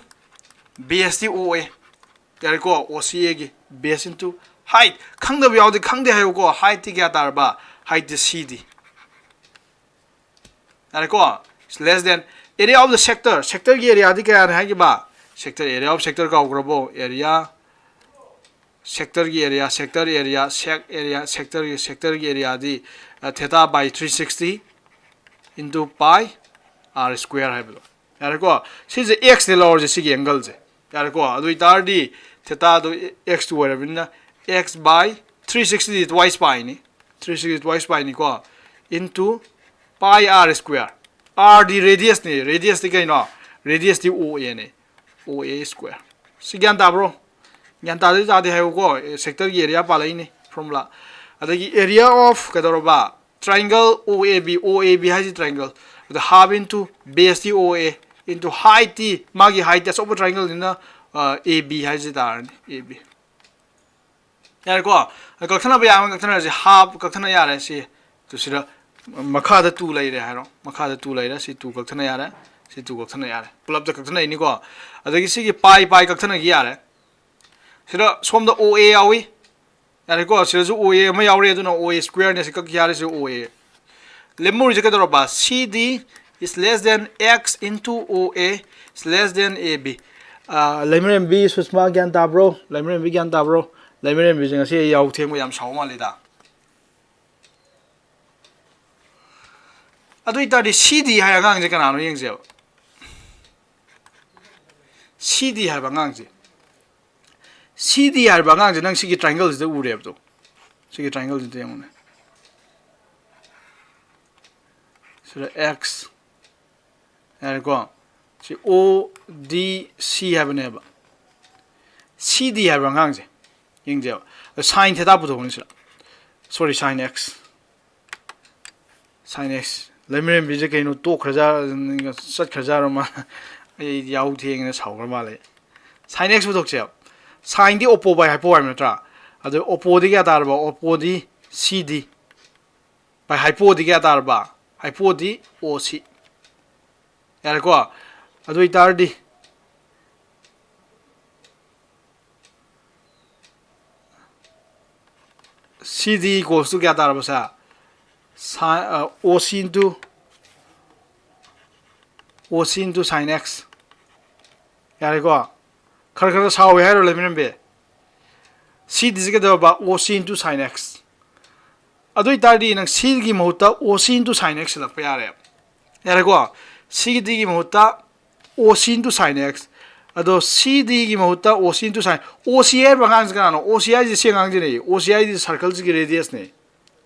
base D O A꯫ ꯌꯥꯔꯦꯀꯣ, O C A ꯒꯤ base into height꯫ ꯈꯪꯗꯕ ꯌꯥꯎꯗꯤ ꯈꯪꯗꯦ ꯍꯥꯏꯌꯨꯀꯣ꯫ Height ꯇꯤ ꯀꯌꯥ ꯇꯥꯔꯕ? Height T C D꯫ ꯌꯥꯔꯦꯀꯣ, less than area of the sector꯫ Sector ꯒꯤ area ꯗꯤ ꯀꯌꯥꯅꯤ ꯍꯥꯏꯈꯤꯕ? Sector, area of sector ꯀꯥꯎꯈ꯭ꯔꯕꯣ? Area, sector ꯒꯤ area, sector area, sec area, sector ꯒꯤ, sector ꯒꯤ area ꯗꯤ, ꯑ, theta by three sixty into pi r square ꯍꯥꯏꯕꯗꯣ꯫ ꯌꯥꯔꯦꯀꯣ, ꯁꯤꯁꯦ x ꯅꯦ ꯂꯧꯔꯁꯦ, ꯁꯤꯒꯤ angle ꯁꯦ꯫ ꯌꯥꯔꯦꯀꯣ, ꯑꯗꯨ ꯑꯣꯏꯇꯥꯔꯗꯤ theta ꯗꯣ x ꯇꯨ ꯑꯣꯏꯔꯕꯅꯤꯅ, x by three sixty D twice pi ꯅꯤ, three sixty twice pi ꯅꯤꯀꯣ, into pi r square꯫ R ꯗꯤ radius ꯅꯤ, radius ꯗꯤ ꯀꯩꯅꯣ? Radius ꯗꯤ O A ꯅꯤ, O A square꯫ ꯁꯤ ꯒ꯭ꯌꯥꯟ ꯇꯥꯕ꯭ꯔꯣ? ꯒ꯭ꯌꯥꯟ ꯇꯥꯗꯣꯏ ꯇꯥꯗꯦ ꯍꯥꯏꯌꯨꯀꯣ, ꯑꯦ, sector ꯒꯤ area ꯄꯥꯜꯂꯛꯏꯅꯤ formula꯫ ꯑꯗꯒꯤ area of ꯀꯩꯗꯧꯔꯕ? Triangle O A B, O A B ꯍꯥꯏꯁꯤ triangle꯫ ꯑꯗ half into base T O A into height T, ꯃꯥꯒꯤ height ꯇꯤ ꯑꯆꯧꯕ triangle ꯅꯤꯅ, ꯑ, A B ꯍꯥꯏꯁꯤ ꯇꯥꯔꯅꯤ, A B꯫ ꯌꯥꯔꯦꯀꯣ? ꯑꯗ ꯀꯛꯊꯠꯅꯕ ꯌꯥꯕ ꯀꯛꯊꯠꯅꯔꯁꯦ, half ꯀꯛꯊꯠꯅ ꯌꯥꯔꯦ ꯁꯤ꯫ ꯑꯗꯨ ꯁꯤꯗ ꯃꯈꯥꯗ two ꯂꯩꯔꯦ ꯍꯥꯏꯔꯣ꯫ ꯃꯈꯥꯗ two ꯂꯩꯔꯦ꯫ ꯁꯤ two ꯀꯛꯊꯠꯅ ꯌꯥꯔꯦ꯫ ꯁꯤ two ꯀꯛꯊꯠꯅ ꯌꯥꯔꯦ꯫ ꯄꯨꯂꯞꯇ ꯀꯛꯊꯠꯅꯩꯅꯤꯀꯣ꯫ ꯑꯗꯒꯤ ꯁꯤꯒꯤ pi, pi ꯀꯛꯊꯠꯅꯈꯤ ꯌꯥꯔꯦ꯫ ꯁꯤꯗ ꯁꯣꯝꯗ O A ꯌꯥꯎꯏ꯫ ꯌꯥꯔꯦꯀꯣ? ꯁꯤꯗꯁꯨ O A ꯑꯃ ꯌꯥꯎꯔꯦ, ꯑꯗꯨꯅ O A square ꯅꯦ꯫ ꯁꯤ ꯀꯛꯈꯤ ꯌꯥꯔꯦ, ꯁꯤ O A꯫ ꯂꯦꯝꯍꯧꯔꯤꯁꯦ ꯀꯩꯗꯧꯔꯕ? C D is less than x into O A is less than A B꯫ ꯑꯥ, ꯂꯩꯃꯔꯦꯝꯕꯤ ꯁꯨꯁꯃꯥ ꯒ꯭ꯌꯥꯟ ꯇꯥꯕ꯭ꯔꯣ? ꯂꯩꯃꯔꯦꯝꯕꯤ ꯒ꯭ꯌꯥꯟ ꯇꯥꯕ꯭ꯔꯣ? ꯂꯩꯃꯔꯦꯝꯕꯤꯁꯦ ꯉꯁꯤ ꯑꯩ ꯌꯥꯍꯧ ꯊꯦꯡꯕ ꯌꯥꯝ ꯁꯥꯎ ꯃꯥꯜꯂꯤꯗ꯫ ꯑꯗꯨ ꯑꯣꯏꯇꯥꯔꯗꯤ C D ꯍꯥꯏ ꯑꯉꯥꯡꯁꯦ ꯀꯅꯥꯅꯣ ꯌꯦꯡꯁꯦꯕ꯫ C D ꯍꯥꯏꯕ ꯑꯉꯥꯡꯁꯦ꯫ C D ꯍꯥꯏꯔꯤꯕ ꯑꯉꯥꯡꯁꯦ ꯅꯪ ꯁꯤꯒꯤ triangle ꯁꯤꯗ ꯎꯔꯦꯕꯗꯣ꯫ ꯁꯤꯒꯤ triangle ꯁꯤꯗ ꯌꯦꯡꯉꯨꯅꯦ꯫ ꯁꯤꯗ x꯫ ꯌꯥꯔꯦꯀꯣ? ꯁꯤ O D C ꯍꯥꯏꯕꯅꯦꯕ꯫ C D ꯍꯥꯏꯕ ꯑꯉꯥꯡꯁꯦ ꯌꯦꯡꯖꯦꯕ꯫ Sin theta ꯄꯨꯊꯣꯛꯀꯅꯤ ꯁꯤꯗ꯫ Sorry, sin x꯫ Sin x꯫ ꯂꯩꯃꯔꯦꯝꯕꯤꯁꯦ ꯀꯩꯅꯣ, ꯇꯣꯛꯈ꯭ꯔꯖꯥꯠ, ꯆꯠꯈ꯭ꯔꯖꯥꯠꯔꯣ ꯃꯥ? ꯑꯩ ꯌꯥꯍꯧ ꯊꯦꯡꯅ ꯁꯥꯎꯈ꯭ꯔ ꯃꯥꯜꯂꯦ꯫ Sin x ꯄꯨꯊꯣꯛꯁꯦꯕ꯫ Sin D oppo by hypo ꯍꯥꯏꯕ ꯅꯠꯇ꯭ꯔꯥ? ꯑꯗꯣ oppo ꯗꯤ ꯀꯌꯥ ꯇꯥꯔꯕ? Oppo D C D꯫ By hypo ꯗꯤ ꯀꯌꯥ ꯇꯥꯔꯕ? Hypo ꯗꯤ O C꯫ ꯌꯥꯔꯦꯀꯣ? ꯑꯗꯨ ꯑꯣꯏꯇꯥꯔꯗꯤ C D equals to ꯀꯌꯥ ꯇꯥꯔꯕ ꯁꯦ? Sin, ꯑ, O C into, O C into sin x꯫ ꯌꯥꯔꯦꯀꯣ? ꯈꯔ ꯈꯔ ꯁꯥꯎꯋꯦ ꯍꯥꯏꯔꯣ ꯂꯩꯃꯤꯔꯝꯕꯤ? C D ꯁꯤ ꯀꯩꯗꯧꯔꯕ? O C into sin x꯫ ꯑꯗꯨ ꯑꯣꯏꯇꯥꯔꯗꯤ ꯅꯪ C ꯒꯤ ꯃꯍꯨꯠꯇ O C into sin x ꯁꯤꯜꯂꯛꯄ ꯌꯥꯔꯦ꯫ ꯌꯥꯔꯦꯀꯣ? C D ꯒꯤ ꯃꯍꯨꯠꯇ O C into sin x꯫ ꯑꯗꯣ C D ꯒꯤ ꯃꯍꯨꯠꯇ O C into sin, O C ꯍꯥꯏꯔꯤꯕ ꯑꯉꯥꯡꯁꯤ ꯀꯅꯥꯅꯣ? O C ꯍꯥꯏꯁꯤ ꯁꯤ ꯑꯉꯥꯡꯁꯤꯅꯦ꯫ O C ꯍꯥꯏꯁꯤ circle ꯁꯤꯒꯤ radius ꯅꯦ꯫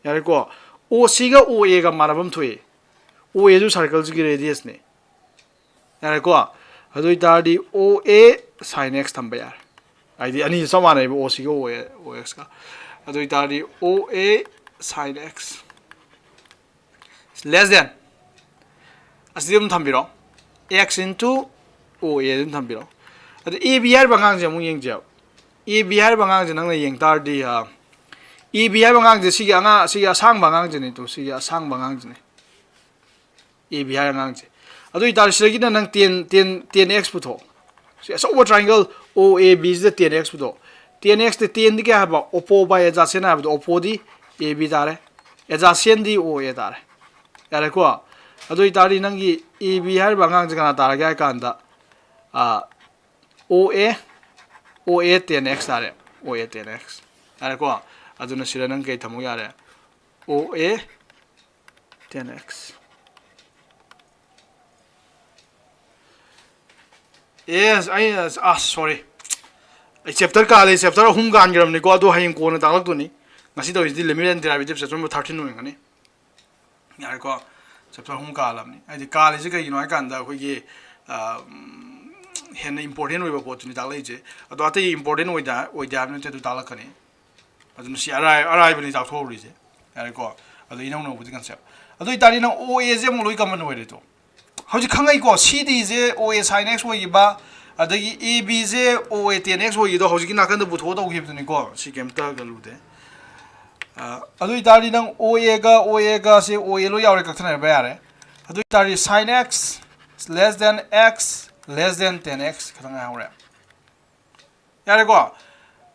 ꯌꯥꯔꯦꯀꯣ? O C ꯒ O A ꯒ ꯃꯥꯟꯅꯕ ꯑꯃ ꯊꯣꯛꯑꯦ꯫ O A ꯁꯨ circle ꯁꯤꯒꯤ radius ꯅꯦ꯫ ꯌꯥꯔꯦꯀꯣ? ꯑꯗꯨ ꯑꯣꯏꯇꯥꯔꯗꯤ O A sin x ꯊꯝꯕ ꯌꯥꯔꯦ꯫ ꯍꯥꯏꯗꯤ ꯑꯅꯤꯁꯦ ꯆꯞ ꯃꯥꯟꯅꯩꯕ, O C ꯒ O A, O X ꯀ꯫ ꯑꯗꯨ ꯑꯣꯏꯇꯥꯔꯗꯤ O A sin x less than, ꯑꯁꯤꯗꯤ ꯑꯗꯨꯝ ꯊꯝꯕꯤꯔꯣ, x into O A ꯑꯗꯨꯝ ꯊꯝꯕꯤꯔꯣ꯫ ꯑꯗ A B ꯍꯥꯏꯔꯤꯕ ꯑꯉꯥꯡꯁꯦ ꯑꯃꯨꯛ ꯌꯦꯡꯁꯦꯕ꯫ A B ꯍꯥꯏꯔꯤꯕ ꯑꯉꯥꯡꯁꯦ ꯅꯪꯅ ꯌꯦꯡ ꯇꯥꯔꯗꯤ, ꯑ, A B ꯍꯥꯏꯔꯤꯕ ꯑꯉꯥꯡꯁꯦ ꯁꯤꯒꯤ ꯑꯉꯥꯡ, ꯁꯤꯒꯤ ꯑꯁꯥꯡꯕ ꯑꯉꯥꯡꯁꯤꯅꯦ, ꯇꯨ, ꯁꯤꯒꯤ ꯑꯁꯥꯡꯕ ꯑꯉꯥꯡꯁꯤꯅꯦ꯫ A B ꯍꯥꯏꯔ ꯑꯉꯥꯡꯁꯦ꯫ ꯑꯗꯨ ꯑꯣꯏꯇꯥꯔꯗꯤ ꯁꯤꯗꯒꯤꯅ ꯅꯪ ten, ten, ten x ꯄꯨꯊꯣꯛꯑꯣ꯫ ꯁꯤ ꯑꯆꯧꯕ triangle O A B ꯁꯤꯗ ten x ꯄꯨꯊꯣꯛꯑꯣ꯫ Ten x ꯇ ten ꯗꯤ ꯀꯌꯥ ꯍꯥꯏꯕ? Oppo by adjacent ꯍꯥꯏꯕꯗꯣ, oppo ꯗꯤ A B ꯇꯥꯔꯦ, adjacent ꯗꯤ O A ꯇꯥꯔꯦ꯫ ꯌꯥꯔꯦꯀꯣ? ꯑꯗꯨ ꯑꯣꯏꯇꯥꯔꯗꯤ ꯅꯪꯒꯤ A B ꯍꯥꯏꯔꯤꯕ ꯑꯉꯥꯡꯁꯦ ꯀꯅꯥ ꯇꯥꯔꯒꯦ ꯍꯥꯏ ꯀꯥꯟꯗ, ꯑ, O A, O A ten x ꯇꯥꯔꯦ꯫ O A ten x꯫ ꯌꯥꯔꯦꯀꯣ? ꯑꯗꯨꯅ ꯁꯤꯗ ꯅꯪ ꯀꯩ ꯊꯝꯃꯨ ꯌꯥꯔꯦ? O A ten x꯫ Yes, ꯑꯩ, ꯑꯁ, sorry꯫ ꯑꯩ chapter ꯀꯥꯜꯂꯦ, chapter ꯑꯍꯨꯝ ꯀꯥꯟꯈ꯭ꯔꯕꯅꯤꯀꯣ, ꯑꯗꯣ ꯍꯌꯦꯡ ꯀꯣꯟꯅ ꯇꯥꯛꯂꯛꯇꯣꯏꯅꯤ꯫ ꯉꯁꯤ ꯇꯧꯔꯤꯁꯤꯗꯤ limit and derivative chapter number thirteen ꯑꯣꯏꯔꯝꯒꯅꯤ꯫ ꯌꯥꯔꯦꯀꯣ? Chapter ꯑꯍꯨꯝ ꯀꯥꯜꯂꯕꯅꯤ꯫ ꯍꯥꯏꯗꯤ ꯀꯥꯜꯂꯤꯁꯦ ꯀꯩꯒꯤꯅꯣ ꯍꯥꯏ ꯀꯥꯟꯗ ꯑꯩꯈꯣꯏꯒꯤ, ꯑ, ꯍꯦꯟꯅ ꯏꯝꯄꯣꯔꯇꯦꯟ ꯑꯣꯏꯕ ꯄꯣꯠꯇꯨꯅꯤ ꯇꯥꯛꯂꯛꯏꯁꯦ꯫ ꯑꯗꯣ ꯑꯇꯩ ꯏꯝꯄꯣꯔꯇꯦꯟ ꯑꯣꯏꯗ ꯑꯣꯏꯗꯦ ꯍꯥꯏꯕ ꯅꯠꯇꯦ, ꯑꯗꯨ ꯇꯥꯛꯂꯛꯀꯅꯤ꯫ ꯑꯗꯨꯅ ꯁꯤ ꯑꯔꯥꯏ ꯑꯔꯥꯏꯕꯅꯤ ꯇꯥꯛꯊꯣꯛꯍꯧꯔꯤꯁꯦ꯫ ꯌꯥꯔꯦꯀꯣ? ꯑꯗꯣ ꯏꯅꯧ ꯅꯧꯕꯗꯤ ꯀꯟꯁꯦꯞ꯫ ꯑꯗꯨ ꯑꯣꯏꯇꯥꯔꯗꯤ ꯅꯪ ꯑꯣ ꯑꯦꯁꯦ ꯑꯃꯨꯛ ꯂꯣꯏ ꯀꯃꯟ ꯑꯣꯏꯔꯦ ꯇꯣ꯫ ꯍꯧꯖꯤꯛ ꯈꯪꯉꯛꯏꯀꯣ, ꯁꯤ ꯗꯤꯁꯦ ꯑꯣ ꯑꯦ ꯁꯥꯏꯟ ꯑꯦꯛꯁ ꯑꯣꯏꯈꯤꯕ, ꯑꯗꯒꯤ ꯑꯦ ꯕꯤꯁꯦ ꯑꯣ ꯑꯦ ꯇꯦꯟ ꯑꯦꯛꯁ ꯑꯣꯏꯈꯤꯕꯗꯣ ꯍꯧꯖꯤꯛꯀꯤ ꯅꯥꯀꯟꯗ ꯄꯨꯊꯣꯛꯑ ꯇꯧꯈꯤꯕꯗꯨꯅꯤꯀꯣ꯫ ꯁꯤ ꯀꯩꯝꯇ ꯀꯜꯂꯨꯗꯦ꯫ ꯑꯗꯨ ꯑꯣꯏꯇꯥꯔꯗꯤ ꯅꯪ ꯑꯣ ꯑꯦꯒ ꯑꯣ ꯑꯦꯒꯁꯦ ꯑꯣ ꯑꯦ ꯂꯣꯏ ꯌꯥꯎꯔꯦ, ꯀꯛꯊꯠꯅꯕ ꯌꯥꯔꯦ꯫ ꯑꯗꯨ ꯑꯣꯏꯇꯥꯔꯗꯤ sine x less than x less than ten x ꯈꯛꯇꯪ ꯉꯥꯏꯍꯧꯔꯦ꯫ ꯌꯥꯔꯦꯀꯣ?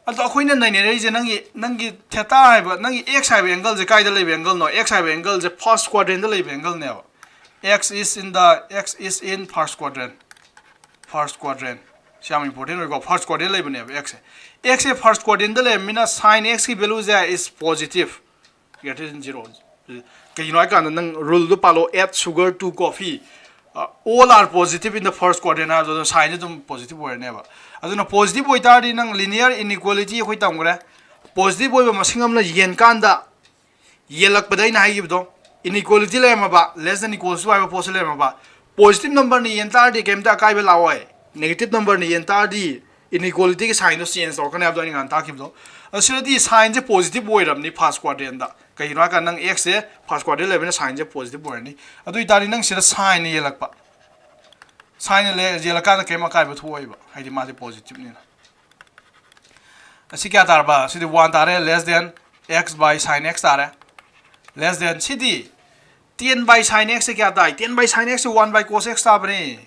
ꯑꯗꯣ ꯑꯩꯈꯣꯏꯅ ꯅꯩꯅꯔꯛꯏꯁꯦ ꯅꯪꯒꯤ ꯅꯪꯒꯤ ꯊꯦꯇꯥ ꯍꯥꯏꯕ, ꯅꯪꯒꯤ ꯑꯦꯛꯁ ꯍꯥꯏꯕ ꯑꯦꯡꯒꯜꯁꯦ ꯀꯥꯏꯗ ꯂꯩꯕ ꯑꯦꯡꯒꯜꯅꯣ? ꯑꯦꯛꯁ ꯍꯥꯏꯕ ꯑꯦꯡꯒꯜꯁꯦ ꯐꯥꯔꯁ ꯀ꯭ꯋꯥꯗ꯭ꯔꯦꯟꯗ ꯂꯩꯕ ꯑꯦꯡꯒꯜꯅꯦꯕ꯫ X is in the X is in first quadrant, first quadrant꯫ ꯁꯤ ꯌꯥꯝ ꯏꯝꯄꯣꯔꯇꯦꯟ ꯑꯣꯏꯀꯣ, ꯐꯥꯔꯁ ꯀ꯭ꯋꯥꯗ꯭ꯔꯦꯟ ꯂꯩꯕꯅꯦꯕ ꯑꯦꯛꯁꯁꯦ꯫ ꯑꯦꯛꯁꯁꯦ ꯐꯥꯔꯁ ꯀ꯭ꯋꯥꯗ꯭ꯔꯦꯟꯗ ꯂꯩꯔꯕꯃꯤꯅ ꯁꯥꯏꯟ ꯑꯦꯛꯁꯀꯤ ꯚꯦꯂꯨꯁꯦ is positive, greater than zero꯫ ꯀꯩꯒꯤꯅꯣ ꯍꯥꯏꯀꯥꯟꯗ ꯅꯪ ꯔꯨꯜꯗꯣ ꯄꯥꯜꯂꯣ, add sugar to coffee, all are positive in the first quadrant ꯍꯥꯏꯕꯗꯣ ꯁꯥꯏꯟꯁꯦ ꯑꯗꯨꯝ ꯄꯣꯖꯤꯇꯤꯚ ꯑꯣꯏꯔꯅꯦꯕ꯫ ꯑꯗꯨꯅ ꯄꯣꯖꯤꯇꯤꯚ ꯑꯣꯏꯇꯥꯔꯗꯤ ꯅꯪ ꯂꯤꯅꯤꯌꯔ ꯏꯟꯏꯀ꯭ꯋꯦꯂꯤꯇꯤ ꯑꯩꯈꯣꯏ ꯇꯝꯈ꯭ꯔꯦ꯫ ꯄꯣꯖꯤꯇꯤꯚ ꯑꯣꯏꯕ ꯃꯁꯤꯡ ꯑꯃꯅ ꯌꯦꯟꯀꯥꯟꯗ, ꯌꯦꯜꯂꯛꯄꯗ ꯑꯩꯅ ꯍꯥꯏꯈꯤꯕꯗꯣ, ꯏꯟꯏꯀ꯭ꯋꯦꯂꯤꯇꯤ ꯂꯩꯔꯝꯃꯕ, less than equals to ꯍꯥꯏꯕ ꯄꯣꯠꯁꯦ ꯂꯩꯔꯝꯃꯕ, ꯄꯣꯖꯤꯇꯤꯚ ꯅꯝꯕꯔꯅ ꯌꯦꯟ ꯇꯥꯔꯗꯤ ꯀꯩꯝꯇ ꯑꯀꯥꯏꯕ ꯂꯥꯛꯑꯣꯏ꯫ ꯅꯦꯒꯦꯇꯤꯚ ꯅꯝꯕꯔꯅ ꯌꯦꯟ ꯇꯥꯔꯗꯤ ꯏꯟꯏꯀ꯭ꯋꯦꯂꯤꯇꯤꯒꯤ ꯁꯥꯏꯟꯗꯣ ꯆꯦꯟꯖ ꯇꯧꯔꯛꯀꯅꯤ ꯍꯥꯏꯕꯗꯣ ꯑꯩꯅ ꯉꯍꯥꯟ ꯇꯥꯛꯈꯤꯕꯗꯣ꯫ ꯑꯗꯣ ꯁꯤꯗꯗꯤ ꯁꯥꯏꯟꯁꯦ ꯄꯣꯖꯤꯇꯤꯚ ꯑꯣꯏꯔꯕꯅꯤ ꯐꯥꯔꯁ ꯀ꯭ꯋꯥꯗ꯭ꯔꯦꯟꯗ꯫ ꯀꯩꯒꯤꯅꯣ ꯍꯥꯏꯀꯥꯟꯗ ꯅꯪ ꯑꯦꯛꯁꯁꯦ ꯐꯥꯔꯁ ꯀ꯭ꯋꯥꯗ꯭ꯔꯦꯟ ꯂꯩꯕꯅꯤꯅ ꯁꯥꯏꯟꯁꯦ ꯄꯣꯖꯤꯇꯤꯚ ꯑꯣꯏꯔꯅꯤ꯫ ꯑꯗꯨ ꯑꯣꯏꯇꯥꯔꯗꯤ ꯅꯪ ꯁꯤꯗ ꯁꯥꯏꯟꯅ ꯌꯦꯜꯂꯛꯄ, ꯁꯥꯏꯟꯅ ꯂꯦ- ꯌꯦꯜꯂꯀꯥꯟꯗ ꯀꯩꯝ ꯑꯀꯥꯏꯕ ꯊꯣꯛꯑꯣꯏꯕ, ꯍꯥꯏꯗꯤ ꯃꯥꯁꯦ ꯄꯣꯖꯤꯇꯤꯚꯅꯤꯅ꯫ ꯑꯁꯤ ꯀꯌꯥ ꯇꯥꯔꯕ? ꯁꯤꯗꯤ ꯋꯥꯟ ꯇꯥꯔꯦ, less than x by sine x ꯇꯥꯔꯦ꯫ Less than ꯁꯤꯗꯤ ten by sine x ꯁꯦ ꯀꯌꯥ ꯇꯥꯏ? Ten by sine x say one by cos x ꯇꯥꯕꯅꯤ꯫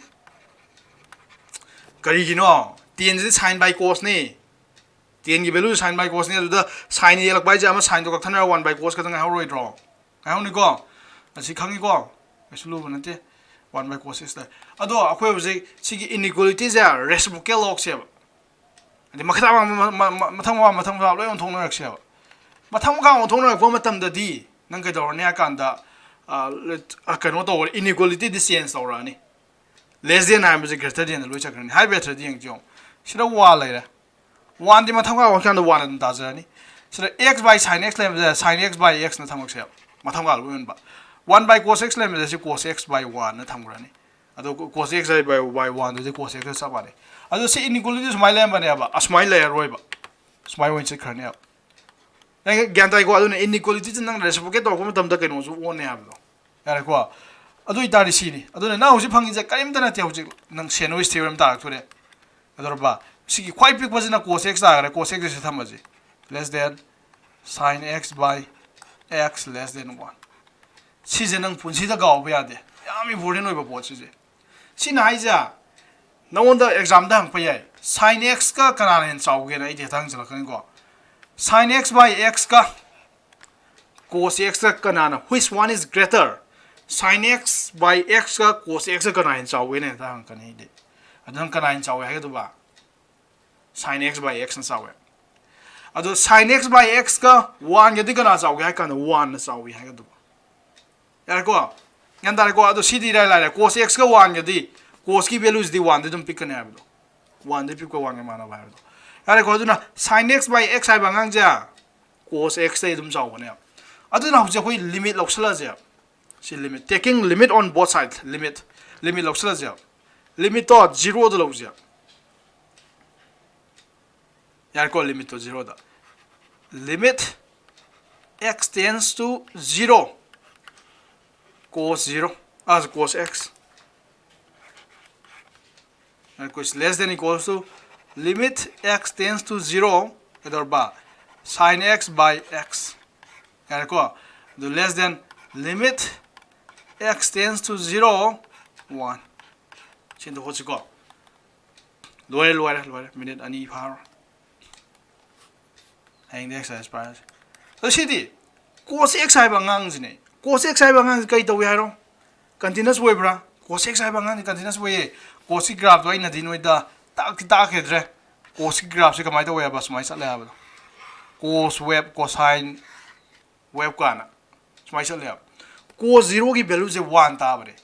ꯀꯔꯤꯒꯤꯅꯣ? Ten CD sine by cos ꯅꯤ꯫ Ten ꯒꯤ value sine by cos ꯅꯤ꯫ ꯑꯗꯨꯗ ꯁꯥꯏꯟ ꯌꯦꯜꯂꯛꯄ ꯍꯥꯏꯁꯦ ꯑꯃ ꯁꯥꯏꯟꯗꯣ ꯀꯛꯊꯠꯅꯔꯒ one by cos ꯈꯛꯇꯪ ꯉꯥꯏꯍꯧꯔꯣꯏꯗ꯭ꯔꯣ? ꯉꯥꯏꯍꯧꯅꯤꯀꯣ? ꯑꯁꯤ ꯈꯪꯉꯤꯀꯣ? ꯀꯩꯁꯨ ꯂꯨꯕ ꯅꯠꯇꯦ꯫ One by cos x ꯇꯥꯏ꯫ ꯑꯗꯣ ꯑꯩꯈꯣꯏ ꯍꯧꯖꯤꯛ ꯁꯤꯒꯤ ꯏꯟꯏꯀ꯭ꯋꯦꯂꯤꯇꯤꯁꯦ ꯔꯦꯁꯤꯄ꯭ꯔꯣꯀꯦꯜ ꯂꯧꯔꯛꯁꯦꯕ꯫ ꯍꯥꯏꯗꯤ ꯃꯈꯥ ꯃꯊꯪ ꯃꯈꯥ ꯃꯊꯪ ꯃꯈꯥ ꯃꯊꯪ ꯃꯈꯥ ꯂꯣꯏ ꯑꯣꯟꯊꯣꯛꯅꯔꯛꯁꯦꯕ꯫ ꯃꯊꯪ ꯃꯈꯥ ꯑꯣꯟꯊꯣꯛꯅꯔꯛꯄ ꯃꯇꯝꯗꯗꯤ ꯅꯪ ꯀꯩꯗꯧꯔꯅꯤ ꯍꯥꯏ ꯀꯥꯟꯗ, ꯑ, ꯀꯩꯅꯣ ꯇꯧꯔꯦ, ꯏꯟꯏꯀ꯭ꯋꯦꯂꯤꯇꯤꯗꯤ ꯆꯦꯟꯖ ꯇꯧꯔꯛꯑꯅꯤ꯫ Less than ꯍꯥꯏꯕꯁꯦ greater than ꯂꯣꯏ ꯆꯠꯈ꯭ꯔꯅꯤ꯫ ꯍꯥꯏꯕ ꯌꯥꯗ꯭ꯔꯗꯤ ꯌꯦꯡꯁꯤ ꯌꯦꯡꯉꯣ꯫ ꯁꯤꯗ ꯋꯥꯟ ꯂꯩꯔꯦ꯫ ꯋꯥꯟꯗꯤ ꯃꯊꯪ ꯃꯈꯥ ꯑꯣꯟꯈꯤꯀꯥꯟꯗ ꯋꯥꯟ ꯑꯗꯨꯝ ꯇꯥꯖꯔꯅꯤ꯫ ꯁꯤꯗ x by sine x ꯂꯩꯔꯝꯕꯁꯦ sine x by x ꯅ ꯊꯝꯃꯛꯁꯦꯕ꯫ ꯃꯊꯪ ꯃꯈꯥ ꯂꯣꯏ ꯑꯣꯟꯕ꯫ One by cos x ꯂꯩꯔꯝꯕꯁꯦ ꯁꯤ cos x by one ꯅ ꯊꯝꯈ꯭ꯔꯅꯤ꯫ ꯑꯗꯣ cos x by by one ꯗꯨꯗꯤ cos x ꯆꯞ ꯃꯥꯟꯅꯩ꯫ ꯑꯗꯣ ꯁꯤ inequality ꯁꯨꯃꯥꯏꯅ ꯂꯩꯔꯝꯕꯅꯦꯕ, ꯑꯁꯨꯃꯥꯏꯅ ꯂꯩꯔꯔꯣꯏꯕ, ꯁꯨꯃꯥꯏꯅ ꯑꯣꯏꯅ ꯆꯠꯈ꯭ꯔꯅꯦꯕ꯫ ꯅꯪ ꯒ꯭ꯌꯥꯟ ꯇꯥꯏꯀꯣ? ꯑꯗꯨꯅ inequality ꯁꯤ ꯅꯪ reciprocate ꯇꯧꯔꯛꯄ ꯃꯇꯝꯗ ꯀꯩꯅꯣꯁꯨ ꯑꯣꯟꯅꯦ ꯍꯥꯏꯕꯗꯣ꯫ ꯌꯥꯔꯦꯀꯣ? ꯑꯗꯨ ꯑꯣꯏꯇꯥꯔꯗꯤ ꯁꯤꯅꯤ꯫ ꯑꯗꯨꯅ ꯅꯪ ꯍꯧꯖꯤꯛ ꯐꯪꯉꯤꯁꯦ ꯀꯔꯤꯝꯇ ꯅꯠꯇꯦ, ꯍꯧꯖꯤꯛ ꯅꯪ Shanowitz theorem ꯇꯥꯔꯛꯇꯣꯔꯦ꯫ ꯀꯩꯗꯧꯔꯕ? ꯁꯤꯒꯤ ꯈ꯭ꯋꯥꯏ ꯄꯤꯛꯄꯁꯤꯅ cos x ꯇꯥꯈ꯭ꯔꯦ, cos x say ꯊꯝꯃꯁꯤ, less than sin x by x less than one꯫ ꯁꯤꯁꯦ ꯅꯪ ꯄꯨꯟꯁꯤꯗ ꯀꯥꯎꯕ ꯌꯥꯗꯦ, ꯌꯥꯝ important ꯑꯣꯏꯕ ꯄꯣꯠꯁꯤꯁꯦ꯫ ꯁꯤꯅ ꯍꯥꯏꯁꯦ, ꯅꯉꯣꯟꯗ exam ꯗ ꯍꯪꯉꯛꯄ ꯌꯥꯏ, sin x ꯀ ꯀꯅꯥꯅ ꯍꯦꯟꯅ ꯆꯥꯎꯒꯦꯅ ꯑꯩꯗꯤ ꯍꯦꯛꯇ ꯍꯪꯖꯜꯂꯛꯀꯅꯤꯀꯣ꯫ Sin x by x ꯀ cos x ꯀ ꯀꯅꯥꯅ, which one is greater? Sin x by x ꯀ cos x ꯀ ꯀꯅꯥ ꯍꯦꯟꯅ ꯆꯥꯎꯒꯦꯅ ꯍꯦꯛꯇ ꯍꯪꯉꯛꯀꯅꯤ ꯑꯩꯗꯤ꯫ ꯑꯗꯨ ꯅꯪ ꯀꯅꯥ ꯍꯦꯟꯅ ꯆꯥꯎꯋꯦ ꯍꯥꯏꯒꯗꯧꯕ? Sin x by x ꯅ ꯆꯥꯎꯋꯦ꯫ ꯑꯗꯣ sin x by x ꯀ one ꯒꯗꯤ ꯀꯅꯥ ꯆꯥꯎꯒꯦ ꯍꯥꯏ ꯀꯥꯟꯗ one ꯅ ꯆꯥꯎꯋꯤ ꯍꯥꯏꯒꯗꯧꯕ꯫ ꯌꯥꯔꯦꯀꯣ? ꯒ꯭ꯌꯥꯟ ꯇꯥꯔꯦꯀꯣ? ꯑꯗꯣ ꯁꯤꯗꯤ ꯏꯔꯥꯏ ꯂꯥꯏꯔꯦ꯫ Cos x ꯀ one ꯒꯗꯤ, cos ꯀꯤ value ꯁꯤꯗꯤ one ꯗꯤ ꯑꯗꯨꯝ ꯄꯤꯛꯀꯅꯤ ꯍꯥꯏꯕꯗꯣ꯫ One ꯗꯤ ꯄꯤꯛꯄ one ꯒ ꯃꯥꯟꯅꯕ ꯍꯥꯏꯕꯗꯣ꯫ ꯌꯥꯔꯦꯀꯣ? ꯑꯗꯨꯅ sin x by x ꯍꯥꯏꯕ ꯑꯉꯥꯡꯁꯦ cos x ꯇꯩ ꯑꯗꯨꯝ ꯆꯥꯎꯕꯅꯦꯕ꯫ ꯑꯗꯨꯅ ꯍꯧꯖꯤꯛ ꯑꯩꯈꯣꯏ limit ꯂꯧꯁꯜꯂꯁꯦ꯫ ꯁꯤ limit, taking limit on both sides, limit, limit ꯂꯧꯁꯜꯂꯁꯦ꯫ Limit to zero ꯗ ꯂꯧꯁꯦ꯫ ꯌꯥꯔꯦꯀꯣ? Limit to zero the. Limit x tends to zero, cos zero, ꯑ, cos x, ꯌꯥꯔꯦꯀꯣ? Less than equals to, limit x tends to zero, ꯀꯩꯗꯧꯔꯕ? Sin x by x꯫ ꯌꯥꯔꯦꯀꯣ? ꯑꯗꯨ less than limit x tends to zero, one꯫ ꯁꯤ ꯑꯝꯇ ꯍꯣꯠꯁꯤꯀꯣ꯫ ꯂꯣꯏꯔꯦ, ꯂꯣꯏꯔꯦ, ꯂꯣꯏꯔꯦ꯫ Minute ꯑꯅꯤ ꯐꯥꯔꯣꯏ꯫ ꯍꯌꯦꯡꯗꯤ exercise ꯄꯥꯔꯁꯤ꯫ ꯑꯗꯣ ꯁꯤꯗꯤ cos x ꯍꯥꯏꯕ ꯑꯉꯥꯡꯁꯤꯅꯦ꯫ Cos x ꯍꯥꯏꯕ ꯑꯉꯥꯡꯁꯤ ꯀꯔꯤ ꯇꯧꯏ ꯍꯥꯏꯔꯣ? Continuous ꯑꯣꯏꯕ꯭ꯔꯥ? Cos x ꯍꯥꯏꯕ ꯑꯉꯥꯡꯁꯤ continuous ꯑꯣꯏꯌꯦ꯫ Cos ꯀꯤ graph ꯇꯣ ꯑꯩꯅꯗꯤ ꯅꯣꯏꯗ ꯇꯥꯛꯇꯤ ꯇꯥꯛꯈꯤꯗ꯭ꯔꯦ꯫ Cos ꯀꯤ graph ꯁꯦ ꯀꯃꯥꯏꯅ ꯇꯧꯋꯦ ꯍꯥꯏꯕ? ꯁꯨꯃꯥꯏꯅ ꯆꯠꯂꯦ ꯍꯥꯏꯕꯗꯣ꯫ Cos wave, cosine wave ꯀꯥꯏꯅ ꯁꯨꯃꯥꯏꯅ ꯆꯠꯂꯦ ꯍꯥꯏꯕ꯫ Cos zero ꯒꯤ value ꯁꯦ one ꯇꯥꯕꯅꯦ꯫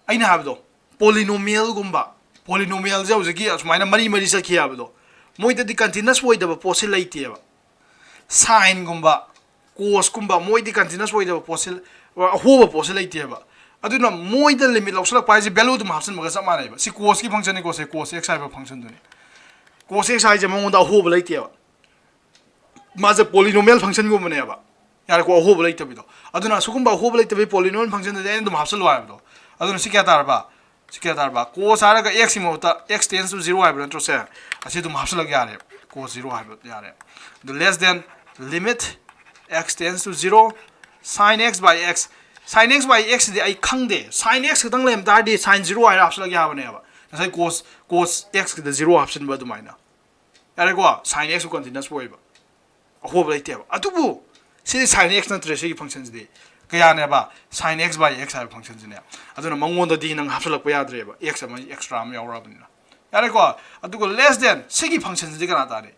ꯑꯩꯅ ꯍꯥꯏꯕꯗꯣ, polynomial ꯒꯨꯝꯕ, polynomial ꯁꯦ ꯍꯧꯖꯤꯛꯀꯤ ꯑꯁꯨꯃꯥꯏꯅ ꯃꯔꯤ ꯃꯔꯤ ꯆꯠꯈꯤ ꯍꯥꯏꯕꯗꯣ, ꯃꯣꯏꯗꯗꯤ continuous ꯑꯣꯏꯗꯕ ꯄꯣꯠꯁꯦ ꯂꯩꯇꯦꯕ꯫ Sine ꯒꯨꯝꯕ, cos ꯀꯨꯝꯕ, ꯃꯣꯏꯗꯤ continuous ꯑꯣꯏꯗꯕ ꯄꯣꯠꯁꯦ, ꯑꯍꯣꯕ ꯄꯣꯠꯁꯦ ꯂꯩꯇꯦꯕ꯫ ꯑꯗꯨꯅ ꯃꯣꯏꯗ limit ꯂꯧꯁꯤꯜꯂꯛꯄ ꯍꯥꯏꯁꯦ value ꯑꯗꯨꯝ ꯍꯥꯞꯆꯤꯟꯕꯒ ꯆꯞ ꯃꯥꯟꯅꯩꯕ꯫ ꯁꯤ cos ꯀꯤ function ꯅꯤꯀꯣ, ꯁꯦ cos x ꯍꯥꯏꯕ function ꯗꯨꯅꯤ꯫ Cos x ꯍꯥꯏꯁꯦ ꯃꯉꯣꯟꯗ ꯑꯍꯣꯕ ꯂꯩꯇꯦꯕ, ꯃꯥꯁꯦ polynomial function ꯒꯨꯝꯕꯅꯦꯕ꯫ ꯌꯥꯔꯦꯀꯣ, ꯑꯍꯣꯕ ꯂꯩꯇꯕꯤꯗꯣ꯫ ꯑꯗꯨꯅ ꯁꯤꯒꯨꯝꯕ ꯑꯍꯣꯕ ꯂꯩꯇꯕꯤ polynomial function ꯗꯗꯤ ꯑꯩꯅ ꯑꯗꯨꯝ ꯍꯥꯞꯆꯤꯜꯂꯣ ꯍꯥꯏꯕꯗꯣ꯫ ꯑꯗꯨꯅ ꯁꯤ ꯀꯌꯥ ꯇꯥꯔꯕ? ꯁꯤ ꯀꯌꯥ ꯇꯥꯔꯕ? Cos ꯍꯥꯏꯔꯒ x ꯀꯤ ꯃꯍꯨꯠꯇ x tends to zero ꯍꯥꯏꯕ ꯅꯠꯇ꯭ꯔꯣ ꯁꯦ? ꯑꯁꯤ ꯑꯗꯨꯝ ꯍꯥꯞꯆꯤꯜꯂꯒ ꯌꯥꯔꯦ, cos zero ꯍꯥꯏꯕ ꯌꯥꯔꯦ꯫ ꯑꯗꯨ less than limit x tends to zero sin x by x, sin x by x ꯗꯤ ꯑꯩ ꯈꯪꯗꯦ꯫ Sin x ꯈꯛꯇꯪ ꯂꯩꯔꯝ ꯇꯥꯔꯗꯤ sin zero ꯍꯥꯏꯔ ꯍꯥꯞꯆꯤꯜꯂꯒ ꯌꯥꯕꯅꯦꯕ, ꯉꯁꯥꯏ cos, cos x ꯀꯤꯗ zero ꯍꯥꯞꯆꯤꯟꯕ ꯑꯗꯨꯃꯥꯏꯅ꯫ ꯌꯥꯔꯦꯀꯣ, sin x ꯁꯨ continuous ꯑꯣꯏꯕ, ꯑꯍꯣꯕ ꯂꯩꯇꯦꯕ꯫ ꯑꯗꯨꯕꯨ ꯁꯤꯗꯤ sin x ꯅꯠꯇ꯭ꯔꯦ, ꯁꯤꯒꯤ function CD ꯀꯌꯥꯅꯦꯕ? Sin x by x ꯍꯥꯏꯕ function ꯁꯤꯅꯦ꯫ ꯑꯗꯨꯅ ꯃꯉꯣꯟꯗꯗꯤ ꯅꯪ ꯍꯥꯞꯆꯤꯜꯂꯛꯄ ꯌꯥꯗ꯭ꯔꯦꯕ, x ꯑꯃ extra ꯑꯃ ꯌꯥꯎꯔꯛꯑꯕꯅꯤꯅ꯫ ꯌꯥꯔꯦꯀꯣ? ꯑꯗꯨꯒ less than ꯁꯤꯒꯤ function ꯁꯤꯗꯤ ꯀꯅꯥ ꯇꯥꯔꯦ?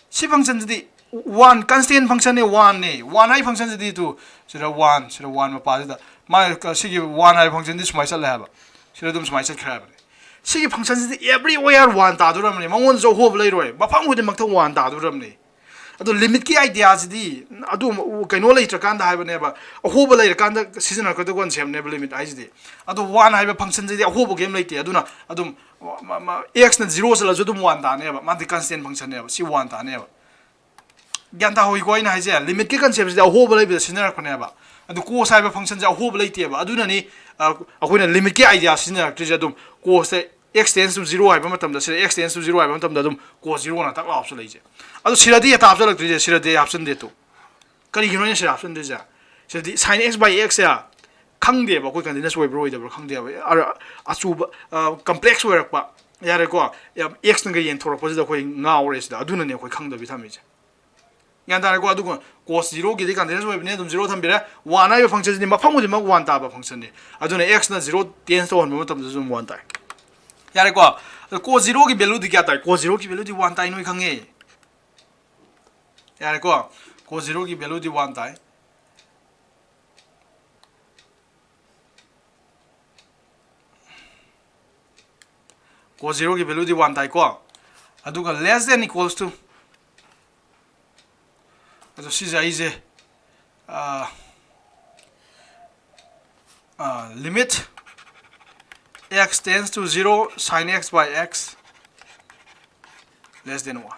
ꯁꯤ function ꯁꯤꯗꯤ one, constant function ꯅꯦ, one ꯅꯦ꯫ One ꯍꯥꯏ function ꯁꯤꯗꯤ ꯇꯨ, ꯁꯤꯗ one, ꯁꯤꯗ one ꯃꯄꯥꯁꯤꯗ ꯃꯥ ꯁꯤꯒꯤ one ꯍꯥꯏ function ꯗꯤ ꯁꯨꯃꯥꯏꯅ ꯆꯠꯂꯦ ꯍꯥꯏꯕ, ꯁꯤꯗ ꯑꯗꯨꯝ ꯁꯨꯃꯥꯏꯅ ꯆꯠꯈ꯭ꯔꯦ ꯍꯥꯏꯕꯅꯦ꯫ ꯁꯤꯒꯤ function ꯁꯤꯗꯤ everywhere one ꯇꯥꯗꯣꯔꯕꯅꯦ, ꯃꯉꯣꯟꯗꯁꯨ ꯑꯍꯣꯕ ꯂꯩꯔꯣꯏ, ꯃꯐꯝ ꯈꯨꯗꯤꯡꯃꯛꯇ one ꯇꯥꯗꯣꯔꯕꯅꯦ꯫ ꯑꯗꯣ limit ꯀꯤ idea ꯁꯤꯗꯤ ꯑꯗꯨ ꯀꯩꯅꯣ ꯂꯩꯇ꯭ꯔꯀꯥꯟꯗ ꯍꯥꯏꯕꯅꯦꯕ, ꯑꯍꯣꯕ ꯂꯩꯔꯀꯥꯟꯗ ꯁꯤꯖꯤꯟꯅꯔꯛꯀꯗꯕ concept ꯅꯦꯕ limit ꯍꯥꯏꯁꯤꯗꯤ꯫ ꯑꯗꯣ one ꯍꯥꯏꯕ function ꯁꯤꯗꯤ ꯑꯍꯣꯕ ꯀꯩꯝ ꯂꯩꯇꯦ, ꯑꯗꯨꯅ ꯑꯗꯨꯝ ꯃ-, ꯃ-, x ꯅ zero ꯆꯠꯂꯁꯨ ꯑꯗꯨꯝ one ꯇꯥꯅꯦꯕ, ꯃꯥꯗꯤ constant function ꯅꯦꯕ, ꯁꯤ one ꯇꯥꯅꯦꯕ꯫ ꯒ꯭ꯌꯥꯟ ꯇꯥꯍꯧꯏꯀꯣ ꯑꯩꯅ ꯍꯥꯏꯁꯦ? Limit ꯀꯤ concept ꯁꯤꯗꯤ ꯑꯍꯣꯕ ꯂꯩꯕꯗ ꯁꯤꯖꯤꯟꯅꯔꯛꯄꯅꯦꯕ꯫ ꯑꯗꯨ cos ꯍꯥꯏꯕ function ꯁꯦ ꯑꯍꯣꯕ ꯂꯩꯇꯦꯕ, ꯑꯗꯨꯅꯅꯤ, ꯑ, ꯑꯩꯈꯣꯏꯅ limit ꯀꯤ idea ꯁꯤꯖꯤꯟꯅꯔꯛꯇ꯭ꯔꯤꯁꯦ꯫ ꯑꯗꯨꯝ cos say x tends to zero ꯍꯥꯏꯕ ꯃꯇꯝꯗ, ꯁꯤꯗ x tends to zero ꯍꯥꯏꯕ ꯃꯇꯝꯗ ꯑꯗꯨꯝ cos zero ꯅ ꯇꯛ ꯂꯥꯎ ꯍꯥꯞꯆꯤꯜꯂꯛꯏꯁꯦ꯫ ꯑꯗꯨ ꯁꯤꯗꯗꯤ ꯍꯦꯛꯇ ꯍꯥꯞꯆꯤꯜꯂꯛꯇ꯭ꯔꯤꯁꯦ, ꯁꯤꯗꯗꯤ ꯍꯥꯞꯆꯤꯟꯗꯦ ꯇꯨ꯫ ꯀꯔꯤꯒꯤꯅꯣ ꯑꯩꯅ ꯁꯤꯗ ꯍꯥꯞꯆꯤꯟꯗ꯭ꯔꯤꯁꯦ? ꯁꯤꯗꯗꯤ sin x by x ꯁꯦ ꯈꯪꯗꯦꯕ, ꯑꯩꯈꯣꯏ continuous ꯑꯣꯏꯕ꯭ꯔꯥ ꯑꯣꯏꯗꯕ꯭ꯔꯥ ꯈꯪꯗꯦꯕ꯫ ꯑ-, ꯑꯆꯨꯕ, ꯑ, complex ꯑꯣꯏꯔꯛꯄ, ꯌꯥꯔꯦꯀꯣ? ꯌꯥꯝ x ꯅꯒ ꯌꯦꯟꯊꯣꯔꯛꯄꯁꯤꯗ ꯑꯩꯈꯣꯏ ꯉꯥꯎꯔꯦ ꯁꯤꯗ, ꯑꯗꯨꯅꯅꯦ ꯑꯩꯈꯣꯏ ꯈꯪꯗꯕꯤ ꯊꯝꯃꯤꯁꯦ꯫ ꯒ꯭ꯌꯥꯟ ꯇꯥꯔꯦꯀꯣ? ꯑꯗꯨꯒ cos zero ꯒꯤꯗꯤ continuous ꯑꯣꯏꯕꯅꯦ, ꯑꯗꯨꯝ zero ꯊꯝꯕꯤꯔꯦ꯫ One ꯍꯥꯏꯕ function ꯁꯤꯗꯤ ꯃꯐꯝ ꯈꯨꯗꯤꯡꯃꯛ one ꯇꯥꯕ function ꯅꯤ, ꯑꯗꯨꯅ x ꯅ zero tends ꯇꯧꯍꯟꯕ ꯃꯇꯝꯗꯁꯨ ꯑꯗꯨꯝ one ꯇꯥꯏ꯫ ꯌꯥꯔꯦꯀꯣ? ꯑꯗꯣ cos zero ꯒꯤ value ꯗꯤ ꯀꯌꯥ ꯇꯥꯏ? Cos zero ꯒꯤ value ꯗꯤ one ꯇꯥꯏ, ꯅꯣꯏ ꯈꯪꯉꯦ꯫ ꯌꯥꯔꯦꯀꯣ? Cos zero ꯒꯤ value ꯗꯤ one ꯇꯥꯏ꯫ Cos zero ꯒꯤ value ꯗꯤ one ꯇꯥꯏꯀꯣ꯫ ꯑꯗꯨꯒ less than equals to, ꯑꯗꯣ ꯁꯤꯁꯦ ꯑꯩꯁꯦ, ꯑ, Limit x tends to zero sine x by x less than one.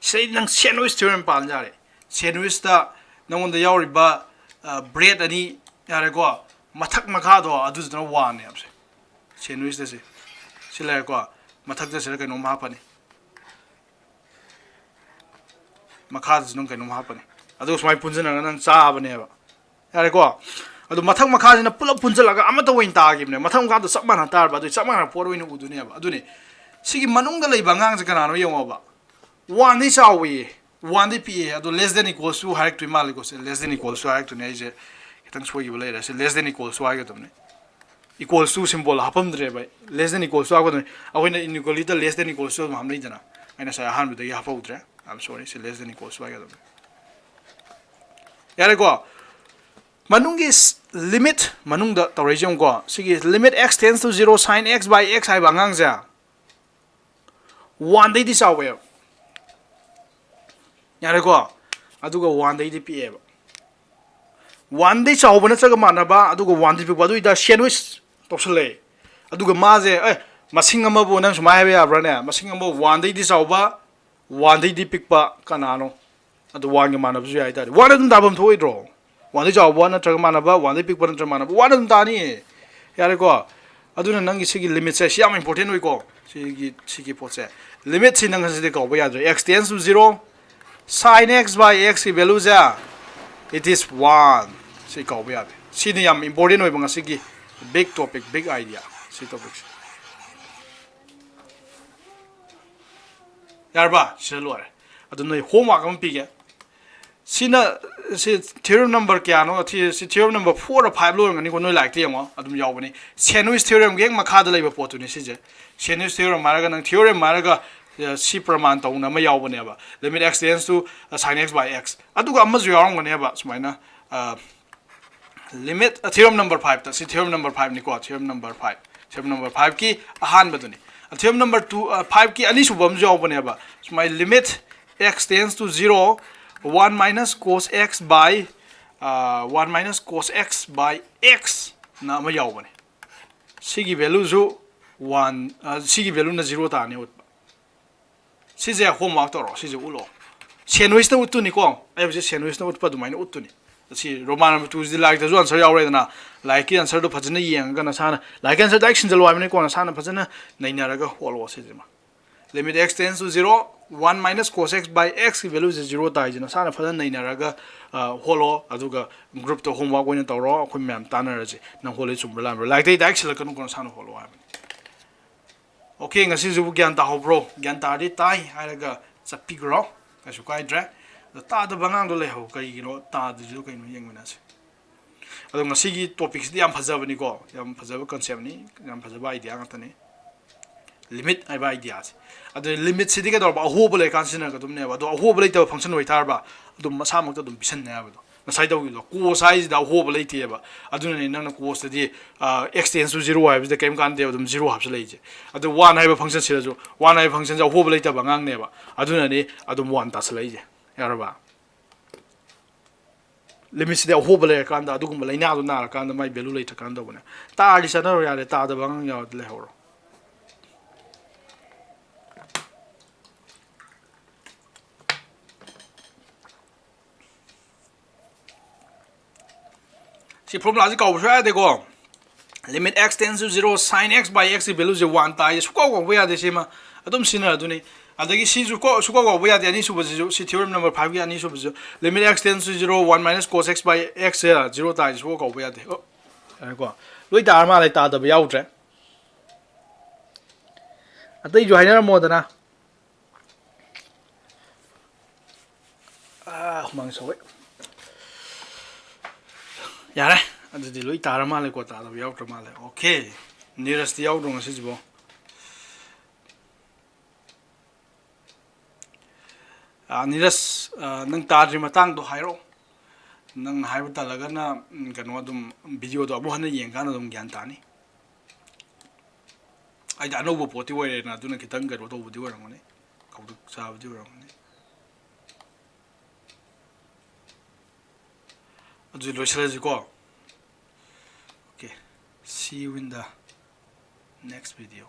ꯁꯤꯗꯩ ꯅꯪ sandwich theorem ꯄꯥꯟ ꯌꯥꯔꯦ. Sandwichꯇ ꯅꯉꯣꯟꯗ ꯌꯥꯎꯔꯤꯕ bread ꯑꯅꯤ, ꯌꯥꯔꯦꯀꯣ, ꯃꯊꯛ ꯃꯈꯥꯗꯣ ꯑꯗꯨꯗꯨꯅ one ꯅꯦꯕꯁꯦ. Sandwichꯇ ꯁꯤ ꯁꯤ ꯂꯩꯔꯦꯀꯣ. ꯃꯊꯛꯇ ꯁꯤꯗ ꯀꯩꯅꯣꯝ ꯍꯥꯞꯄꯅꯤ, ꯃꯈꯥꯗꯁꯨ ꯅꯪ ꯀꯩꯅꯣꯝ ꯍꯥꯞꯄꯅꯤ, ꯑꯗꯨꯒ ꯁꯨꯃꯥꯏꯅ ꯄꯨꯟꯁꯤꯟꯅꯔꯒ ꯅꯪ ꯆꯥꯕꯅꯦꯕ. ꯌꯥꯔꯦꯀꯣ. ꯑꯗꯨ ꯃꯊꯛ ꯃꯈꯥꯁꯤꯅ ꯄꯨꯂꯞ ꯄꯨꯟꯁꯤꯜꯂꯒ ꯑꯃꯠꯇ ꯑꯣꯏꯅ ꯇꯥꯈꯤꯕꯅꯦ. ꯃꯊꯛ ꯃꯈꯥꯗꯣ ꯆꯞ ꯃꯥꯟꯅ ꯇꯥꯔꯕ, ꯑꯗꯨ ꯆꯞ ꯃꯥꯟꯅꯕ ꯄꯣꯠ ꯑꯣꯏꯅ ꯎꯗꯣꯏꯅꯦꯕ. ꯑꯗꯨꯅꯤ ꯁꯤꯒꯤ ꯃꯅꯨꯡꯗ ꯂꯩꯕ ꯑꯉꯥꯡꯁꯦ ꯀꯅꯥꯅꯣ ꯌꯦꯡꯉꯣꯕ. Oneꯗꯩ ꯆꯥꯎꯕꯌꯦ, oneꯗꯩ ꯄꯤꯛꯑꯦ, ꯑꯗꯣ less than equals to ꯍꯥꯏꯔꯛꯇꯣꯏ ꯃꯥꯜꯂꯤꯀꯣ. ꯁꯦ less than equals to ꯍꯥꯏꯔꯛꯇꯣꯏꯅꯦ. ꯑꯩꯁꯦ ꯈꯤꯇꯪ ꯁꯣꯏꯈꯤꯕ ꯂꯩꯔꯦ. ꯁꯤ less than equals to ꯍꯥꯏꯒꯗꯕꯅꯤ. Equals to symbol ꯍꯥꯞꯄꯝꯗ꯭ꯔꯦꯕ. Less than equals to ꯍꯥꯞꯀꯗꯕꯅꯤ. ꯑꯩꯈꯣꯏꯅ inequalityꯗ less than equals to ꯑꯗꯨꯝ ꯍꯥꯞꯅꯩꯗꯅ. ꯑꯩꯅ ꯉꯁꯥꯏ ꯑꯍꯥꯟꯕꯗꯒꯤ ꯍꯥꯞꯍꯧꯗ꯭ꯔꯦ. I'm sorry. ꯁꯤ less than equals to ꯍꯥꯏꯒꯗꯕꯅꯤ. ꯌꯥꯔꯦꯀꯣ. ꯃꯅꯨꯡꯒꯤ limit ꯃꯅꯨꯡꯗ ꯇꯧꯔꯛꯏꯁꯦ ꯌꯦꯡꯉꯨꯀꯣ. ꯁꯤꯒꯤ limit x tends to zero sine x by x ꯍꯥꯏꯕ ꯑꯉꯥꯡꯁꯦ oneꯗꯩꯗꯤ ꯆꯥꯎꯋꯦꯕ. ꯌꯥꯔꯦꯀꯣ. ꯑꯗꯨꯒ oneꯗꯩꯗꯤ ꯄꯤꯛꯑꯦꯕ. Oneꯗꯩ ꯆꯥꯎꯕ ꯅꯠꯇ꯭ꯔꯒ ꯃꯥꯟꯅꯕ, ꯑꯗꯨꯒ oneꯗꯩ ꯄꯤꯛꯄ, ꯑꯗꯨ ꯑꯣꯏꯇꯥꯔꯗꯤ sandwich ꯇꯧꯁꯜꯂꯛꯑꯦ. ꯑꯗꯨꯒ ꯃꯥꯁꯦ ꯑꯦ ꯃꯁꯤꯡ ꯑꯃꯕꯨ ꯅꯪ ꯁꯨꯃꯥꯏꯅ ꯍꯥꯏꯕ ꯌꯥꯕ꯭ꯔꯥꯅꯦ? ꯃꯁꯤꯡ ꯑꯃ oneꯗꯩꯗꯤ ꯆꯥꯎꯕ, oneꯗꯩꯗꯤ ꯄꯤꯛꯄ ꯀꯅꯥꯅꯣ? ꯑꯗꯨ oneꯒ ꯃꯥꯟꯅꯕꯁꯨ ꯌꯥꯏ ꯍꯥꯏꯇꯥꯔꯗꯤ one ꯑꯗꯨꯝ ꯇꯥꯐꯝ ꯊꯣꯛꯑꯣꯏꯗ꯭ꯔꯣ? Oneꯗꯩ ꯆꯥꯎꯕ ꯅꯠꯇ꯭ꯔꯒ ꯃꯥꯟꯅꯕ, oneꯗꯩ ꯄꯤꯛꯄ ꯅꯠꯇ꯭ꯔꯒ ꯃꯥꯟꯅꯕ, one ꯑꯗꯨꯝ ꯇꯥꯅꯤꯌꯦ. ꯌꯥꯔꯦꯀꯣ. ꯑꯗꯨꯅ ꯅꯪꯒꯤ ꯁꯤꯒꯤ limitꯁꯦ ꯁꯤ ꯌꯥꯝ important ꯑꯣꯏꯀꯣ. ꯁꯤꯒꯤ ꯁꯤꯒꯤ ꯄꯣꯠꯁꯦ, limitꯁꯤ ꯅꯪ ꯑꯁꯤꯗꯤ ꯀꯥꯎꯕ ꯌꯥꯗ꯭ꯔꯦ. X tends to zero sine x by xꯀꯤ valueꯁꯦ, it is one. ꯁꯤ ꯀꯥꯎꯕ ꯌꯥꯗꯦ. ꯁꯤꯅꯤ ꯌꯥꯝ important ꯑꯣꯏꯕ ꯉꯁꯤꯒꯤ big topic, big idea. ꯁꯤ topicꯁꯦ ꯌꯥꯔꯕ? ꯁꯤꯗ ꯂꯣꯏꯔꯦ. ꯑꯗꯨ ꯅꯣꯏ homework ꯑꯃ ꯄꯤꯒꯦ. ꯁꯤꯅ ꯁꯤ theorem number ꯀꯌꯥꯅꯣ? ꯁꯤ theorem number fourꯔ fiveꯂ ꯑꯣꯏꯔꯝꯒꯅꯤꯀꯣ. ꯅꯣꯏ ꯂꯥꯏꯔꯤꯛꯇ ꯌꯦꯡꯉꯣ, ꯑꯗꯨꯝ ꯌꯥꯎꯕꯅꯤ. Sandwich theoremꯒꯤ ꯍꯦꯛ ꯃꯈꯥꯗ ꯂꯩꯕ ꯄꯣꯠꯇꯨꯅꯤ ꯁꯤꯁꯦ. Sandwich theorem ꯍꯥꯏꯔꯒ ꯅꯪ theorem ꯍꯥꯏꯔꯒ ꯁꯤ ꯄ꯭ꯔꯃꯥꯟ ꯇꯧꯅ ꯑꯃ ꯌꯥꯎꯕꯅꯦꯕ, limit x tends to sine x by x. ꯑꯗꯨꯒ ꯑꯃꯁꯨ ꯌꯥꯎꯔꯝꯒꯅꯦꯕ ꯁꯨꯃꯥꯏꯅ, limit, theorem number fiveꯇ, ꯁꯤ theorem number fiveꯅꯤꯀꯣ. Theorem number five, theorem number fiveꯀꯤ ꯑꯍꯥꯟꯕꯗꯨꯅꯤ. Theorem number two, fiveꯀꯤ ꯑꯅꯤꯁꯨꯕ ꯑꯃꯁꯨ ꯌꯥꯎꯕꯅꯦꯕ. ꯁꯨꯃꯥꯏꯅ limit x tends to zero one minus cos x by one minus cos x by x ꯅ ꯑꯃ ꯌꯥꯎꯕꯅꯦ꯫ ꯁꯤꯒꯤ value ꯁꯨ ꯋꯥꯟ, ꯁꯤꯒꯤ value ꯅ ꯖꯤꯔꯣ ꯇꯥꯔꯅꯤ ꯎꯠꯄ꯫ ꯁꯤꯁꯦ homework ꯇꯧꯔꯣ, ꯁꯤꯁꯦ ꯎꯠꯂꯣ꯫ Sandwich ꯅ ꯎꯠꯇꯣꯏꯅꯤꯀꯣ, ꯑꯩ ꯍꯧꯖꯤꯛ sandwich ꯅ ꯎꯠꯄ ꯑꯗꯨꯃꯥꯏꯅ ꯎꯠꯇꯣꯏꯅꯤ꯫ ꯁꯤ Roman number two ꯁꯤꯗꯤ ꯂꯥꯏꯔꯤꯛꯇꯁꯨ answer ꯌꯥꯎꯔꯦꯗꯅ, ꯂꯥꯏꯔꯤꯛꯀꯤ answer ꯗꯣ ꯐꯖꯅ ꯌꯦꯡꯉꯒ ꯅꯁꯥꯅ, ꯂꯥꯏꯔꯤꯛꯀꯤ answer direct ꯁꯤꯟꯖꯜꯂꯣ ꯍꯥꯏꯕꯅꯤꯀꯣ, ꯅꯁꯥꯅ ꯐꯖꯅ ꯅꯩꯅꯔꯒ ꯍꯣꯠꯂꯣ ꯁꯤꯁꯤꯃ꯫ Limit x tends to zero, one minus cos x by x ꯀꯤ value ꯁꯦ ꯖꯤꯔꯣ ꯇꯥꯏꯁꯦ ꯅꯁꯥꯅ ꯐꯖꯅ ꯅꯩꯅꯔꯒ, ꯑ, ꯍꯣꯠꯂꯣ, ꯑꯗꯨꯒ group ꯇ homework ꯑꯣꯏꯅ ꯇꯧꯔꯣ, ꯑꯩꯈꯣꯏ ꯃꯌꯥꯝ ꯇꯥꯟꯅꯔꯁꯦ꯫ ꯅꯪ ꯍꯣꯠꯂꯤ ꯆꯨꯝꯕ꯭ꯔꯥ ꯂꯥꯟꯕ꯭ꯔꯥ, ꯂꯥꯏꯔꯤꯛꯇꯩ direct ꯁꯤꯜꯂꯛꯀꯅꯨꯀꯣ, ꯅꯁꯥꯅ ꯍꯣꯠꯂꯣ ꯍꯥꯏꯕꯅꯤ꯫ Okay, ꯉꯁꯤꯁꯤꯕꯨ ꯒ꯭ꯌꯥꯟ ꯇꯥꯍꯧꯕ꯭ꯔꯣ? ꯒ꯭ꯌꯥꯟ ꯇꯥꯔꯗꯤ ꯇꯥꯏ ꯍꯥꯏꯔꯒ ꯆꯠꯄꯤꯈ꯭ꯔꯣ, ꯀꯩꯁꯨ ꯀꯥꯏꯗ꯭ꯔꯦ꯫ ꯑꯗꯣ ꯇꯥꯗꯕ ꯑꯉꯥꯡꯗꯣ ꯂꯩꯍꯧ, ꯀꯩꯒꯤꯅꯣ ꯇꯥꯗ꯭ꯔꯤꯗꯣ ꯀꯩꯅꯣ ꯌꯦꯡꯃꯤꯟꯅꯁꯦ꯫ ꯑꯗꯣ ꯉꯁꯤꯒꯤ topic ꯁꯤꯗꯤ ꯌꯥꯝ ꯐꯖꯕꯅꯤꯀꯣ, ꯌꯥꯝ ꯐꯖꯕ concept ꯅꯤ, ꯌꯥꯝ ꯐꯖꯕ idea ꯉꯥꯛꯇꯅꯤ꯫ Limit ꯍꯥꯏꯕ idea ꯁꯦ꯫ ꯑꯗꯨ limit ꯁꯤꯗꯤ ꯀꯩꯗꯧꯔꯕ? ꯑꯍꯣꯕ ꯂꯩꯀꯥꯟ ꯁꯤꯖꯤꯟꯅꯒꯗꯕꯅꯦꯕ꯫ ꯑꯗꯣ ꯑꯍꯣꯕ ꯂꯩꯇꯕ function ꯑꯣꯏꯇꯥꯔꯕ, ꯑꯗꯨꯝ ꯃꯁꯥꯃꯛꯇ ꯑꯗꯨꯝ ꯄꯤꯁꯟꯅꯤ ꯍꯥꯏꯕꯗꯣ꯫ ꯉꯁꯥꯏ ꯇꯧꯈꯤꯕꯗꯣ, cos ꯍꯥꯏꯁꯤꯗ ꯑꯍꯣꯕ ꯂꯩꯇꯦꯕ꯫ ꯑꯗꯨꯅꯅꯦ ꯅꯪꯅ cos ꯇꯗꯤ, ꯑ, x tends to zero ꯍꯥꯏꯕꯁꯤꯗ ꯀꯔꯤꯝ ꯀꯥꯟꯗꯦꯕ, ꯑꯗꯨꯝ ꯖꯤꯔꯣ ꯍꯥꯞꯆꯜꯂꯛꯏꯁꯦ꯫ ꯑꯗꯨ one ꯍꯥꯏꯕ function ꯁꯤꯗꯁꯨ, one ꯍꯥꯏꯕ function ꯁꯦ ꯑꯍꯣꯕ ꯂꯩꯇꯕ ꯑꯉꯥꯡꯅꯦꯕ꯫ ꯑꯗꯨꯅꯅꯦ ꯑꯗꯨꯝ one ꯇꯥꯁꯜꯂꯛꯏꯁꯦ꯫ ꯌꯥꯔꯕ? Limit ꯁꯤꯗꯤ ꯑꯍꯣꯕ ꯂꯩꯔꯀꯥꯟꯗ, ꯑꯗꯨꯒꯨꯝꯕ ꯂꯥꯏꯅꯥꯗꯣ ꯅꯥꯔꯀꯥꯟꯗ ꯃꯥꯏ value ꯂꯩꯇ꯭ꯔꯀꯥꯟꯗ ꯇꯧꯕꯅꯦ꯫ ꯇꯥꯔꯗꯤ ꯆꯠꯅꯔꯣ, ꯌꯥꯔꯦ, ꯇꯥꯗꯕ ꯑꯉꯥꯡ ꯌꯥꯎꯔꯗꯤ ꯂꯩꯍꯧꯔꯣ꯫ ꯁꯤ formula ꯁꯤ ꯀꯥꯎꯕ ꯁꯨꯡꯌꯥ ꯌꯥꯗꯦꯀꯣ꯫ Limit x tends to zero, sin x by x ꯀꯤ value ꯁꯦ one ꯇꯥꯏ꯫ ꯁꯨꯀꯥꯎ ꯀꯥꯎꯕ ꯌꯥꯗꯦ, ꯁꯤꯃ ꯑꯗꯨꯝ ꯁꯤꯖꯤꯟꯅꯔꯗꯨꯅꯤ꯫ ꯑꯗꯒꯤ ꯁꯤꯁꯨ ꯀꯣ-, ꯁꯨꯀꯥꯎ ꯀꯥꯎꯕ ꯌꯥꯗꯦ꯫ ꯑꯅꯤꯁꯨꯕꯁꯤꯁꯨ, ꯁꯤ theorem number five ꯀꯤ ꯑꯅꯤꯁꯨꯕꯁꯤꯁꯨ, limit x tends to zero, one minus cos x by x ꯁꯦ ꯖꯤꯔꯣ ꯇꯥꯏ, ꯁꯨꯀꯥꯎ ꯀꯥꯎꯕ ꯌꯥꯗꯦ꯫ ꯑꯣ, ꯌꯥꯔꯦꯀꯣ꯫ ꯂꯣꯏ ꯇꯥꯔ ꯃꯥꯜꯂꯦ, ꯇꯥꯗꯕ ꯌꯥꯎꯗ꯭ꯔꯦ꯫ ꯑꯇꯩꯁꯨ ꯍꯥꯏꯅꯔꯝꯃꯣꯗꯅ꯫ ꯑꯥ, ꯍꯨꯃꯥꯡ ꯁꯧꯋꯦ꯫ ꯌꯥꯔꯦ, ꯑꯗꯨꯗꯤ ꯂꯣꯏ ꯇꯥꯔ ꯃꯥꯜꯂꯦꯀꯣ, ꯇꯥꯗꯕ ꯌꯥꯎꯗ꯭ꯔ ꯃꯥꯜꯂꯦ꯫ Okay, ꯅꯤꯔꯖꯇꯤ ꯌꯥꯎꯗ꯭ꯔꯣ ꯉꯁꯤꯁꯤꯕꯣ? ꯑꯥ, ꯅꯤꯔꯖ, ꯑꯥ, ꯅꯪ ꯇꯥꯗ꯭ꯔꯤ ꯃꯇꯥꯡꯗꯣ ꯍꯥꯏꯔꯛꯑꯣ꯫ ꯅꯪ ꯍꯥꯏꯕ ꯇꯜꯂꯒꯅ, ꯎꯝ, ꯀꯩꯅꯣ, ꯑꯗꯨꯝ video ꯗꯣ ꯑꯃꯨꯛ ꯍꯟꯅ ꯌꯦꯡꯀꯥꯟꯗ ꯑꯗꯨꯝ ꯒ꯭ꯌꯥꯟ ꯇꯥꯅꯤ꯫ ꯑꯩꯗꯤ ꯑꯅꯧꯕ ꯄꯣꯠꯇꯤ ꯑꯣꯏꯔꯦꯅ, ꯑꯗꯨꯅ ꯈꯤꯇꯪ ꯀꯩꯅꯣ ꯇꯧꯕꯗꯤ ꯑꯣꯏꯔꯝꯒꯅꯤ, ꯀꯧꯗꯨꯛ ꯆꯥꯕꯗꯤ ꯑꯣꯏꯔꯝꯒꯅꯤ꯫ ꯑꯗꯨꯗꯤ ꯂꯣꯏꯁꯤꯜꯂꯁꯤꯀꯣ꯫ Okay, see you in the next video.